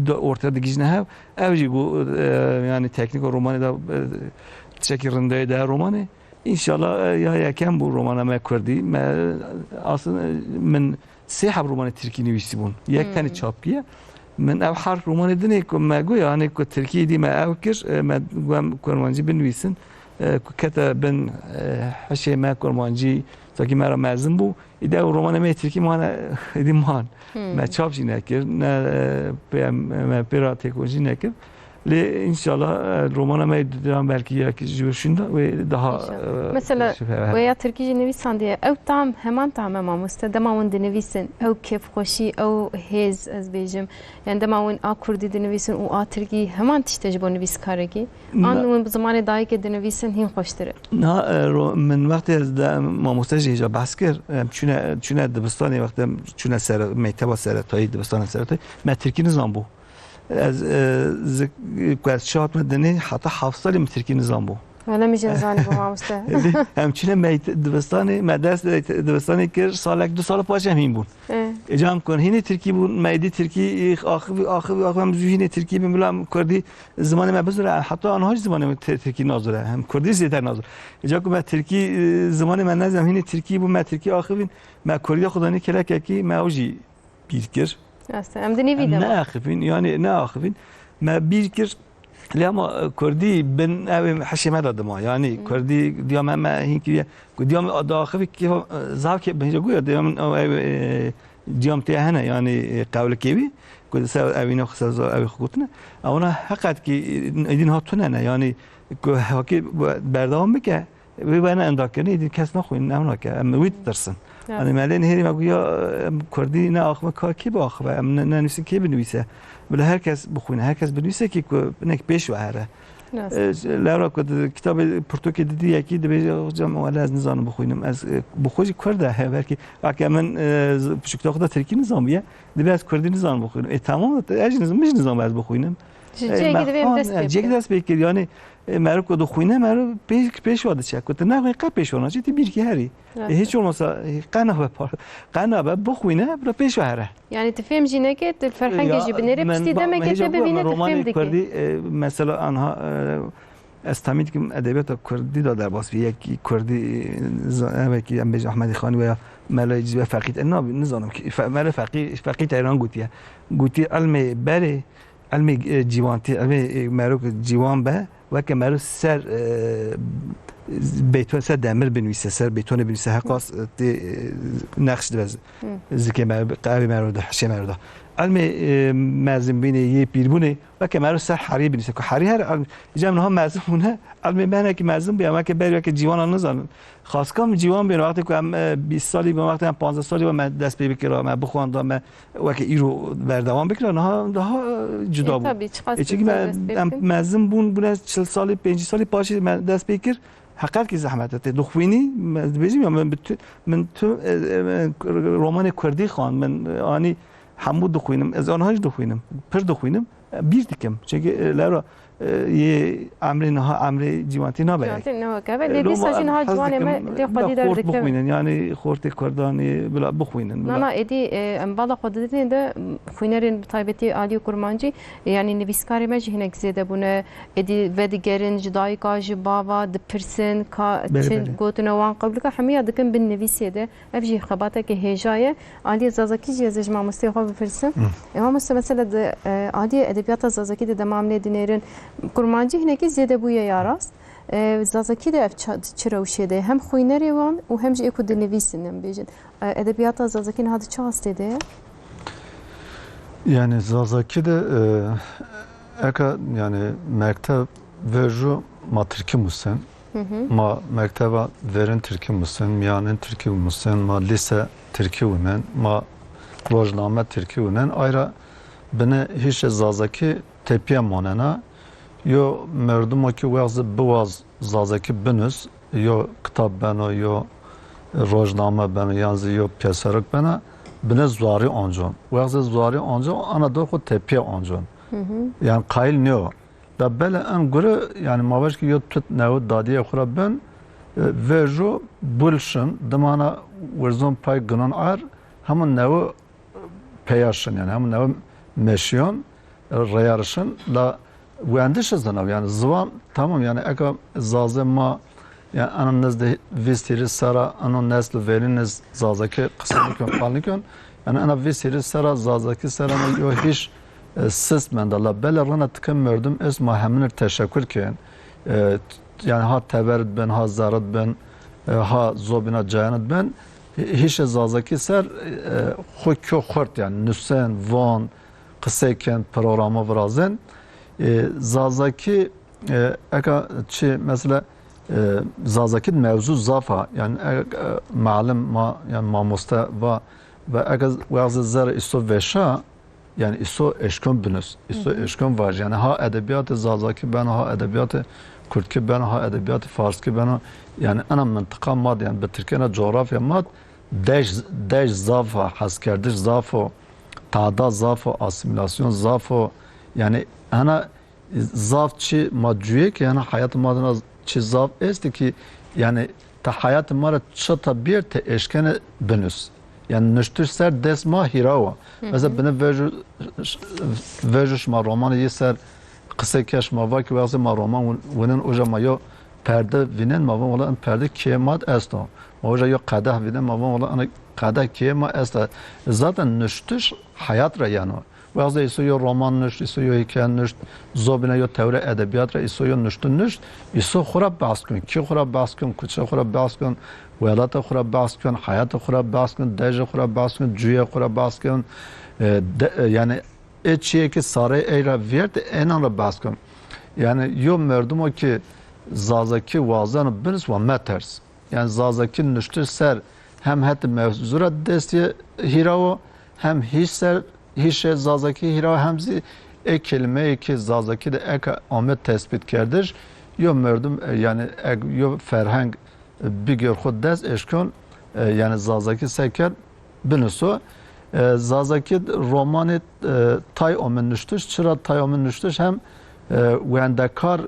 di orte digihîjine hev. Ev jî ku, e, yani teknîka romanê de, e, tiştekî rindeyê de romanê. Înşallah, e, ya yekem bû romana me kurdî. Me, aslında, e, min sê heb romanê tirkî nivîsî bûn. Yek Hmm. tenê çap kiye. Min ev her romanê dinê ku me got, yani ku tirkî dî me ev kir, e, me got em kurmancî binivîsin. E, ku kete bin, e, hişê me kurmancî, sakî me re mezin bû. Îde ew romanê me yê tirkî mane, êdî man. Hmm. Me çap jî nekir, ne, e, pê em, me pê re têkon jî nekir. Lê înşallah, e, romana me yê didan belkî yek ji wir şûnda wê daha, İnşallah. e, Mesela, şife we ya tirkî jî nivîsandiye. Ew tam, heman tam e mamoste. Dema hûn dinivîsin, ew kêfxweşî, ew hêz, ez bêjim. Yani dema hûn a kurdî dinivîsin û a tirkî, heman tişt e ji bo nivîskarekî. An Na- hûn bi zimanê dayikê dinivîsin, hîn xweştir e. Niha, e, ro-, min wextê ez de mamoste jî hêja behs kir. Em çûne, çûne dibistanê, wextê em çûne sere-, mekteba seretayî, dibistana seretayî, me tirkî nizanbû. Ez, e, zik-, ku ez çi hatime dinê, heta heft salî min tirkî nizanbû. Wele min jî nizanîbû, mamoste. Em çûne meyte-, dibistanê, me dest de dibistanê kir, salek, du sala paşê em hîn bûn. E. Êca em ku hînê tirkî bûn, me êdî tirkî, e, axivî, axivî, axivî, em zû hînê tirkî bin, bila em kurdî zimanê me bizûre, heta anha jî zimanê me ti-, tirkî nazûre, em kurdî zêder nazûre. Êca ku me tirkî, e, zimanê me nezan, em hînê tirkî bûn, me tirkî axivîn, me kurdî xwe danî kelekekî, me ew jî bîr kir. Rast e, em di nîvî de Em ne axivîn, yani ne axivîn. Me bîr kir, lê ama, e, kurdî bin ew ê hişê me de dima. Yani Hmm. kurdî diya me, me hîn kiriye. Ku diya me da axivî kêfa, e, zaf kê bêje guya, diya min ew, ew, e, ciyam tê hene, yani, e, qewlikê wî. Ku ser evîna xwe, ser ew xwe gotine. Ewana heqet ki, e, êdî niha tune ne. Yani ku hakî berdewam bike, wê wene endakirine, êdî kes naxwînin, ew nake. Em wî ditirsin. Evet. Yanî me lê nihêrî me got ya, em kurdî ne axive ka kê biaxive, em ne, nenivîsin kê binivîse. Bila her kes bixwîne, her kes binivîse kê ku hinek pêş ve here. Rast. E, lewra ku di kitabê pirtûkê didî yekî dibêje, "Hocam, wele ez nizanim bixwînim. Ez, e, bi xwe jî kurd e, he, belkî weke min, e, z-, piçûkta xwe de tirkî nizanbûye, dibê ez kurdî nizanim bixwînim." E, tamam, ez jî niz-, min jî nizanbû ez bixwînim. Ji E, cihekî me dibê em xan, dest e, pê cihekî bike. dest pê kir, yanî, e, meriv ku dixwîne, meriv pê-, pêş ve diçe. Ku tu nexwî qe pêş ve naçî, tu bîrkî herî. E, Rast. hiç olmasa, e, qe nabe par-, qe nabe, bixwîne, bila pêş ve here. Yani tu fêm jî neke, tu ferhengê Ya, jî binêrê, min piştî ba-, demekê hêja te bû, bivîne, min tu romanê fêm dike. kurdî, e, mesela anha, e, ez tahmîn dikim edebiyata kurdî de derbas bî. Yekî kurdî, e, za-, evekî em bêjin Ehmedî Xanî veya Mela Cizî ve Feqî, e, nabî, nizanim ki, fe-, Mela Feqî, Feqî Teyran gotiye. Gotî, ilmê berê, ilmê, e, cîwantî, ilmê, e, merok cîwan be, weke meriv ser, e, bêton, ser demir binivîse, ser bêtonê binivîse, heqas, e, tê, e, nexş dibe z-, Hı. zikê meriv, qevê meriv de, hişê meriv de. Ilmê, e, mezinbûnê, yê pîrbûnê, weke meriv ser herî binivîse. Ku herî her ilm-, îca em niha mezin bûne, ilmê me hinekî mezin bûye, em weke berî weke cîwana nizanin. Xaska min cîwan bûye, wextê ku em, e, bîst salî bûn, wextê em panzdeh salî bûn, me dest pê bikira, me bixwanda, me weke îro berdewam bikira, niha daha, e, cuda E, bû. tabii, çiqas E, çinkî me, dest pê em bikin. mezin bûn, bûne çil salî, pêncî salî paşê me dest pê kir. Heqet kî zehmet e. Tê dixwînî, me dibêjim ya, min bi tu-, min tu, e, e, romanê kurdî xwend, min, e, anî hemû dixwînim. Ez anha jî dixwînim. Pir dixwînim. E, bîr dikim. Çunkî, e, lewra, e, yê emrê niha, emrê cîwantî nabe yek. Cîwantî ne weke be. E, Lê dîsa jî niha hez ciwanê me dikim, lê bila xwedî xort derdikevin. bixwînin, yanî xortê kurdanê bila bixwînin, bila. Nana, êdî, e, em bala xwe didinê de, m, xwînerên bi taybetî aliyê kurmancî, e, yanî nivîskarê me jî hinek zêde bûne. Êdî vedigerin ji dayika, ji bava, dipirsin, ka Belê, çi belê. gotine wan qebûl ka, hemiya dikin bin nivîsê de. Ev jî xebateke hêja ye. Aliyê Zazakî jî ez ê ji mamosteyê xwe bipirsim. Hı. E, mamoste, mesela di, e, aliyê edebiyata Zazakî de dema em lê dinêrin, kurmancî hinekî zêde bûye ya rast. E, Zazakî de ev ça-, çi rewşê de ye? Hem xwînerê wan û hem jî ê ku dinivîsin, em bêjin. E, edebiyata Zazakî niha di çi astê de ye? Yani Zazakî de, e, eka, yani mektev verju ma Tirkî musen. Hı hı. Ma mekteva verin Tirkî musen, miyanin Tirkî musen, ma lise Tirkî winen, ma rojname Tirkî winen. Ayra bine hîşe Zazakî tepîye manena. Yo merdimo ki wexze biwaz Zazakî binus, yo kitab beno, yo rojname beno, yan zî yo pîyeserok beno, bine zuarî ancon. Wexze zuarî ancon, ana dor xwe tepîye ancon. Hı hı. Yani qayîl neo. Da bele en gure, yani ma vaj ki yo tut newe dadîye xwe ra bin, e, vejo bulşin, dimana wirzon pay ginon ar, hemû newe peyaşin, yani hemû newe meşiyon, e, reyarişin, la wendiş zinav, yani ziwan, tamam, yani eka Zazê ma, yani ana nizde vîst hîris sera, ana nesl verî niz Zazakî qise nikon, qal nikon, yani ana vîst hîris sera Zazakî sera ma yo hîş, e, sist menda, la bele rina tike merdum ez ma heminir teşekkür ken, e, yani ha teverit bin, ha zerit bin, e, ha zobina cayanit bin, hîşe Zazakî ser, e, xwe kyo xurt, yani nusen, von, qisê ken, programa virazin. E, Zazakî, e, eka çi mesela, e, Zazakî mewzû zaf a. Yani, e, e, malim ma, yani mamoste va, ve eka wexze zer îso veşa, yani îso eşkon binus, îso Hı hı. eşkon vaj. Yani ha edebiyatê Zazakî beno, ha edebiyatê Kurdkî beno, ha edebiyatê Farskî beno. Yani ena mintiqa ma de, yani bi Tirkiyana coğrafya ma de dej, dej zaf a, heskerdiş zaf o, tada zaf o, asimilasyon zaf o. Yani ena zaf çi ma cuyê ki, yani hayat ma de çi zaf esti ki, yani ta hayat ma re çi ta bir te eşkene binus. Yani nuştiş ser dest ma hîra wa. Hı hı. Mesela bine vejo, vejo şima romanê yê ser qisê keş ma va ki wextê ma roman win-, winin uca ma yo perde vînin ma van wala en perde kê ma de esto. Ma uca yo qedeh vînin ma van wala en qedeh kê ma esta. Zaten nuştiş hayat re yeno. Wexze îso yo roman nuşt, îso yo hîkaye nuşt, zobine yo tewre edebiyat re, îso yo nuştu nuşt, îso xura behs kun, kî xura behs kun, kuçe xura behs kun, welata xura behs kun, hayata xura behs kun, deje xura behs kun, cuye xura behs kun, e, de, e, yani ê çiyê ki sarê ey re viyert, enan re behs kun. Yani yo merdumo ki Zazakî wazeno binis wa meters. Yani Zazakî nuştiş ser hem het mevzûra destê hîra wo, hem hîş ser, hîşê zazakî hîra, hem zî ê kelimeyê ki zazakî de eka ame tespît kerdiş, yo merdum, e, yani ek yo ferheng, e, bigir xwe dest eşkon, e, yani zazakî seker binuso. E, zazakî romanê, e, tay ame nuştiş, çira tay ame nuştiş hem, e, wendekar, e,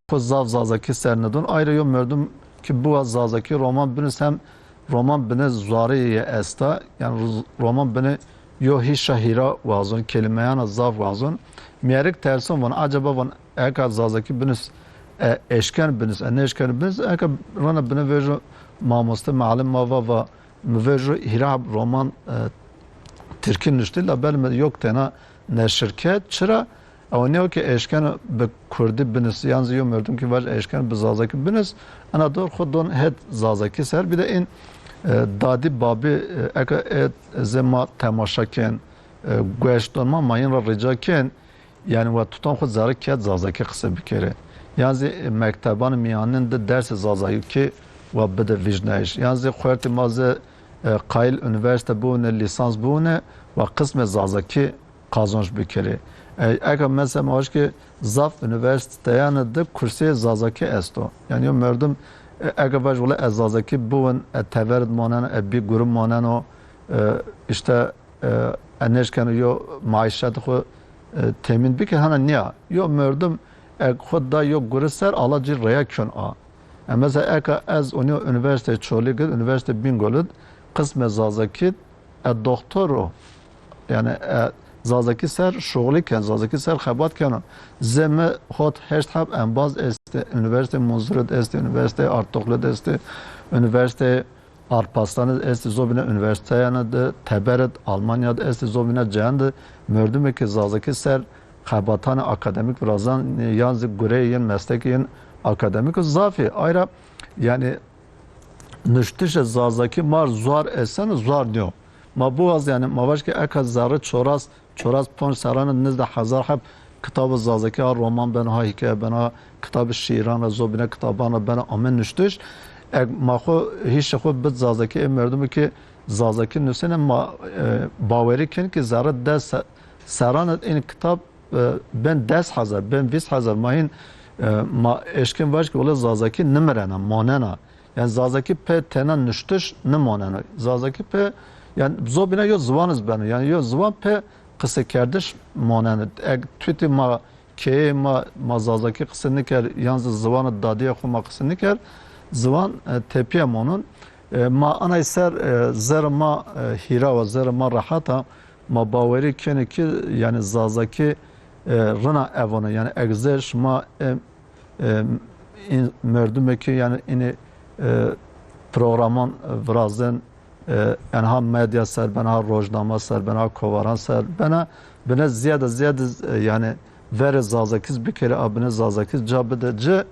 xwe zaf zazakî ser nidon. Ayra yo merdum ki biwa zazakî roman binus hem roman bine zuarê ye esta, yani ruz-, roman bine yo hîşa hîra wazon, kelimeyana zaf wazon. Mierik terson van, acaba van eka zazakî binus, e, eşken binus, e, neşken binus, eka rana bine vejo mamoste, malim ma va, va, mi vejo hîra roman, e, tirkî nuştî, la bel me yok tena neşir ket. Çira? Ew ne ki eşken bi kurdî binus, yan zî yo merdum ki vaj eşken bi zazakî binus, ena dor xwe don het zazakî ser. Bir de in, e, dadî babî, e, eke e, zê ma temaşa ken, e, gueş don ma, ma yin ra rica ken, yani we tutan xwe zerre ket zazakî qise bikere. Yan zî, e, mekteban miyanin de dersê zazakî we bide vijneyiş. Yan zî xwertî ma zê, e, qayil unîversîte bûne, lîsans bûne, we qismê zazakî qazanç bikirî. E, eke mesela ma ki zaf unîversîteyan de kursê zazakî esto. Yani yo merdum, e, eke vaj wele ez zazakî biwin, e, teverid maneno, e, bî gurim maneno, e, işte, e, e, neşkeno yo maişet xwe, e, temîn bike, hana niya. Yo merdum, e, xwe da yo guri ser, ala cî reya kön a. E, mesela eka ez onyo unîversîte Çolîg id, unîversîte Bîngol id, qismê zazakî e, doktor o. Yani, e, zazakî ser şuxulî ken, zazakî ser xebat keno. Zê mi hot heşt heb embaz estê, Unîversîtê Munzur id estê, Unîversîtê Artuklu id estê, Unîversîtê Arpaslan id estê, zobîne unîversîteyan de teber id, Almanya de estê, zobîne cihan de merdumê ki zazakî ser xebatanê akademîk virazan, yan zî gureyê yên meslekê yên akademîk zafî. Ayra, yani, nuştişê zazakî mar zuar esen, zuar niyo. Ma biwaz, yani, ma vaj ki eka zerre çoras, çoras ponc serran id nizde hezar heb kitabê zazakî, ha roman bena, ha hîkaye bena, ha kitabê şîîran re, zobîne kitaban re bena ame nuştiş. Ek ma xwe, hîşê xwe bid zazakî, ê merdumê ki zazakî nusêne, ma, e, bawerî kin ki zerre des se-, serran id ên kitab, e, bên des hezar, bên vîst hezar, ma hîn, e, ma eşkin vaj ki wele zazakî nimirena, manena. Yani zazakî pê tena nuştiş nimaneno. Zazakî pê, yani zobîna yo ziwan iz beno. Yani yo ziwan pê qisekerdiş maneno. Ek tutî ma keyê ma, ma zazakî qise niker, yan zî ziwana dadîya xwe ma qise niker, ziwan, e, tepîya manon. E, ma anay ser, e, zer ma, e, hîra wa, zer ma rehat a, ma bawerî kene ki, yani zazakî, e, rina evana. Yani ek zer şima, e, e, în-, merdumekî, yani înî, e, programan, e, virazin, e, yani ha medya ser bena, ha rojnama ser bena, ha kovaran ser bena, bine ziyade ziyade, e, yani verê zazakiz bikere, a bine zazakiz ca bide ci, e,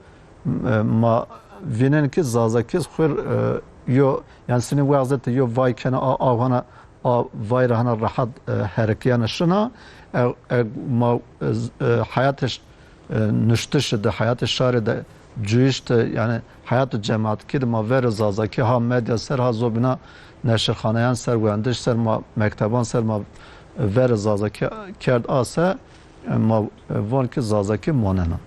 ma vînin ki zazakiz xwir, e, yo, yani sinî wexzete yo vay kene a, a hana a vayra hana rehat, e, herekiyane şina, e, e, ma, e, z-, e, heyatê ş-, e, nuştişi de, heyatê şarê de, cuyişte, yani heyatê cematkî de ma verê zazakî ha medya ser, ha zobîna neşirxaneyan ser, wendiş ser, ma mekteban ser, ma verê zazakî kerd ase, e, ma, e, von ki zazakî monena.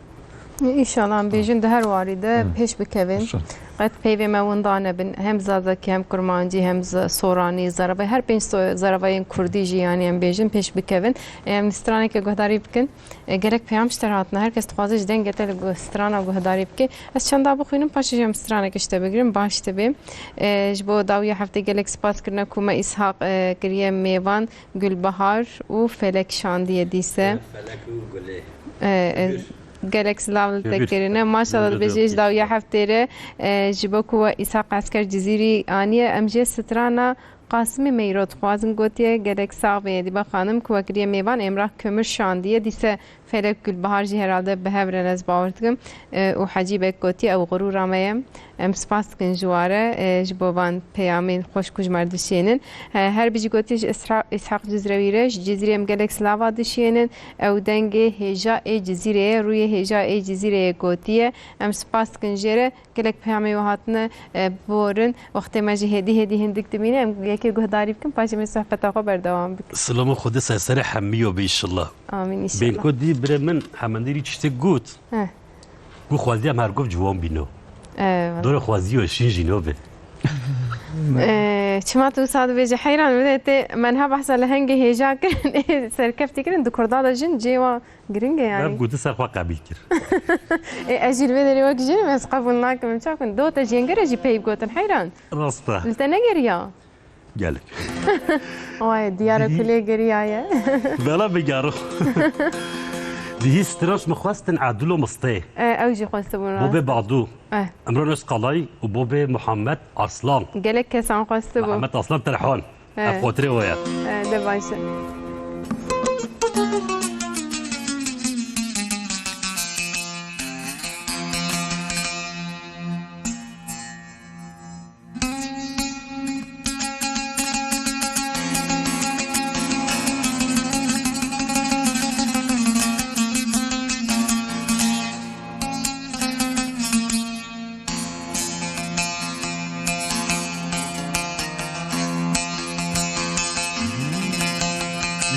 Înşallah, em bêjin di her warî de Hı. pêş bikevin. Înşallah. Qet peyvê me winda nebin. Hem zazakî, hem kurmancî, hem z-, soranî, zerevayî, her pênc so-, zerevayên kurdî jî, yanî em bêjin pêş bikevin. Em straneke guhdarî bikin. E, gelek peyam ji te re hatine. Her kes dixwaze ji dengê te li gu-, strana guhdarî bike. Ez çenda bixwînim, paşê jî em straneke ji te bigirin. Baş dibe. E, ji bo dawiya heftê gelek spas kirine ku me Îshaq, e, kiriye mêvan. Gulbahar û Felek şandiye dîse. Felek û Gulê. E, e, Gül. Gelek silav li te kirine. Maşallah, dibêje ji dawiya heftê re, e, ji bo ku we Îshaq Esker Cizîrî aniye, em jê strana Qasimê Meyro dixwazin gotiye, gelek sax be Edîba xanim ku we kiriye mêvan, Emrah Kömür şandiye dîse. Gelek Gulbahar jî herhalde bi hev re, ez bawer dikim. E, û Hecî Beg gotiye, ew xurûra me ye. Em spas dikin ji we re, e, ji bo van peyamên xweş ku ji me re dişênin. E, her bijî gotiye ji Îsha-, Îshaq Cizrewî re, ji Cizîrê em gelek silava dişênin. Ew dengê hêja ê Cizîrê ye, rûyê hêja ê Cizîrê ye gotiye. Em spas dikin jê re. Gelek peyamê we hatine, e, borin. Wextê me jî hêdî hêdî hindik dimîne. Em yekê guhdarî bikin, paşê em ê sohbeta xwe berdewam bikin. Silama Xwedê ser serê hemiyo be înşallah. Amîn înşallah. Bênko dî birê min Hemendî rî tiştek got. Heh. Ku xwezî em her gov ciwan bîno. Eyvallah. Dore xwezî yo şîn jî no be. Ee, çima tu wisa dibêje heyran, bide tê menha behsa lehengê hêja kirin, ê serkeftî kirin, di kurda de jin cê wa giring e yani. Ev gotin ser xwe qebîl kir. Ê, ez jî li vê derê wek jin im, ez qebûl nakim, em çakin. Do te jêngere jî peyv gotin heyran. Rast e. Li te negeriya? Gelek. Oy, diyar e ku lê geriyaye. Bela bigero. Dihî stranç min xwestin Edilo Mistê. E, ew jî xwestibûn rast. Bobê Badu. Eh. Imran Özkalay û Bobê Muhammed Arslan. Gelek kesan xwestibû. Muhammed Arslan Terhan. Eh. Ev xotirê we ye. Eh, de baş e.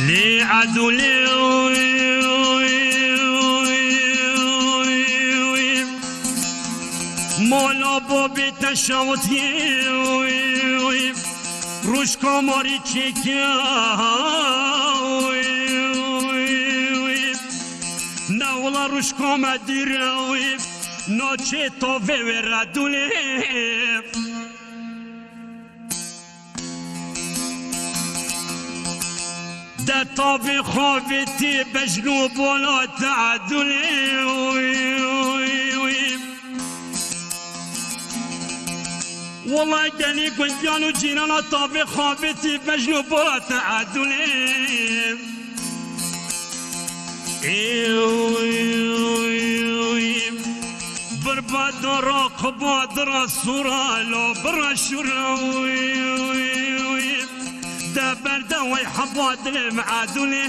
Lê Edûlê Mola babê te şawitî, rûşka marî çêke. Ne wila rûşka me dîre, naçê tavê wê Edûlê. De tavê xavê tê bejno bola te Edûlê. Wela gelî guncan û cîrana tavê xavê tê bejno bola te Edûlê. Ê, bir badara, qibadira, sura, lo, bira, şura, de berde, wey, heba, dilê, me'edûlê.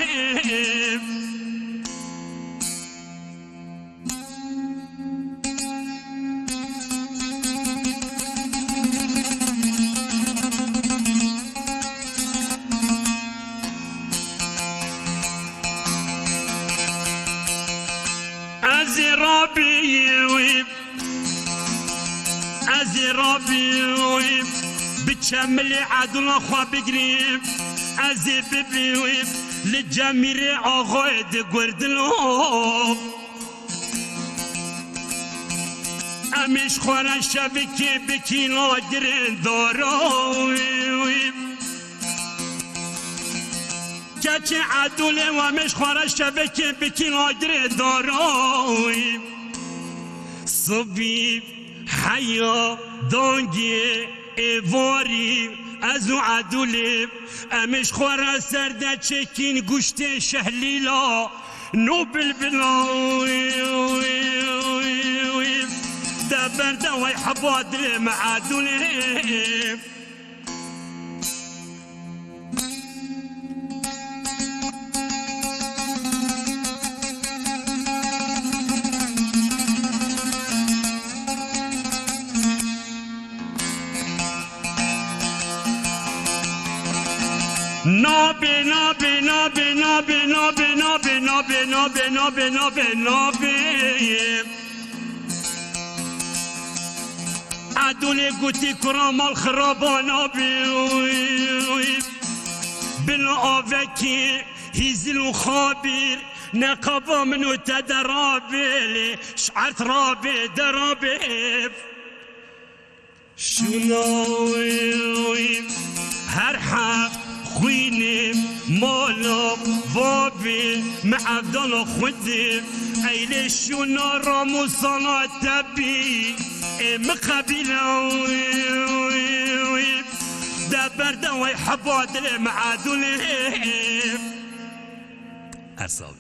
Ez ê rabîm, ez ê rabîm, bi çemilê Edûla xwe bigirîm, ez ê bibîm li cemîrê axayê di gurdilo. Em ê ji xwe re şevikê bikî lagirên dara. Keçê Edûlê, em ê ji xwe re şevikê bikî lagirên dara. Sibî heya dangê êvarî, ez û Edûlê, em ê ji xwe re ser de çêkîn guştê şehlîla. No bilbila, de berde wey heba dilê me Edûlê. Nabê, nabê, nabê. Edûlê gotî kura mal xiraba nabê. Bila avekî hîzil û xabîr, neqaba min û te derabê lê, şert rabê derabê. Şûna wî her heb xwînê mala babê me Evdala Xwedê. Eylê şûna ramûsana te bî, ê mi qebîle wî, de berde wey heba dilê me Edûlê. Her sal.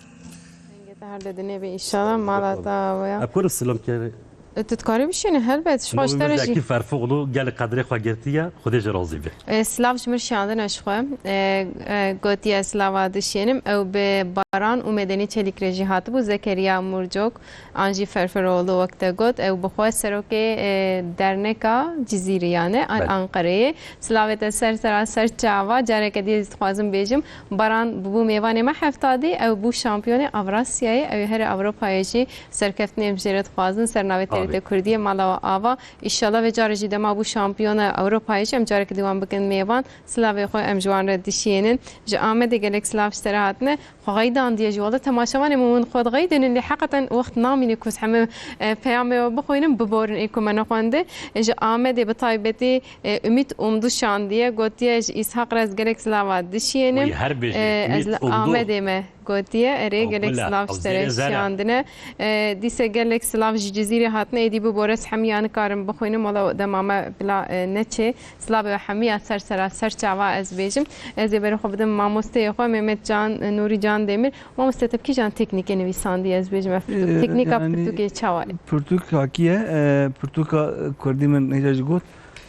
Her de dinê be inşallah, mala te ava ya. Em ku silam kerê. E, tu dikarî bişînî, helbet, ji xwe ji te re jî. Zeki Ferfoğlu gelek qedrê xwe girtiye, Xwedê ji razî be. E, silav ji min şiyandine ji xwe. E, e, gotiye silava dişênim, ew bi Baran û Medenî Çelîk re jî hatibû, Zekeriya Murcok, an jî Ferferoğlu wek te got, ew bi xwe serokê, e, derneka Cizîriyan e, an Belê. Anqereyê. Silavê te ser sera ser çava, careke dî ez dixwazim bêjim, Baran bû mêvanê me heftadî, ew bû şampiyonê Avrasyayê, ew ê herê Ewropayê jî serkeftinê em jê re dixwazin, ser navê T R T Amîn. Kurdiyê, mala we ava. Îşallah vê carê jî dema bû şampiyona Ewropayê jî em careke dî wan bikin mêvan. Silavê xwe em ji wan re dişiyênin. Ji Amedê gelek silav ji te re hatine. Xwe xeydandiye jî. Wele temaşevanê min hûn xwe dixeydênin, lê heqeten wext namîne ku ez hemû, e, peyamê we bixwînim, biborin ê ku me nexwendî. E, ji Amedê bi taybetî, e, Ümit Umdu şandiye, gotiye, ji Îshaq re ez gelek silava dişiyênim. Wî her bêjî, E, ez Ümit li Umdu. Amedê me gotiye, erê, gelek Bila, silav ji te re Avzêre Zere. Şiyandine. E, dîse gelek silav ji Cizîrê hatine, êdî bibore, ez hemiya nikarim bixwînim, wele dema me bila, e, neçê. Silavê we hemiya ser sera ser çava ez bêjim. Ez ê berê xwe bidim mamosteyê xwe Mehmet Can, Nûrî Can Demir. Mamoste, te bi kîjan teknîkê nivîsandiye ez bêjim? Ev pirtûk, Ee, teknîka yani pirtûkê çawa ye? Pirtûk hakiye, e, pirtûka kurdî min hêja jî got,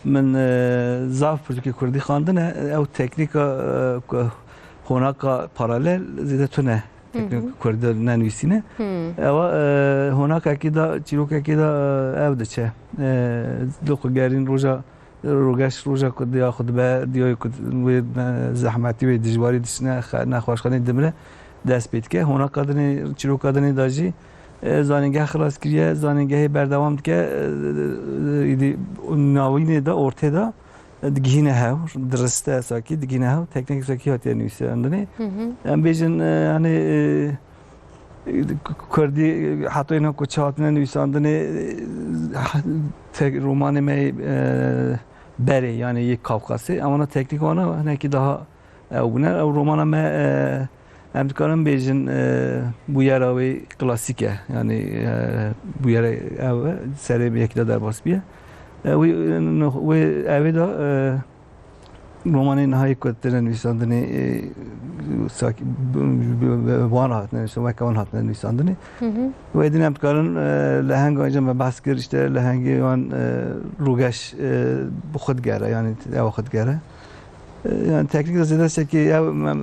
min, e, zaf pirtûkê kurdî xwendine, ew teknîka, e, ku honaka paralel zêde tune. Teknîka Hı hı. kurdî nenivîsîne. Hı. Ewa, e, honakekî de, çîrokekî de, e, ev diçe. E, li xwe gerîn roja Rogeş roja ku diya xwe dibe, diyoyê ku wê, e, zehmetî wê dijwarî diçine xe-, nexweşxanê dimire dest pê dike. Honaka dinê, çîroka dinê de jî, e, zanîngeh xilas kiriye, zanîngehê berdewam dike, e, e, îdî navînê de, ortê de, e, digihîne hew, diriste esakî, digihîne hew, teknîk esakî hatiye nivîsandinê. Hı hı. Em bêjin, e, hani, e, Kurdî, heta êna ku çi hatine nivîsandinê, tek romanê me yê, e, berê, yani yê Kafkasê, ewana teknîk wana hinekî daha ew bûne. Ew romana me, e, em dikarin bêjin, e, bûyera wê klasîk e. Yani, e, bûyera ew e, serê yekî de derbas bûye. E, wî, e, wê ew ê de, e, Romanê niha yê ku têne nivîsandinê, e, sak-, bi, bi, bi, bi wan hatine nivîsandin, weke wan hatine nivîsandinê. Hı hı. Wê din em dikarin, e, lehenga, înca me behs kir, işte lehengê wan, e, rûgeş, e, bi xwe digere, yani ewa xwe digere. E, yani teknîk de zêde sekê ew, em, em,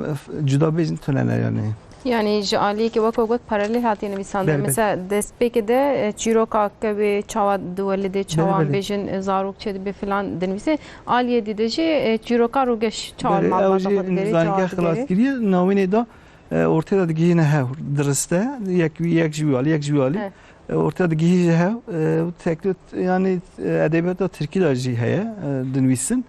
cuda bêjin tune ne yani. Yani ji aliyekî wek got paralel hatiye nivîsandin. Belê, belê. Mesela destpêkê de, e, çîroka kevê çawa diwelidê, çawa Belê, belê. bêjin, e, zarok çêdibe filan dinivîse. Aliyê dî de jî, e, çîroka rûgeş çawa Belê, ew malbata jî xwe digerê, çawa zanîngeh xilas digerê. kiriye, navînê de, e, ortê de digihîne hew. Diriste, yek wî, yek ji wî alî, yek ji wî alî. He. E, ortê de digihîje hew. E, û tek-, yani, e, edebiyata tirkî de jî heye, e, dinivîsin.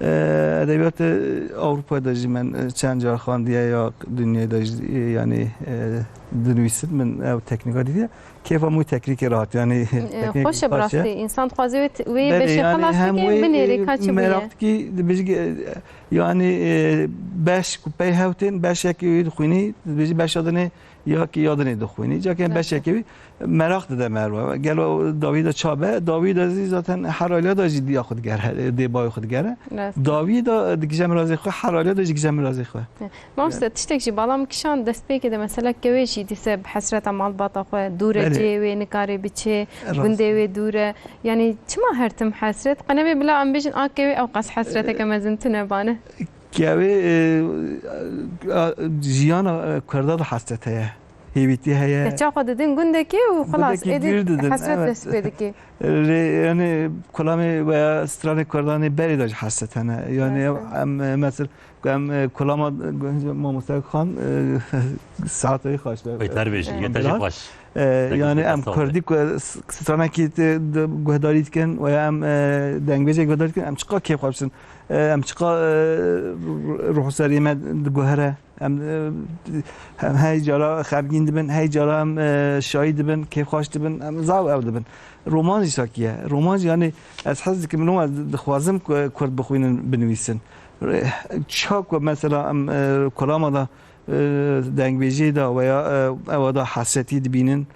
E, edebiyata Ewropayê de jî min, e, çend car xandiye ya dinyayê de jî, e, yani, e, dinivîsin, min ew teknîka dîtiye. Kêfa min wî teknîkê re hat, yani, E, teknîk xweş e bi baş e. rastî. Însan dixwaze wê t-, wê Belê, beşê yani, xelas hem bike, wê, binêrê e, ka çi bûye. meraq dikî, dibêjî, e, yani, e, beş ku pey hew tên, beşekî wê dixwînî, dibêjî beşa dinê ya ki ya dinê dixwînî. Cakê Rast e. beşekî wî meraq dide merve. Gelo dawî de ça be? Dawî de zî zaten her alîya de jî diya xwe digere, dê bayê xwe digere. Rast e. Dawî de digije mirazê xwe, her alîya de jî digije mirazê xwe. Mamoste, tiştek jî bala min kişand, destpêkê de mesela kewê jî dîse bi hesreta malbata xwe dûr e, Belê. cihê wê nikare biçê, Rast. gundê wê dûr e. Yani çima her tim hesret? Qe nebe bila em bêjin a kewê ew qas hesreteke mezin tune bane. Kewê, e, a, jiyana, e, Kurda de hesret heye. Hêvîtî heye. Te çaxwe didin gundekê û xelas, Gundekî êdî dûr didin, hesret evet. dest pê dikê. Lê, yani, kulamê veya stranê Kurdanê berê de jî hesret hene. Yani, Rast e. em, e, mesela, em, e, kulama, e, Mamoste Xan, e, saetê xweş de. Beyter bêjî, Evet. yete jî Biraz. xweş. E, Tek yani, bir em hesabı. Kurdî ku s-, stranekî te, de, guhdarî dikin veya em, e, dengbêjê guhdarî dikin, em çiqa kêfxweş in. E, em çiqa, e, ruh-, ruhseriyê me diguhere. Em, e, em hey cara xemgîn dibin, hey cara em, e, şahî dibin, kêfxweş dibin, em zaf ew dibin. Roman jî sakiye. Roman jî, yani, ez hez dikim, roman dixwazim ku Kurd bixwînin, binivîsin. Re-, ça ku mesela em, e, kulama da, e, dengbêjiyê da veya, e, ewa da hesretî dibînin,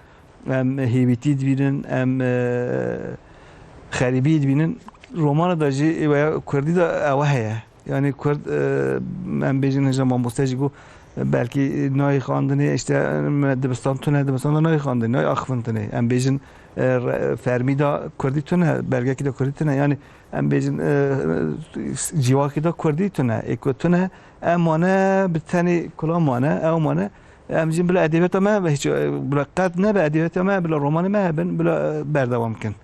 em hêvîtî dibînin, em, e, xerîbî dibînin. Romana da jî veya Kurdî da ewa heye. Yani Kurd, e, em bêjin hêja mamoste jî got, Belkî nayê xandinê, işte, me dibistan tune, dibistan da nayê xandinê, nayê axifin tune. Em bêjin, e, re-, fermî da kurdî tune, belgekî da kurdî tune. Yani em bêjin, e, civakî da kurdî tune, ê ku tune, em mane bi tenê kula mane, ew mane. Em jî bila edebiyata me hiç, e, bila qet nebe edebiyata me, bila romanê me hebin, bila, e, berdewam kin.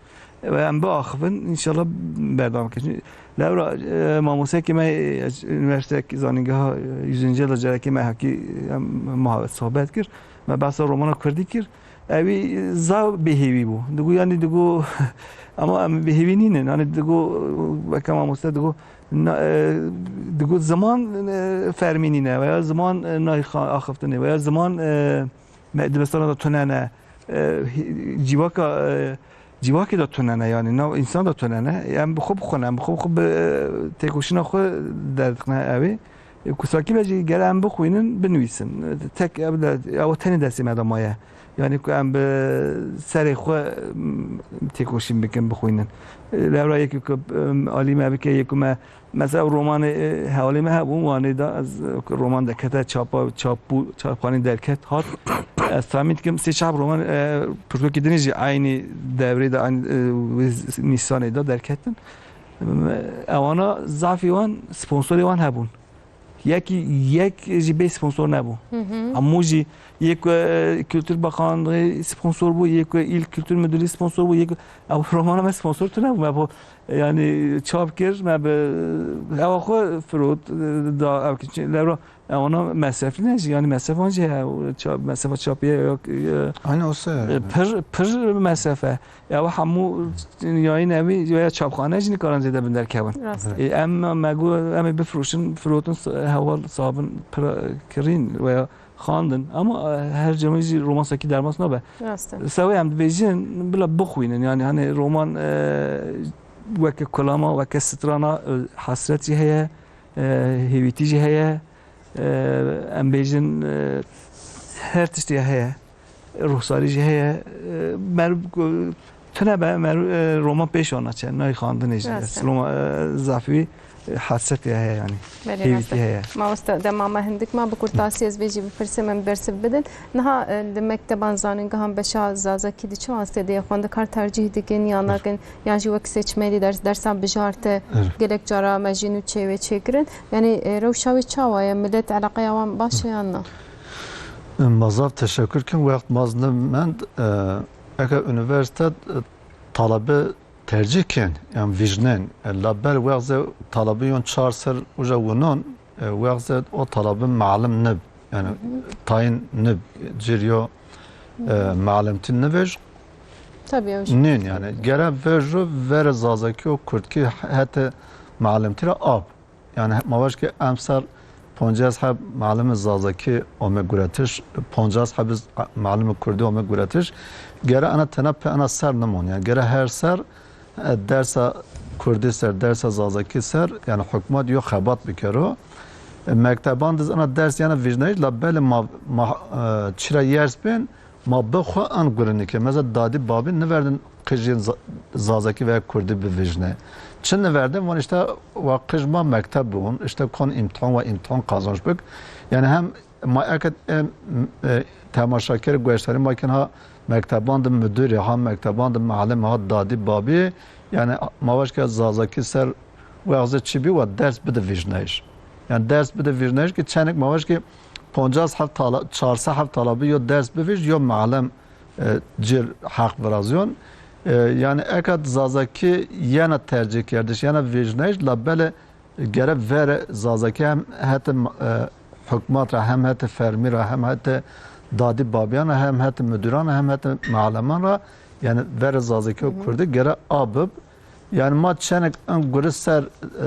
Ve em biaxivin, înşallah berdewam bikin. Lewra, e, mamostekî me, e, unîversîtek zanîngeha, e, yüzüncü yılda carekê me hekî, e, em muhabbet, sohbet kir. Me behsa romana kurdî kir. Ewî, e, zaf bêhêvî bû. Digo, yanî digo, ama em bêhêvî nînin. Yanî digo, weke mamoste digo, na-, e, digo ziman, e, fermî nîne veya ziman, e, nayê xa-, axiftinê veya ziman, e, me dibistana da tune ne. E, hi-, civaka, e, civakê de tune ne, yani nav însan de tune ne. Em bi xwe bixwin, em bi xwe, bi xwe bi, e, têkoşîna xwe derdixine ew ê. E, ku sakî be jî gere em bixwînin, binivîsin. E, tek ev de, ew tenê destê me de maye. Yani ku em bi serê xwe, m, têkoşîn bikin, bixwînin. E, lewra yekî ku, em, alî me bike, yekî me Mesela romanê, e, hevalê me hebû, Wanê de ez, e, roman dekete çapa, çap bû, çapxanê derket hat. Ez tahmîn dikim sê çar roman, e, pirtûkê dinê jî eynî devrê de, eynî, e, wê Nîsanê de derketin. Ewana zafî wan, sponsorê wan hebûn. Yekî, yek jî bê sponsor nebû. Hemû jî yek, e, Kültür Bakanlığı sponsor bû, yek, e, İl Kültür Müdürlüğü sponsor bû, yek, ew romana me sponsor tu nebû. Me bo, yani çap kir, me bi ewa xwe firot, e, da ev ki lewra, e, ona mesrefli ne jî, yani mesrefan jî heye, o ça-, mesrefa çapiye yok, e, Aynı olsa e, yani. Pir, pir mesrefe. Ya we hemû yayın evi veya çapxane jî nikarin zêde bin derkevin. Rast e. E, em, me got, em ê bifroşin, firotin s-, heval sabin pira kirîn veya xandin. Ama, e, her cemê jî roman sekî dermas nabe. Rast e. Sewê em dibêjin, bila bixwînin. Yani hani roman, e, weke kulama, weke strana, e, hasret jî heye, e, hêvîtî jî heye, e, em bêjin, e, her tiştê heye. Ruhsarî jî heye. E, mer-, tune be, mer-, e, roman pêş wana çe, nayê xandinê jî. Rast e. Roma, e, zafî, e, hasretê heye yani. Belê, rast e. Hêvîtî heye. Mamoste, dema me hindik ma, bi kurtasî ez vê jî bipirsim, em bersiv bidin. Niha, e, li mekteban, zanîngehan beşa zazakî di çi wastê de ye? Xwendekar tercîh dikin ya nakin? Yan jî wek seçmelî ders, dersa bijarte, gelek cara me jî nû çê wê çêkirin. Yani, e, rewşa wê çawa ye? Millet eleqeya wan baş e yan na? Ma zaf teşekkür kim, wext maz nimend. E, eke üniversite, e, talabe tercih kin, yani vijnen. E, la ber wexze talabe yon çar ser uca wunon, e, wexze o talabe malim nib. Yani tayin nib. Cir yo, e, malimtin nivej. Tabii, ew jî. Nin yani. Gere vejo vere zazaki o kurdki hete malimtira ab. Yani ma vaj ki emser poncas heb malimê zazakî ome guretiş, poncas heb malimê kurdî ome guretiş. Gere ana tena pe ana ser nimon. Yani gere her ser, e, dersa kurdî ser, dersa zazakî ser, yani hikûmet yo xebat bikero. E, mekteban diz ana ders yani vijnayış la belê ma, ma, e, çira yers bên, ma bi xwe an gurinike. Mesela dadî babî niverdin qijên za-, zazakî veya kurdî bivijne. Çi niverdin? Van işte wa qij ma mekteb bûn, işte kon îmtihan wa îmtihan qazanç bik. Yani hem ma eket em, e, temaşaker gueştarî ma kin ha mekteban de müdürî, ha mekteban de muallim, ha dadî babî. Yani ma vaj ke zazakî ser wexze çi bî wa ders bide vijnayış. Yani ders bide vijnayış ki çenek ma vaj ki poncas heft tala-, çar sed heft talabi yo ders bivij, yo muallim, e, cir heq virazyon. E, yani ekat zazakî yena tercih kerdiş, yena vijnayış, la belê gere vere zazakî hem hete, e, hikûmet ra, hem hete fermî ra, hem hete dadî babiyan ra, hem hete müdüran ra, hem hete mualliman ra, yani vere zazakî û kurdî gere abib. Yani ma çenek en guri ser, e,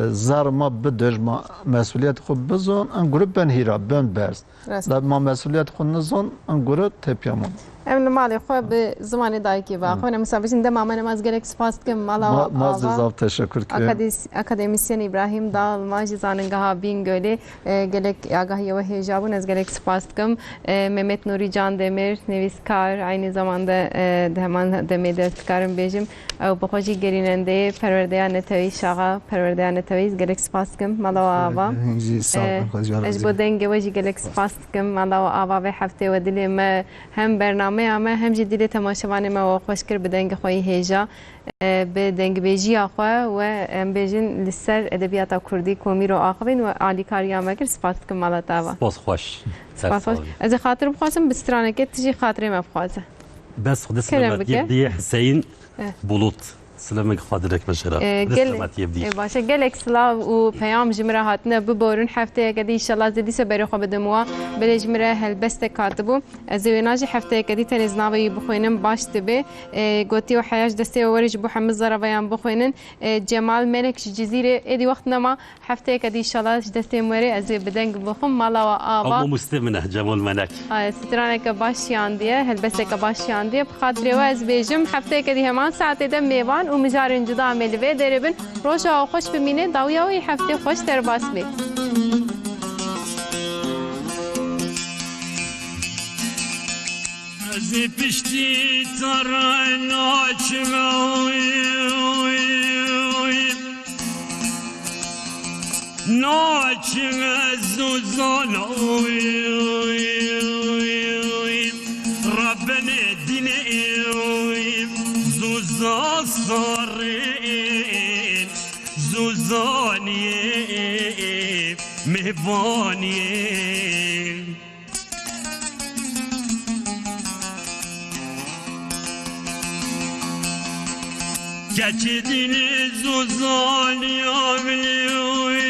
zar ma bidij, ma mesuliyet xwe bizon, en guri ben hîra, ben berz. Rast. La ma mesuliyet xwe nizon, en guri tepya ma. Em li malê xwe bi zimanê dayikê ve xwe ne. Misal, bijin dema me ne, ez gelek spas dikim mala Ma, ma ava. Zaf teşekkür kirim. Akadis-, akademisyen İbrahim Dal, ma jî zanengeha Bingölê, e, gelek agahiye we hêja bûn, ez gelek spas dikim. E, Mehmet Nuri Can Demir, nivîskar, aynı zamanda, e, di heman demê de ez dikarim bêjim, ew bi xwe jî gerînendeyê perwerdeya netewî, şaxa perwerdeya netewî, ez gelek spas dikim mala we ava. Hîn jî sağ E, olun, xwezî ez ji bo dengê we jî gelek spas dikim mala we ava, vê heftê we dilê me hem bernameya me hem jî dilê temaşevanê me we xweş kir bi dengê xwe yî hêja, e, bi dengbêjiya xwe we, em bêjin, li ser edebiyata kurdî ku Mîro axivîn we alîkariya me kir, spas dikim mala te ava. Spas xweş. Spas xweş. Ez ê xatir bixwazim, bi straneke tu jî xatirê me bixwaze. Bes xwe de Kerem silamet bike. Yê Hüseyin Eh. Bulut. Silamek xwe direk me jê re. E, Bi gel-, silametiyê bidî. E, baş e. Gelek silav û peyam ji min re hatine biborin. Hefteyeke dî înşallah ez ê dîsa berê xwe bidim wa. Belê ji min re helbestek hatibû. Ez ê wêna jî hefteyeke dî tenê ji navê wî bixwînim, baş dibe. E, gotiye û heya ji destê we were ji bo hemû zeraveyan bixwînin. E, Cemal Menek ji Cizîrê, êdî wext nema. Hefteyeke dî înşallah ji destê min were ez ê bi deng bixwim mala we ava. Ew mamoste min e, Cemal Menek. Ay, straneke baş şiyandiye, helbesteke baş şiyandiye. Bi xatirê we ez bêjim, hefteyeke dî heman saetê de mêvan û mijarên cuda em ê li vê derê bin. Roja we xweş bimîne, dawiya wê heftê xweş derbas bê. Ez ê piştî te re naçim, oy, oy, oy. Naçim ez Zuzan, oy, oy, oy. Rebenê dînê, oy, Zuza sarê, Zuzaniyê, mêvaniyê. Keçê dînê Zuzaniya vilê, oy,